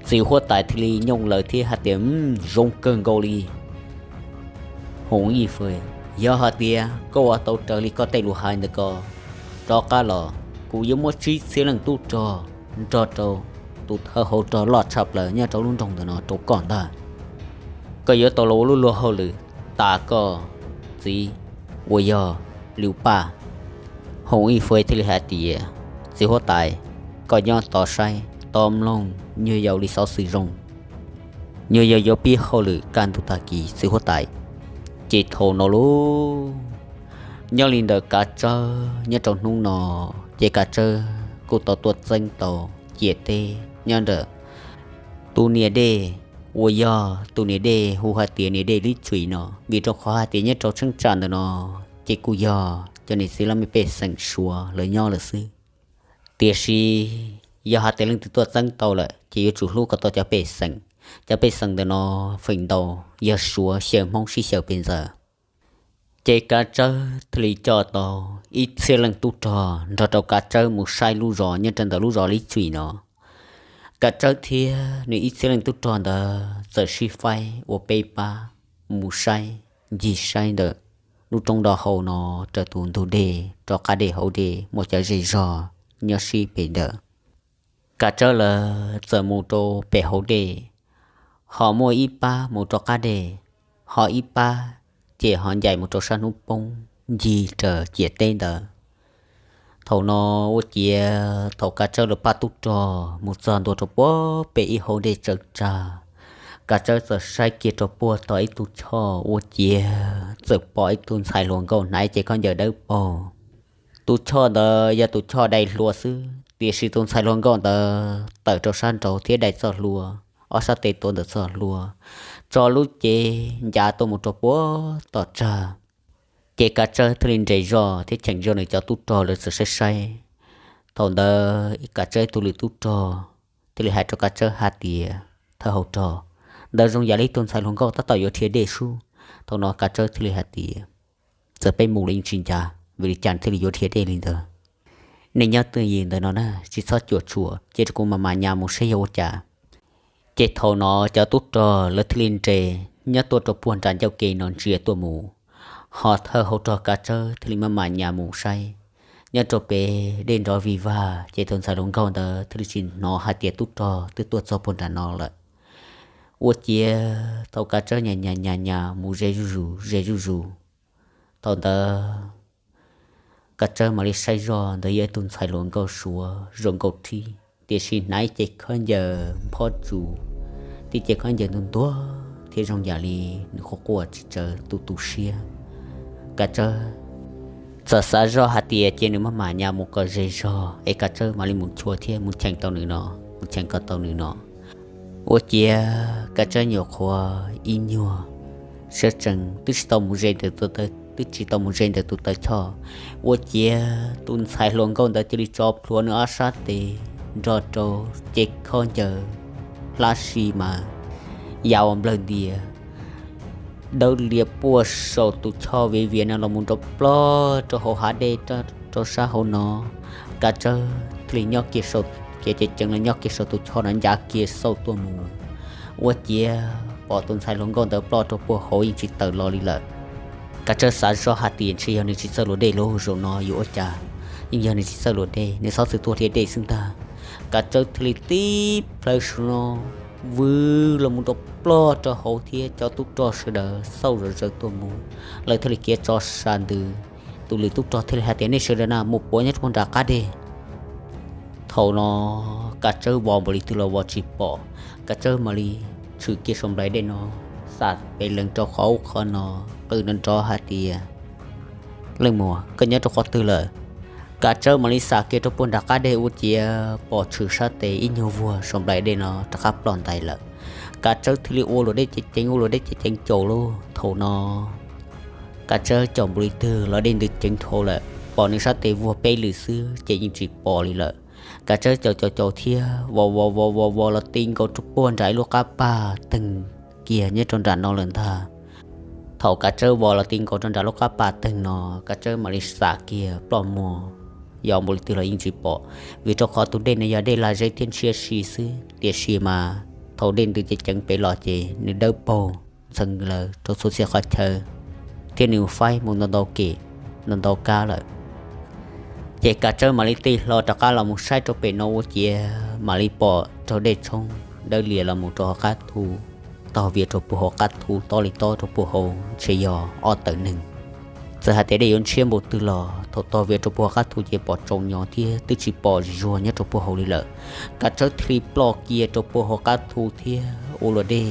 txiv huab tais thiaj li nyooj lawm thiab hais tias, Zoo kawg nkaus li. Hoov Ib Fwj, yog hais tias koj ua tau raws li koj tej lus hais ntawd ko, rov qab los kuv yuav muab tsib txhiab leej tub rog nrog rau tus thawj hauv rog loj tshaj plaws nyob rau lub nroog ntawm no rau koj ntag. Koj yuav tau los ua lub luag hauj lwm tas koj txiv uas yog Liu Paj. Hoov Ib Fwj thiaj li hais tias, Txiv huab tais, koj nyob tos saib tos mloog nyuag yaus li xov xwm zoo. Nyuag yaus yuav pib hauj lwm kaj ntug tag kis, txiv huab tais. Ces thaum no lauj, nyob li ntawm Kav Tsawb nyob rau hnub no, ces Kav Tsawb kuj tau tuaj txeeb tau ciam teb nyob ntawm tus niam dej uas yog tus niam dej hu hais tias niam dej Lib Txwm no, vim rau qhov hais tias nyob rau cheeb tsam ntawm no ces kuj yog cov niam txiv laj mej pej xeem Suav lawv nyob lawm xwb. Tiam sis yog hais tias leej twg tuaj txeeb tau lawm ces yuav tsum hlub kom tau cov pej xeem. Cov pej xeem ntawm no feem ntau yog Suav xyaw Hmoob sib xyaw pes ntxaws. Ces Kav Tsawb thiaj li coj tau ib txhiab leej tub rog nrog rau Kav Tsawb mus saib lub zos nyob rau ntawm lub zos Lib Txwm no. Kav Tsawb thiab nws ib txhiab leej tub rog ntawd txawm sib faib ua peb pab mus saib, ncig saib ntawm lub roob nroj hau no raws tus ntug dej rov qab dej hauv dej muaj cov zej zog nyob sib pem ntawd. Kav Tsawb lawv txawm mus rau pem hauv dej, ho muaj ib pab mus rov qab dej, ho ib pab ces ho ncaim mus rau sab hnub poob ncig raws ciam teb ntawd. Thaum no ua ciav thaum Kav Tsawb lawv pab tub rog mus txog ntua rau puag pem ib hauv dej tsawv tsag, Kav Tsawb txawm saib kiag rau puag tom ib tug choj ua ciav txawm pom ib tug ntxhais hluas nkauj hnav ib ce khaub ncaws dawb paug. Tus choj ntawd yog tus choj dai hlua xwb, tiam sis tus ntxhais hluas nkauj ntawd tawm rau sab nraud thiab dai txoj hlua, ob sab tes tuav ntawm txoj hlua, tso lub cev ncav tuaj mus rau puag tom tsag. Ces Kav Tsawb thiaj li nres zog thiab cheem zog nws cov tub rog lawv txawm saib saib. Thaum ntawd Kav Tsawb ib tug lwm tub rog thiaj li hais rau Kav Tsawb hais tias, Thawj hauv rog, ntawd zoo yam li tus ntxhais hluas nkauj tab tom yuav dhia dej sub. Thaum no Kav Tsawb thiaj li hais tias, Txawm peb mus los yeej tsis ncav, vim li cas thiaj li yuav dhia dej li ntawd? Nej nyob twj ywm ntawm no na, tsis txhob cuam tshuam, cia rau kuv mam mam nyas mus saib yog ua cas. Ces thaum no cov tub rog lawv thiaj li nres nyob tuaj rau puag nram ncauj ke no ntsia tuaj mus, ho thawj hauv rog Kav Tsawb thiaj li maj mam nyas mus saib. Nyob rau pem dej nrov vig vag ces tus ntxhais hluas nkauj ntawd thiaj li tsis hnov hais tias tub rog twb tuaj txog puag nram no lawm. Ua ciav thaum Kav Tsawb nyas nyas nyas nyas mus ze zuj zus ze zuj zus, thaum ntawd Kav Tsawb mam li saib zog ntawd yog ib tug ntxhais hluas nkauj Suav zoo nkauj thib, tiam sis hnav ib ce khaub ncaws nphob tsus, tib ce khaub ncaws ntuag ntuag thiab zoo yam li nws quaj quaj tsis tsawv tu tu siab. Kav Tsawb txawm xav zoj hais tias cia nws maj mam nyas mus kom ze zog es Kav Tsawb mam li mus chua thiab mus cheem tau nws no, mus cheem kom tau nws no. Ua ciav Kav Tsawb nyuam qhuav ib nyuag sawv tsees twb tsis tau mus ze ntawm tus taw, twb tsis tau mus ze ntawm tus taw choj, ua ciav tus ntxhais hluas nkauj ntawd cia li tso plhuav nws ob sab tes nrog rau ce khaub ncaws hlab si mas ya ua nplawg ntias dawb lias puag saum tus choj viav vias no los mus nrov plog rau hauv hav dej rau sab hauv no. Kav Tsawb thiaj li nyob kiag saum, khiav ceev ceev los nyob kiag saum tus choj no ncav kiag xauj tuaj mus. Ua ciav pom tus ntxhais hluas nkauj ntawd ploj rau puag hauv yeej tsis tawm los li lawm. Kav Tsawb xav zoj hais tias ntshe yog nws tsis txawj luam dej lauj, zaum no yuav ua cas yeej yog nws tsis txawj luam dej, nws txhob txwm tuaj dhia dej xwb ntag. Kav Tsawb thiaj li tib plhaw saum no vwv los mus rau ploj rau hauv thiab cov tub rog sawv daws xauj zom zaws tuaj mus, lawv thiaj li khiav tso sa ntws. Tus lwm tub rog thiaj li hais tias nej sawv daws na mus puav nyob rau puag nram qab deg. Thaum no Kav Tsawb vos npaum li twg los vos tsis pom, Kav Tsawb mam li tshwm kiag saum nplaim dej no, xam pem lees rau qhov ub qhov no, qw nrov nrov hais tias leej muam, koj nyob rau qhov twg lawm? Kav Tsawb mam li xam kiag rau puag nram qab deg ua ciav pom tshwm sab tes ib nyuag vuag saum nplaim dej no rov qab ploj ntais lawm. Kav Tsawb thiaj li ua luam dej ceev ceev ua luam dej ceev ceev caum lauj. Thaum no Kav Tsawb caum npaum li twg los dej ntws ceev dhau lawm, pom nws sab tes vuag peb lwm xwb ces yeej tsis pom li lawm. Kav Tsawb caum caum caum thiab vos vos vos vos vos los ti nkaus rau puag nram ib lub qab pag teeg kiag nyob rau nram no lawm ntag. Thaum Kav Tsawb vos los ti nkaus rau nram lub qab pag teeg no, Kav Tsawb mam li xam kiag ploj muag, yos npaum li twg los yeej tsis pom, vim rau qhov tus dej no yog dej lag zeb thiab ntshiab si xwb. Tiam sis mas thaum dej ntws ceev ceev pem los ces nws dawb paug ntxeev lawv rau txhua txhia qhov chaw, thiab nws faib mus ntau ntau kem ntau ntau kab lawm. Ces Kav Tsawb mam li tig hlo rov qab los mus saib rau pem no ua ciav mam li pom raug dej tshoob dawb lias los mus rau hauv qab thu, tog vias rau puag hauv qab thu tob li tob rau puag hauv ntshe yog ob tawm neeg. Txawm hais tias dej yuav ntshiab npaum twg los thaum tog vias rau puag hauv qab thu ces pom tsaus nyo thiab twb tsis pom zuag nyob rau puag hauv li lawm. Kav Tsawb thiaj li ploj kiag rau puag hauv qab thu thiab ua luam dej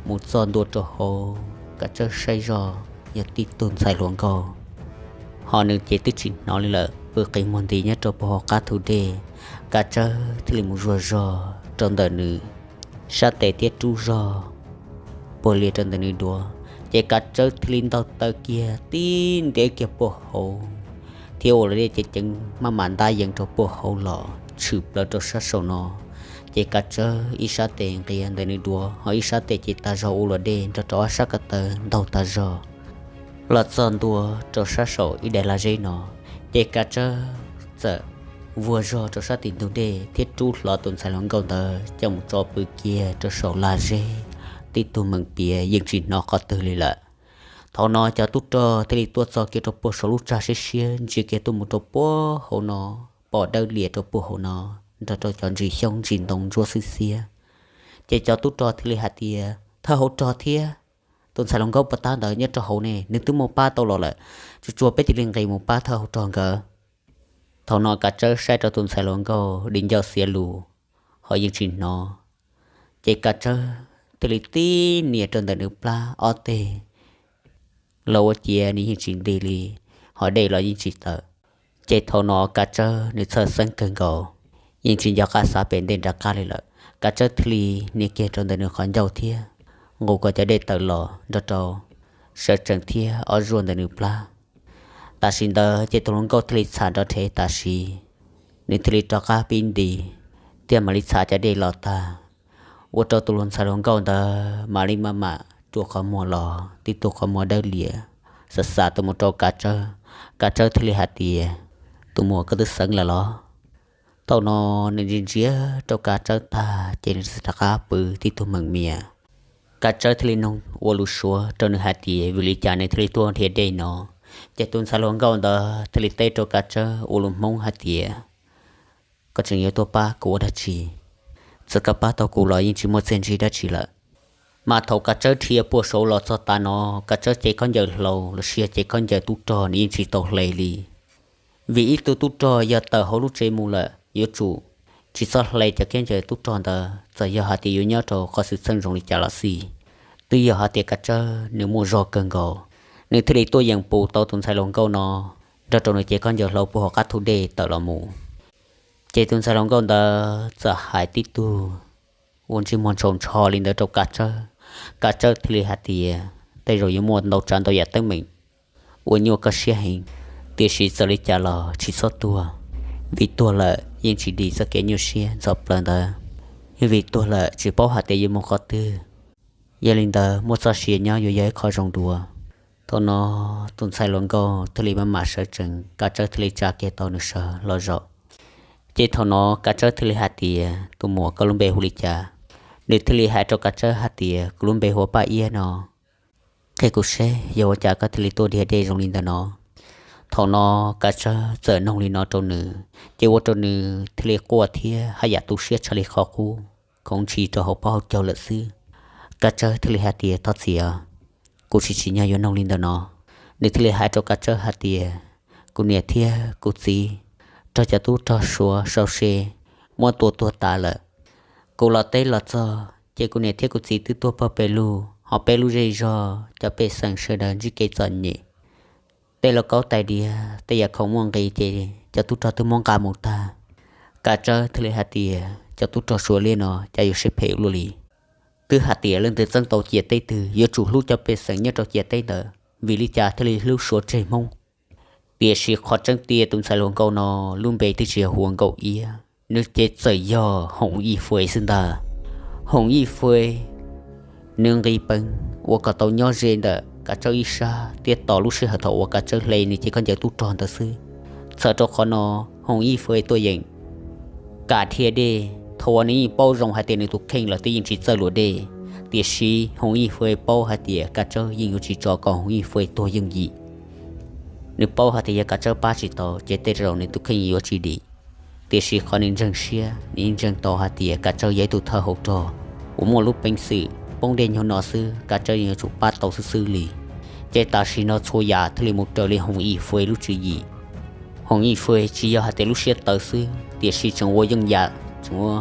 mus txog ntua rau hauv. Kav Tsawb saib zoj yog tib tug ntxhais hluas nkauj, ho nws ces twb tsis hnov li lawm, pw qi muag nti nyob rau puag hauv qab thu dej. Kav Tsawb thiaj li mus zuag zog rau ntawm nws sab tes thiab rub zog puag lias rau ntawm nws duav, ces Kav Tsawb thiaj li ntaug taw kiag tib ntiav kiag puag hauv thiab ua luam dej ceev ceev maj mam ntab yees rau puag hauv los tshwm plaws rau sab saum no. Ces Kav Tsawb ib sab tes nqis ntawm nws duav ho ib sab tes ces tag zog ua luam dej nrog rau ob sab ko taw ntaug tag zog los txog ntua rau sab saum ib daim lag zeb no. Ces Kav Tsawb txawm vuag zog rau sab tim ntug dej thiab rub hlo tus ntxhais hluas nkauj ntawd coj mus tso pw kiag rau saum lag zeb, tib tug meem piav yeej tsis hnov qhov twg li lawm. Thaum no cov tub rog thiaj li tuaj txog kiag rau puag saum lub tsag siab siab ntsia kiag tuaj mus rau puag hauv no, pom dawb lias rau puag hauv no nrog rau cov ntsis xyoob ntsis ntoo ntsuab xwb xiab. Ces cov tub rog thiaj li hais tias thawj hauv rog thiab tus ntxhais hluas nkauj puag ta ntawd nyob rau hauv ne, nws twb muaj pab tau los lawm, tsuas tsuas peb cia li nqis mus pab thawj hauv rog nkawd. Thaum no Kav Tsawb saib rau tus ntxhais hluas nkauj di ncauj xiav lus ho yeej tsis hnov. Ces Kav Tsawb thiaj li tib nias rau ntawm nws plab ob teg los ua ciav nws yeej tsis nti li, ho dej los yeej tsis tawm. Ces thaum no Kav Tsawb nws txhawj xeeb kawg nkaus, yeej tsis nco qab xav pem ntej nram qab li lawm. Kav Tsawb thiaj li nias kiag rau ntawm nws qhov ncauj thiab nqus kom cov dej tawm los nrog rau sawv tsees thiab ob zuaj ntawm nws plab. Tam sim ntawd ces tus hluas nkauj thiaj li txham nrov rhe tam sim, nws thiaj li rov qab pib nti thiab mam li txham cov dej los tag, ua rau tus ntxhais hluas nkauj ntawd mam li maj mam rua qhov muag los tib tug qhov muag dawb lias, xav xav tuaj mus rau Kav Tsawb. Kav Tsawb thiaj li hais tias, tus muam, koj twb xeeb lawm los? Thaum no nws ntsia ntsia rau Kav Tsawb tag ces nws rov qab pw tib tug meem mias. Kav Tsawb thiaj li nug ua lus Suav rau nws hais tias vim li cas nws thiaj li tuaj dhia dej no. Ces tus ntxhais hluas nkauj ntawd thiaj li teb rau Kav Tsawb ua lus Hmoob hais tias, koj tseem yuav tuaj pab kuv ua dab tsi? Txawm koj pab tau kuv los yeej tsis muaj txiaj ntsig dab tsi lawm. Mas thaum Kav Tsawb dhia puag saud los txog tav no, Kav Tsawb cev khaub ncaws hlau los sis yog cev khaub ncaws tub rog nws yeej tsis tau hle li. Vim ib tug tub rog yog tawm hauv lub tsev mus lawm yuav tsum tsis txhob hle cov khaub ncaws tub rog ntawd, txawm yog hais tias yuav nyob rau qhov xwm txheej zoo li cas los xij. Twb yog hais tias Kav Tsawb nws muaj zog kawg nkaus, nws thiaj li tuaj yeem pus tau tus ntxhais hluas nkauj no nrog rau nws cev khaub ncaws hlau puag hauv qab thu dej tawm los mus. Ces tus ntxhais hluas nkauj ntawd txawm hais tib tug ua ntsej muag ntshaus ntsho li ntawd rau Kav Tsawb. Kav Tsawb thiaj li hais tias, tej zaum yuav muaj ntau tsav ntau yam teeb meem ua nyuaj koj siab heev, tiam sis txawm li cas los tsis txhob tuag, vim tuag lawm yeej tsis dim txoj kev nyuaj siab ntxhov plaws ntawd, vim tuag lawm tsis paub hais tias yuav mus qhov twg. Yog li ntawd muaj txoj sia nyob yuav yog ib qho zoo dua. Thaum no tus ntxhais hluas nkauj thiaj li maj mam sawv tsees, Kav Tsawb thiaj li tsa kiag tau nws sawv los zaum. Ces thaum no Kav Tsawb thiaj li hais tias, Tus muam, koj lub npe hu li cas? Nws thiaj li hais rau Kav Tsawb hais tias, Kuv lub npe hu ua Paj Iab no. Qhia kuv seb yog ua cas koj thiaj li tuaj diag dej zoo li ntawm no? Thaum no Kav Tsawb txawm noog li no rau nws, ces ua rau nws thiaj li quaj thiab haj yam tu siab tshaj li qhov qub, khoov ntshis rau hauv paub hauv caug lawm xwb. Kav Tsawb thiaj li hais tias, Thov txim os, kuv tsis tsim nyog yuav noog li ntawm no. Nws thiaj li hais rau Kav Tsawb hais tias, Kuv niam thiab kuv txiv raug cov tub rog Suav sau se muab tua tuag tas lawm. Kuv los teb los txog ces kuv niam thiab kuv txiv twb tuag pawg pes lug, ho peb lub zej zog cov pej xeem sawv daws ntsib kev txom nyem. Tej lauj kaub tais diav, tej yam khoom muaj nqis ces cov tub rog twb muab nqa mus tag. Kav Tsawb thiaj li hais tias, Cov tub rog Suav liab no cas yuav siab phem ua luaj li. Twb hais tias leej twg txeeb tau ciam teb twg yuav tsum hlub cov pej xeem nyob rau ciam teb ntawd, vim li cas thiaj li hlub Suav tseg Hmoob? Tiam sis qhov tseeb tiag tus ntxhais hluas nkauj no lub npe twb tsis yog hu ua Nkauj Iab, nws ces txawm yog Hoom Yij Fue xwb ntag. Hoom Yij Fue nws nqis peev ua kom tau nyob ze ntawm Kav Tsawb ib sab, thiab tos lub sij hawm thaum uas Kav Tsawb hle nws cev khaub ncaws tub rog ntawd xwb. Txhawm rau qhov no, Hoom Yij Fue tuaj yeem kam dhia dej, thaum uas nws yeej paub zoo hais tias nws tus kheej los twb yeej tsis txawj luam dej. Tiam sis Hoom Yij Fue paub hais tias Kav Tsawb yeej yuav tsis tso kom Hoom Yij Fue tuag yooj yim. Nws paub hais tias yog Kav Tsawb pab tsis tau ces tej zaum nws tus kheej yuav tsis dim. Tiam sis qhov nws ntseeg siab, nws yeej ntseeg tau hais tias Kav Tsawb yog ib tug thawj hauv rog uas muaj lub peev xwm poob dej nyuag no xwb Kav Tsawb yeej yuav tsum pab tau xwb xwb li. Ces tam sim no txhua yam thiaj li mus raws li Hoom Yij Fue lub tswv yim. Hoom Yij Fue tsis yog hais tias lub siab tawv xwb, tiam sis tseem ua yeeb yam, tseem ua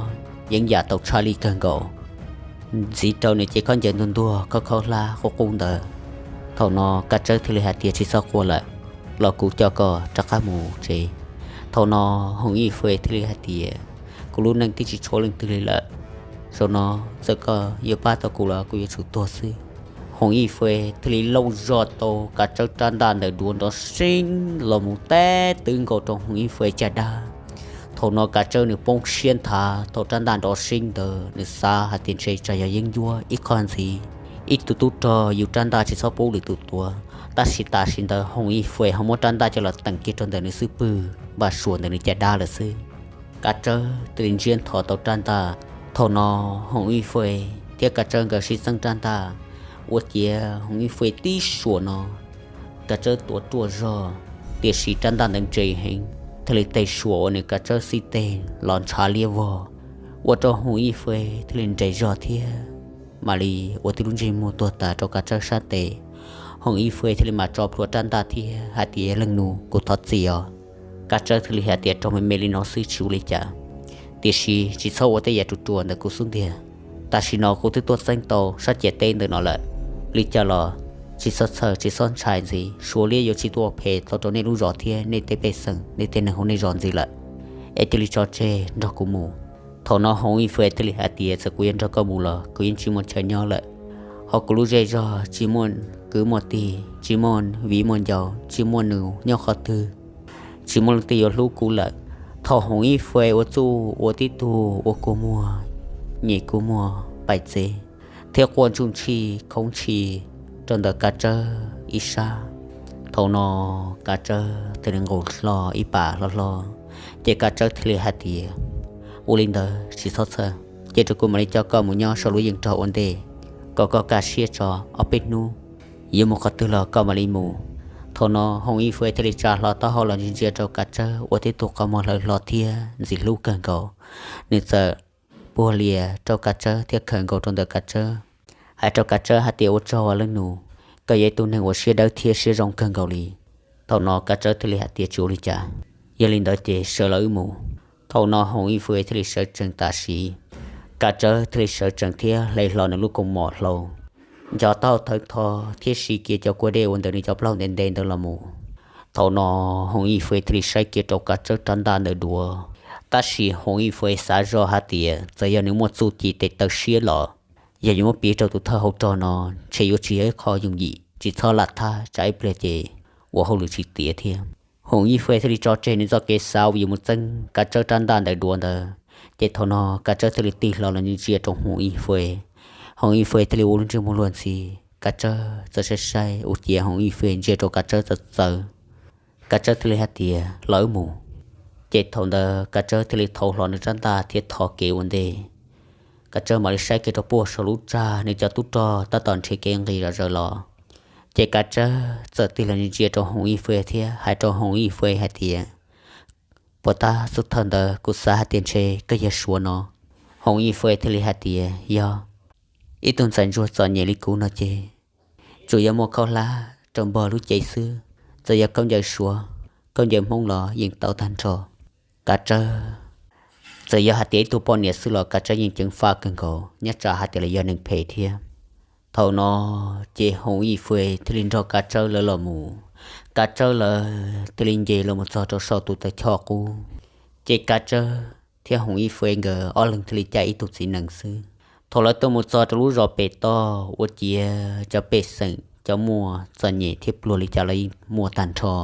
yeeb yam tau tshaj lij kawg nkaus, ntxiv rau nws cev khaub ncaws ntuag ntuag khaub khaub hlab qub qub ntawd. Thaum no Kav Tsawb thiaj li hais tias, Tsis txhob quaj lawm, los kuv coj koj rov qab mus tsev. Thaum no Hoom Yij Fue thiaj li hais tias, Kuv lub neej twb tsis tshuav leej twg li lawm, zaum no txawm koj yuav pab tau kuv los kuv yuav tsum tuag xwb. Hoom Yij Fue thiaj li lauj zog tau Kav Tsawb rab ntaj ntawm duav nrov seeb los mus teb twb nkaus rau Hoom Yij Fue caj dab. Thaum no Kav Tsawb nws poob siab nthav thaum rab ntaj nrov seeb ntawd, nws xav hais tias ntshe tsam yog yeeb ncuab ib qho ntxiv, ib tug tub rog yus rab ntaj tsis txhob pub lwm tus tuav. Tab sis tam sim ntawd Hoom Yij Fue ho muab rab ntaj coj los teem kiag rau ntawm nws xub pwg npaj suas ntawm nws caj dab lawm xwb. Kav Tsawb thiaj li ntsiab nthos tau rab ntaj. Thaum no Hoom Yij Fue thiab Kav Tsawb nkawd sib txeeb rab ntaj, ua ciav Hoom Yij Fue tib suam no, Kav Tsawb tuav ruaj zog, tiam sis rab ntaj ntawd ntse heev, thiaj li teg suam uas nws Kav Tsawb xib teg los ntshav liab vog, ua rau Hoom Yij Fue thiaj li nres zog thiab mam li ua tib lub ntsej muag tuag tas rau Kav Tsawb sab tes. Hoom Yij Fue thiaj li mam tso plhuav rab ntaj thiab hais tias, Leej nus, kuv thov txim os. Kav Tsawb thiaj li hais tias, Raug me me li no xwb tsis ua li cas, tiam sis tsis txhob ua tej yam ruam ruam ntawm kuv xub ntiag. Tam sim no kuv twb tuaj txeeb tau sab ciam teb ntawm no lawm, li cas los tsis txhob txhawj tsis txhob ntshai ntxiv, Suav liab yuav tsis tuaj phem tau rau nej lub zos thiab nej tej pej xeem, nej tej neeg hauv nej zos ntxiv lawm. Es cia li tso tseg nrog kuv mus. Thaum no Hoom Yij Fue thiaj li hais tias, Txawm kuv yuav nrog koj mus los kuv yeej tsis muaj chaw nyob lawm, ho kuv lub zej zog tsis muaj kwv muaj tij, tsis muaj viv muaj ncaus, tsis muaj nus nyob qhov twg, tsis muaj leej twg yuav hlub kuv lawm. Thaum Hoom Yij Fue ua txuj ua tib tug ua kua muag, nyem kua muag paim txev thiab quaj ntsuj ntshis khoov ntshis rau ntawm Kav Tsawb ib sab, thaum no Kav Tsawb thiaj li nqus hlo ib pam hlo hlo, ces Kav Tsawb thiaj li hais tias, Ua li ntawd tsis txhob txhawj, cia rau kuv mam li coj koj mus nyob saum lub yeej rog ua ntej, kom koj kaj siab tso, ob peb hnub yuav mus qhov twg los koj mam li mus. Thaum no Hoom Yij Fue thiaj li tsa hlo taub hau los ntsia ntsia rau Kav Tsawb ua tib tug qhov muag hlawv hlo thiab ntxim hlub kawg nkaus. Nws txawm puag lias rau Kav Tsawb thiab khawm nkaus rau ntawm Kav Tsawb, hais rau Kav Tsawb hais tias, Ua tsaug os leej nus, koj yog ib tug neeg uas siab dawb thiab siab zoo kawg nkaus li. Thaum no Kav Tsawb thiaj li hais tias, Tsis ua li cas, yog li ntawd ces sawv los wb mus. Thaum no Hoom Yij Fue thiaj li sawv tsees tam sim, Kav Tsawb thiaj li sawv tsees thiab hle hlo nws lub kaus mom hlau, nco taub hau thawv tho thiab siv kiag cov kua dej uas ntawm nws cov plaub hau ntev ntev ntawd los mus. Thaum no Hoom Yij Fue thiaj li saib kiag rau Kav Tsawb rab ntaj ntawm duav, tab sis Hoom Yij Fue xav zoj hais tias txawm yog nws muaj txuj ci tes taw siab los, yog yuav muab piv rau tus thawj hauv rog no, ntshe yuav tsis yog ib qho yooj yim, tsis txhob lam thab tsam ib pliag ces ua hauj lwm tsis tiav thiab. Hoom Yij Fue thiaj li tso tseg nws txoj kev xav uas yuav mus txeeb Kav Tsawb rab ntaj ntawm duav ntawd, ces thaum no Kav Tsawb thiaj li tig hlo los ntsia rau Hoom Yij Fue. Hoom Yij Fue thiaj li ua lub ntsej muag luag ntxhi, Kav Tsawb txawm saib saib ua ciav Hoom Yij Fue ntsia rau Kav Tsawb txawv txawv. Kav Tsawb thiaj li hais tias, Los wb mus. Ces thaum ntawd Kav Tsawb thiaj li thau hlo nws rab ntaj thiab thov kev ua ntej. Kav Tsawb mam li saib kiag rau puag saum lub tsag, nws cov tub rog tab tom nrhiav kev nqis zom zaws los. Ces Kav Tsawb txawm tig los ntsia rau Hoov Ib Fwj thiab hais rau Hoov Ib Fwj hais tias, Puas tab xub thawj ntawd kuv xav hais tias ntshe koj yog Suav no. Hoov Ib Fwj thiaj li hais tias, Yog, ib tug ntxhais ntsuag txom nyem li kuv no ces tsuas yog muaj khaub hlab rau npog lub cev xwb, txawm yog khaub ncaws Suav, khaub ncaws Hmoob los yeej tau tag nrho. Kav Tsawb, txawm yog hais tias ib tug poj niam xwb los Kav Tsawb yeej ceev faj kawg nkaus, nyob tsam hais tias los yog neeg phem thiab. Thaum no ces Hoov Ib Fwj thiaj li nrog Kav Tsawb lawv los mus. Kav Tsawb lawv thiaj li nce los mus txog rau saum tus taw choj qub. Ces Kav Tsawb thiab Hoov Ib Fwj nkawd ob leeg thiaj li caij ib tug txiv nees xwb. Thaum lawv tuaj mus txog rau lub zos pem toj, ua ciav cov pej xeem cov muaj txom nyem thiab pluag li cas los yeej muaj tag nrho.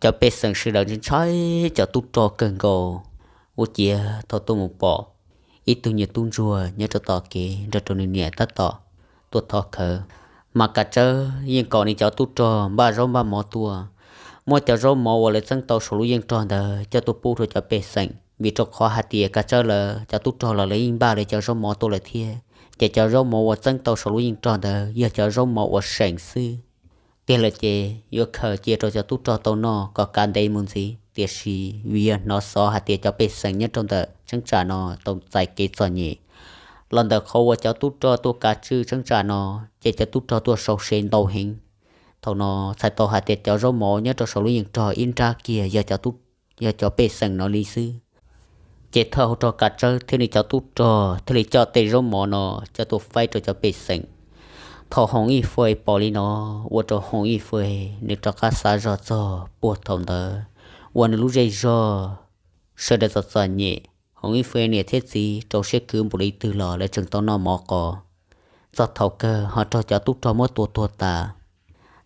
Cov pej xeem sawv daws ntshai cov tub rog kawg nkaus. Ua ciav thaum tuaj mus pom ib tug nyuag tub ntsuag nyob rau tom kev nrog rau nws niam tab tom tuaj thov khawv, mas Kav Tsawb yeej kom nws cov tub rog npaj zaub npaj mov tuaj, muab cov zaub mov uas lawv txeeb tau saum lub yeej rog ntawd coj tuaj pub rau cov pej xeem, vim rau qhov hais tias Kav Tsawb lawv cov tub rog los lawv yeej npaj lawv cov zaub mov tuaj lawm thiab. Ces cov zaub mov uas txeeb tau saum lub yeej rog ntawd yog cov zaub mov uas seem xwb. Tiag lawm ces yuav khaws cia rau cov tub rog tau noj kom kav ntev mus ntxiv, tiam sis vim yog hnov xov hais tias cov pej xeem nyob rau ntawm cheeb tsam no tau txais kev txom nyem los ntawm qhov uas cov tub rog tuaj kav tswj cheeb tsam no, ces cov tub rog tuaj sau se ntau heev. Thaum no txhais tau hais tias cov zaub mov nyob rau saum lub yeej rog ib nrab kiag yog cov pej xeem no li xwb. Ces thawj hauv rog Kav Tsawb thiab nws cov tub rog thiaj li coj tej zaub mov no coj tuaj faib rau cov pej xeem. Thaum Hoov Ib Fwj pom li no, ua rau Hoov Ib Fwj nws rov qab xav zog txog puag thaum ntawd uas nws lub zej zog sawv daws txom txom nyem, Hoov Ib Fwj niam thiab txiv rau siab khwv npaum li twg los lawv tseem tau noj mov qos. Txog thaum kawg ho raug cov tub rog muab tua tuag tas.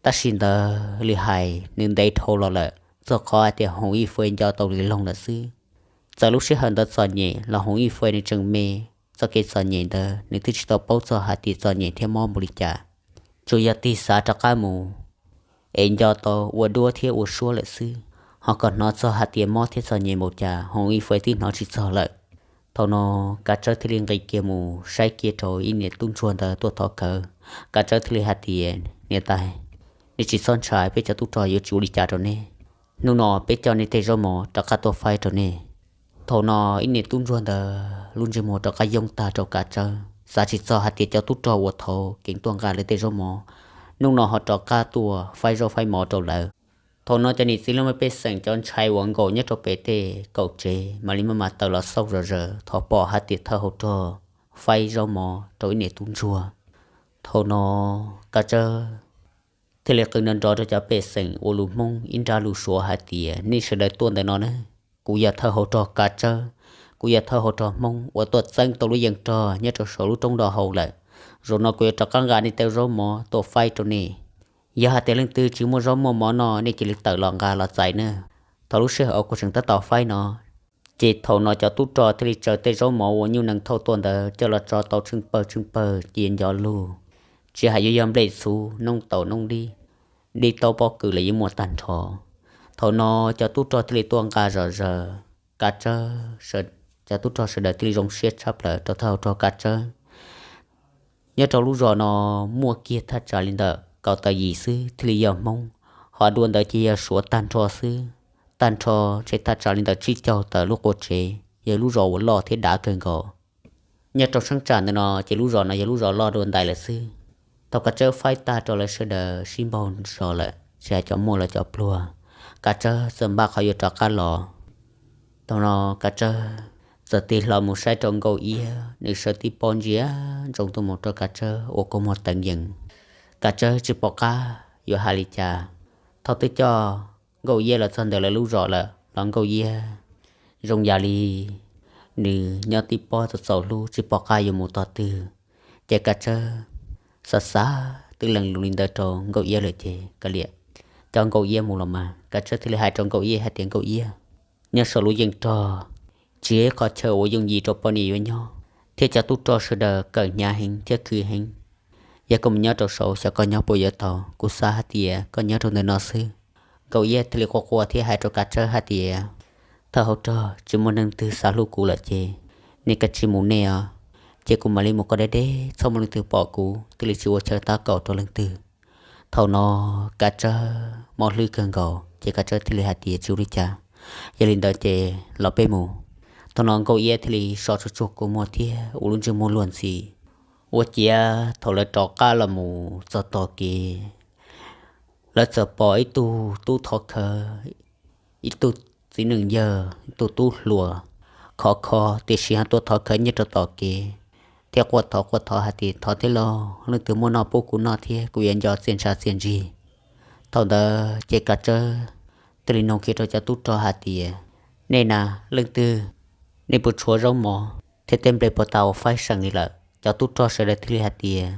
Tab sis ntawd li hais nws ntev dhau los lawm, txog qhov hais tias Hoov Ib Fwj nco tau li loog lawm xwb. Txawm lub sij hawm ntawd txom nyem los Hoov Ib Fwj nws tseem me, txoj kev txom nyem ntawd nws twb tsis tau paub txog hais tias txom nyem thiab mob npaum li cas. Tsuas yog tig xav rov qab mus es nco tau ua duab thiab ua suab lawm xwb, ho kom hnov txog hais tias mob thiab txom nyem npaum cas Hoov Ib Fwj twb hnov tsis txog lawm. Thaum no Kav Tsawb thiaj li nqis kiag mus saib kiag rau ib niam tub ntsuag ntawd tuaj thov khawv. Kav Tsawb thiaj li hais tias, Niam tais, nej tsis txhob ntshai, peb cov tub rog yuav tsis ua li cas rau nej. Hnub no peb coj nej tej zaub mov rov qab tuaj faib rau nej. Thaum no ib niam tub ntsuag ntawd lub ntsej muag rov qab yoob tag rau Kav Tsawb, xav tsis txog hais tias cov tub rog uas thaum keev tuaj nqa lawv tej zaub mov, hnub no ho rov qab tuaj faib zaub faib mov rau lawv. Thaum no cov niam txiv laj mej pej xeem cov ntxhais uas nkaum nyob rau pem tej kaum tsev mam li maj mam tawm los xauj zom zaws thaum pom hais tias thawj hauv rog faib zaub mov rau ib niam tub ntsuag. Thaum no Kav Tsawb thiaj li qw nrov nrov rau cov pej xeem ua lus Hmoob ib nrab lus Suav hais tias, Nej sawv daws tuaj ntawm no na, kuv yog thawj hauv rog Kav Tsawb, kuv yog thawj hauv rog Hmoob uas tuaj txeeb tau lub yeej rog nyob rau saum lub roob nroj hauv lawm. Zaum no kuv yuav rov qab nqa nej tej zaub mov tuaj faib rau nej. Yog hais tias leej twg tsis muaj zaub muaj mov noj, nej cia li tawm los nqa los txais na. Thaum lub sij hawm uas kuv tseem tab tom faib no, ces thaum no cov tub rog thiaj li tsaws tej zaub mov uas nyuj nees thauj tuaj ntawd coj los tso tau tsheej pawg tsheej pawg cia nco lug, tsis hais yuav yog nplej txhuv, noob taum, noob dib, dib taub pob kws los yeej muaj tag nrho. Thaum no cov tub rog thiaj li tuaj nqa zom zaws, Kav Tsawb, cov tub rog sawv daws thiaj li zoo siab tshaj plaws rau thawj hauv rog Kav Tsawb. Nyob rau lub zos no muaj kiag thaj tsam li ntawm kaum tawm yim xwb thiaj li yog Hmoob, ho dua ntawd ces yog Suav tag nrho xwb. Tag nrho ntshe thaj tsam li ntawm tsib caug tawm lub qua tsev, yog lub zos uas loj thiab dav kawg nkaus. Nyob rau cheeb tsam ntawm no ces lub zos no yog lub zos loj dua ntais lawm xwb. Thaum Kav Tsawb faib tag rau lawv sawv daws sib npaug zos lawm, tsis hais cov muaj los cov pluag, Kav Tsawb txawm npaj qhov yuav rov qab los. Thaum no Kav Tsawb txawm tig hlo mus saib rau Nkauj Iab, nws sawv tib pob ntsia ntsoov tuaj mus rau Kav Tsawb ua kua muag teev yees. Kav Tsawb tsis pom qab yuav hais li cas. Thaum twb coj Nkauj Iab los txog ntawm lawv lub zos lawm los Nkauj Iab zoo yam li nws nyob tib pob txaus txaus hlub tsis pom qab yuav mus tog twg. Ces Kav Tsawb xav xav twb lees lus li ntawd rau Nkauj Iab lawm ces kav liam, coj Nkauj Iab mus los mas. Kav Tsawb thiaj li hais rau Nkauj Iab hais tias, Nkauj Iab, nyob saum lub yeej rog tsis yog ib qhov chaw uas yooj yim rau poj niam yuav nyob, thiab cov tub rog sawv daws kawm hnyav heev thiab khwv heev. Yog koj mus nyob rau saud xyov koj nyob puas yuav tau, kuv xav hais tias koj nyob rau ntawm no xwb. Nkauj Iab thiaj li quaj quaj thiab hais rau Kav Tsawb hais tias, Thawj hauv rog, tsis muaj neeg twg xav hlub kuv lawm ces nej kav tsij mus nej os, ces kuv mam li mus kom deb deb, txhob muaj leej twg pom kuv, thiaj li tsis ua chaw tab kaum rau leej twg. Thaum no Kav Tsawb mob hlwb kawg nkaus ces Kav Tsawb thiaj li hais tias, Tsis ua li cas, yog li ntawd ces los peb mus. Thaum no Nkauj Iab thiaj li so tsuag tsuag kua muag thiab ua lub ntsej muag luag ntxhi. Ua ciav thaum lawv rov qab los mus txog tom kev, lawv txawm pom ib tug tub thov khawv, ib tug txiv neej yawg, ib tug tub hluas khov kho, tiam sis ho tuaj thov khawv nyiaj rau tom kev, thiab quaj thov quaj thov hais tias, Thov thiab lauj, leej twg muaj noj pub kuv noj thiab, kuv yuav nco txiaj ntsha txiaj ntsig. Thaum ntawd ces Kav Tsawb thiaj li nug kiag rau cov tub rog hais tias, Nej na, leej twg, nej puas tshuav zaub mov thiab tej nplej puas tas ua faib seem li lawm? Cov tub rog sawv daws thiaj li hais tias,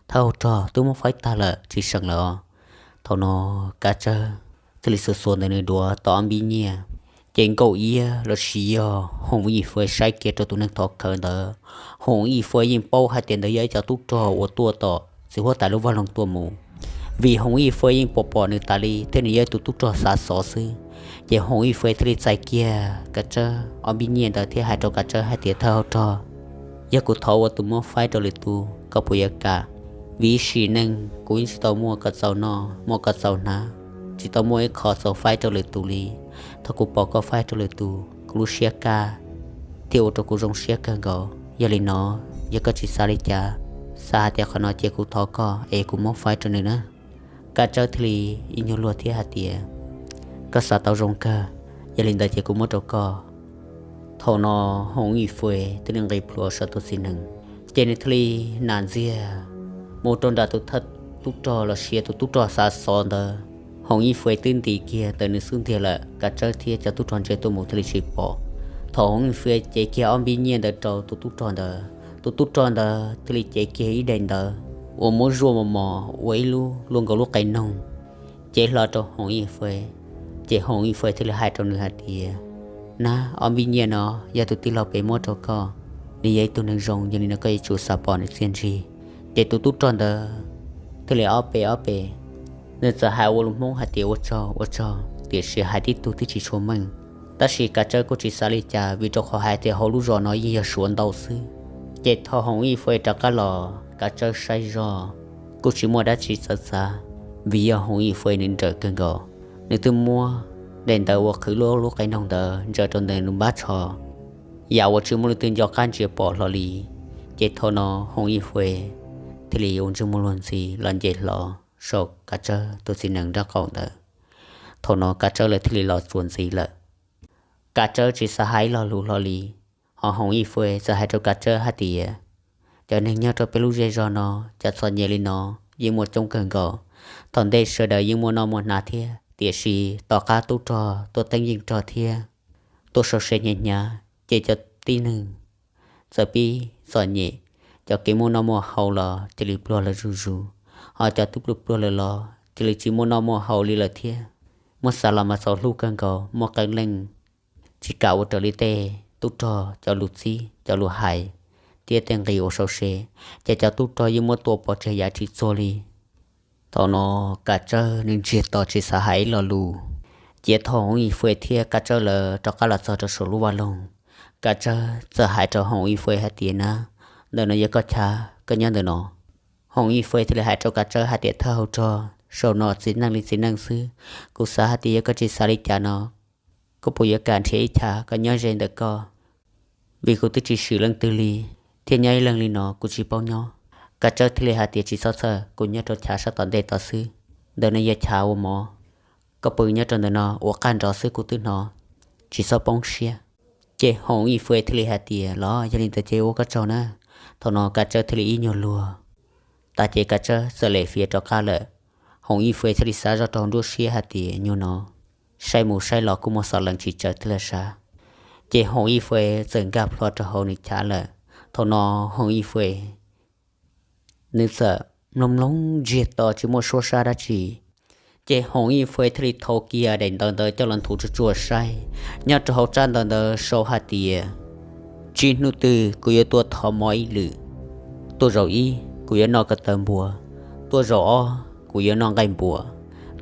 Thawj hauv rog, twb muab faib tag lawm, tsis seem lawm os. Thaum no Kav Tsawb thiaj li xuas xuas ntawm nws duav tau ob npib nyiaj, ces Nkauj Iab los sis yog Hoov Ib Fwj saib kiag rau tus neeg thov khawv ntawd, Hoov Ib Fwj yeej paub hais tias ntawd yog ib cov tub rog uas tuaj tom txiv huab tais lub vaj loog tuaj mus. Vim Hoov Ib Fwj yeej pom pom nws tas li thiab nws yog ib tug tub rog xav xov xwb, ces Hoov Ib Fwj thiaj li txais kiag Kav Tsawb ob npib nyiaj ntawd thiab hais rau Kav Tsawb hais tias, Thawj hauv rog, yog kuv thov ua tus muab faib rau lwm tus, koj puas yuav kam? Vim ib sim neej kuv yeej tsis tau muaj kom txaus noj muaj kom txaus hnav, tsis tau muaj ib qho txaus faib rau lwm tus li. Thaum kuv pom koj faib rau lwm tus, kuv lub siab kaj thiab ua rau kuv zoo siab kawg nkaus. Yog li no, yog koj tsis xav li cas, xav hais tias qhov no ces kuv thov koj es kuv muab faib rau nws na. Kav Tsawb thiaj li ib nyuag luag thiab hais tias, Koj xav tau zoo kawg, yog li ntawd ces kuv muab rau koj. Thaum no Hoov Ib Fwj thiaj li nqis plhuav saum tus txiv nees, ces nws thiaj li nam ntxiag mus rau nram tus thawj tub rog los sis tus tub rog xav xov ntawd. Hoov Ib Fwj twb nti kiag ntawm nws xub ntiag lawm, Kav Tsawb thiab cov tub rog ntsia tuaj mus thiaj li tsis pom. Thaum Hoov Ib Fwj cev kiag ob npib nyiaj ntawd rau tus tub rog ntawd, tus tub rog ntawd thiaj li cev kiag ib daim ntawv uas muab zuaj mos mos ua ib lub luaj nkaus lub qe noog, cev hlo rau Hoov Ib Fwj. Ces Hoov Ib Fwj thiaj li hais rau nws hais tias, Nab, ob npib nyiaj no yog tus tij laug pem muab rau koj, nws yog ib tug neeg zoo, yog li no koj yuav tsum xav pom nws txiaj ntsig. Ces tus tub rog ntawd thiaj li ob pe ob pe, nws txawm hais ua lus Hmoob hais tias, Ua tsaug, ua tsaug, tiam sis hais tib tug twb tsis tshua meej. Tab sis Kav Tsawb kuj tsis xav li cas, vim rau qhov hais tias hauv lub zos no yeej yog Suav ntau xwb. Ces thaum Hoov Ib Fwj rov qab los, Kav Tsawb saib zoj kuj tsis muaj dab tsi txawv txav, vim yog Hoov Ib Fwj nws nrawm kawg nkaus. Nws twb muab daim ntawv uas qhwv luaj lub qe noog ntawd ntsaws rau ntawm nws npab tsho, yam uas tsis muaj leej twg nco qab ntsia pom hlo li. Ces thaum no Hoov Ib Fwj thiaj li ua ntsej muag luag ntxhi los nce hlo saum Kav Tsawb tus txiv nees nraub qaum ntawd. Thaum no Kav Tsawb lawv thiaj li los txuas ntxiv lawm. Kav Tsawb tsis xav hais lo lus hlo li, ho Hoov Ib Fwj txawm hais rau Kav Tsawb hais tias, Cov neeg nyob rau peb lub zej zog no, cov txom nyem li no yeej muaj coob kawg nkaus. Thaum ntej sawv daws yeej muaj noj muaj hnav thiab, tiam sis tom qab tub rog tuaj teeb yeej rog thiab tuaj sau se hnyav hnyav, ces cov tib neeg txawm pib txom nyem, cov kev muaj noj muaj haus los cia li pluag lawm zuj zus, ho cov twb pluag pluag lawm los cia li tsis muaj noj muaj haus li lawm thiab. Muab xav los mas txaus hlub kawg nkaus, muaj qee leej tsis kam ua raws li tej tub rog cov lus txib, cov lus hais, thiab tej nqi uas sau se, ces cov tub rog yeej muab tua pov tseg yav tsis txuag li. Thaum no Kav Tsawb nws ntsiag to tsis xav hais ib lo lus. Ces thaum Hoov Ib Fwj thiab Kav Tsawb lawv rov qab los txog rau saum lub vaj loog, Kav Tsawb txawm hais rau Hoov Ib Fwj hais tias, Nab, ntawm no yog koj chav, koj nyob ntawm no. Hoov Ib Fwj thiaj li hais rau Kav Tsawb hais tias, Thawj hauv rog, saum no txiv neej li txiv neej xwb, kuv xav hais tias yog koj tsis xav li cas no, koj puas yuav kam nrhiav ib chav koj nyob ze ntawm koj, vim kuv twb tsis swm leej twg li, thiab nyob ib leeg li no kuv tsis paub nyob. Kav Tsawb thiaj li hais tias, Tsis txhob txhawj, kuv nyob rau chav sab tom ntej tod xwb. Ntawm no yog chav ua mov, koj pw nyob rau ntawm no ua qaj nrov xwb kuv twb hnov, tsis txhob poob siab. Ces Hoov Ib Fwj thiaj li hais tias, Los yog li ntawd ces ua koj tsaug na. Thaum no Kav Tsawb thiaj li ib nyuag luag, tas ces Kav Tsawb txawm lem fiav rov qab lawm. Hoov Ib Fwj thiaj li xav zoj rau hauv nruab siab hais tias, Nyuag no saib mus saib los kuj muaj xov lees tsis tsawv twg lawm sav. Ces Hoov Ib Fwj txawm nkag plho rau hauv nws chav lawm. Thaum no Hoov Ib Fwj nws txawm mloog mloog ntsiag to tsis muaj suab sab dab tsi. Ces Hoov Ib Fwj thiaj li thau kiag daim ntawv ntawd coj los nthuav tsuag tsuag saib. Nyob rau hauv tsab ntawv ntawd sau hais tias, Tsib hnub twg kuv yuav tuaj thov mov ib lwm. Tuaj zaum ib kuv yuav noj ko taw npua, tuaj zaum ob kuv yuav noj nqaij npua,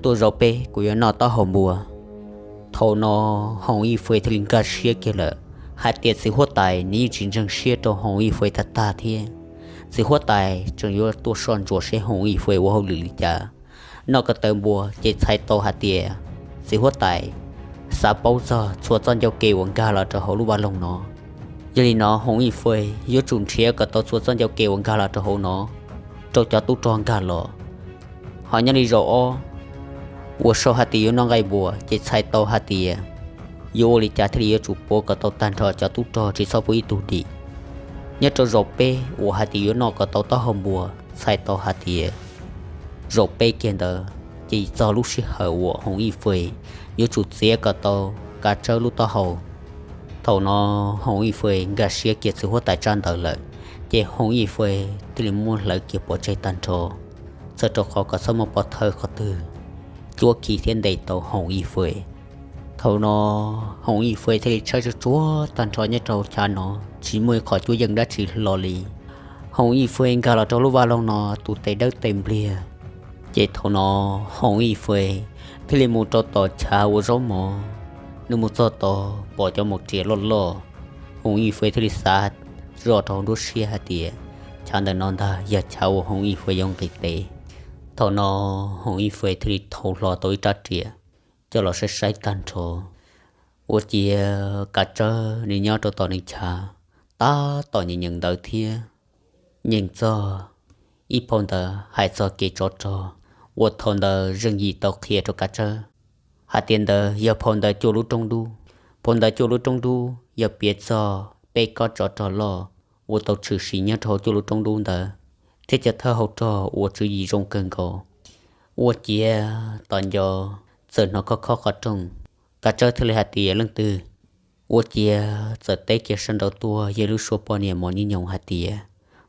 tuaj zaum peb kuv yuav noj taub hau npua. Thaum no Hoov Ib Fwv thiaj li nkag siab kiag lawm hais tias txiv huab tais nws yeej tsis ntseeg siab rau Hoov Ib Fwv tag tag thiab. Txiv huab tais tseem yuav tuaj soj ntsuam seb Hoov Ib Fwv ua hauj lwm li cas. Noj ko taw npua ces txhais tau hais tias txiv huab tais xav paub txog txhua txoj ncauj ke uas nkag los rau hauv lub vaj loog no. Yog li no Hoov Ib Fwv yuav tsum nrhiav kom tau txhua txoj ncauj ke uas nkag los rau hauv no rau cov tub rog nkag los. Ho nyob li zaum ob uas sau hais tias yuav noj nqaij npua ces txhais tau hais tias yuav ua li cas thiaj li yuav tsum puav kom tau tag nrho cov tub rog tsis txhob pub ib tug dim. Nyob rau zaum peb uas hais tias yuav noj kom tau taub hau npua, txhais tau hais tias zaum peb kiag ntawd ces txog lub sij hawm uas Hoov Ib Fwv yuav tsum txiav kom tau Kav Tsawb lub taub hau. Thaum no Hoov Ib Fwv nkag siab kiag txiv huab tais tsab ntawv lawm, ces Hoov Ib Fwv thiaj li muab hlawv kiag pov tseg tag nrho, txhawm rau qhov kom txhob muaj pov thawj qhov twg cuab khi thiab ntes tau Hoov Ib Fwv. Thaum no Hoov Ib Fwv thiaj li tshawb tsuag tsuag tag nrho nyob rau chav no, tsis muaj ib qho cuab yeej dab tsi hlo li. Hoov Ib Fwv nkag los rau lub vaj loog no tus tes dawb tes npliag. Ces thaum no Hoov Ib Fwv thiaj li mus rau tom chav ua zaub mov, nws mus txog tod pom cov maum riam loj loj. Hoov Ib Fwv thiaj li xav zoj rau hauv nruab siab hais tias chav ntawm no ntag yog chav uas Hoov Ib Fwv yuav nqis tes. Thaum no Hoov Ib Fwv thiaj li thau hlo tau ib rab riam coj los saib saib tag nrho, ua ciav Kav Tsawb nws nyob rau tom nws chav tab tom nyeem nyeem ntawv thiab. Nyeem txog ib phau ntawv hais txog kev tsov rog uas thaum ntawd zeej yim tau qhia rau Kav Tsawb hais tias ntawd yog phau ntawv Cuaj Lub Roob Dub. Phau ntawv Cuaj Lub Roob Dub yog piav txog peb kob tsov rog loj uas tau tshwm sim nyob rau hauv Cuaj Lub Roob Dub ntawd, thiab cov thawj hau rog uas tswv yim zoo kawg nkaus. Ua ciav tom ncauj txawm hnov khob khob qhov rooj. Kav Tsawb thiaj li hais tias, Leej twg? Ua ciav txawm teb kiag sab nraud tuaj yog lub suab poj niam mos nyoos nyoos hais tias,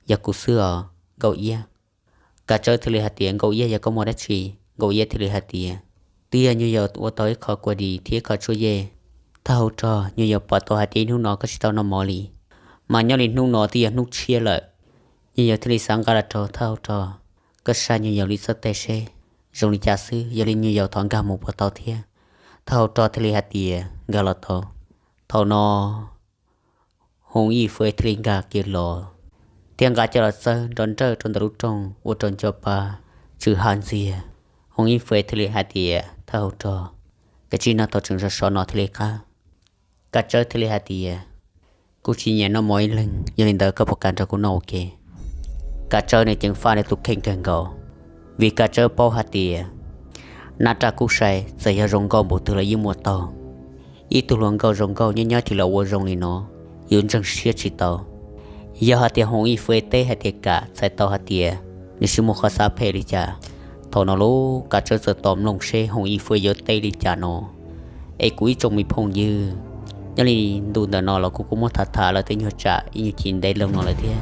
Yog kuv xwb os, Nkauj Iab. Kav Tsawb thiaj li hais tias, Nkauj Iab, yog koj muaj dab tsi? Nkauj Iab thiaj li hais tias, Twb yog nyuag yaus ua tau ib qho kua dis thiab ib qho tshuaj yej. Thawj hau rog, nyuag yaus pom tau hais tias ib hnub no koj tsis tau noj mov li, mas nyob li hnub no twb yog hnub tshiab lawm. Nyuag yaus thiaj li xav nqa los rau thawj hau rog, koj saib nyuag yaus li txhais tes seb zoo li cas xwb, yog li nyuag yaus thov nkag mus puas tau thiab? Thawj hau rog thiaj li hais tias, Nkag los tau. Thaum no Hoov Ib Fwv thiaj li nkag kiag los thiab nqa coj los txawb nrov nrawj rau ntawm lub rooj ua rau nco pa tsw hav ntxiag. Hoov Ib Fwv thiaj li hais tias, Thawj hau rog, koj tsis noj tau tseem sov sov no thiaj li qab. Kav Tsawb thiaj li hais tias, Kuv tsis nyiam noj mov ib leeg, yog li ntawd koj puas kam nrog kuv noj ua ke? Kav Tsawb nws ceev faj nws tus kheej kawg nkaus, vim Kav Tsawb paub hais tias nab raj kub sai txawm yog zoo nkauj npaum twg los yeej muaj taug. Ib tug hluas nkauj zoo nkauj nyob nyob cia li ua zoo li no, yuav ntseeg siab tsis tau. Yog hais tias Hoov Ib Fwv teb hais tias kam, txhais tau hais tias nws tsis muaj qhov xav phem li cas. Thaum no lub Kav Tsawb txawm tos mloog seb Hoov Ib Fwv yuav teb li cas no. Es kuv ib tsoom me phooj ywg, nyob li ntu ntawm no los kuv kuj muab tham tham lawv tej nyuag tsam ib nyuag chim ntev loo no lawm thiab.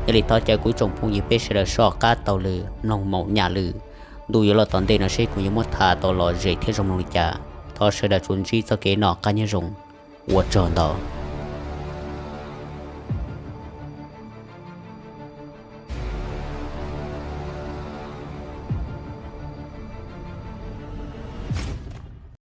Yog li thov caw kuv ib tsoom phooj ywg peb sawv daws soj qab taug lw mloog maum nyam lwm ntu yuav los tom ntej no seb kuv yuav muab tham tau lom zem thiab zoo mloog li cas. Thov sawv daws tsuas ntsib txoj kev noj qab nyob zoo. Ua tsaug ntau.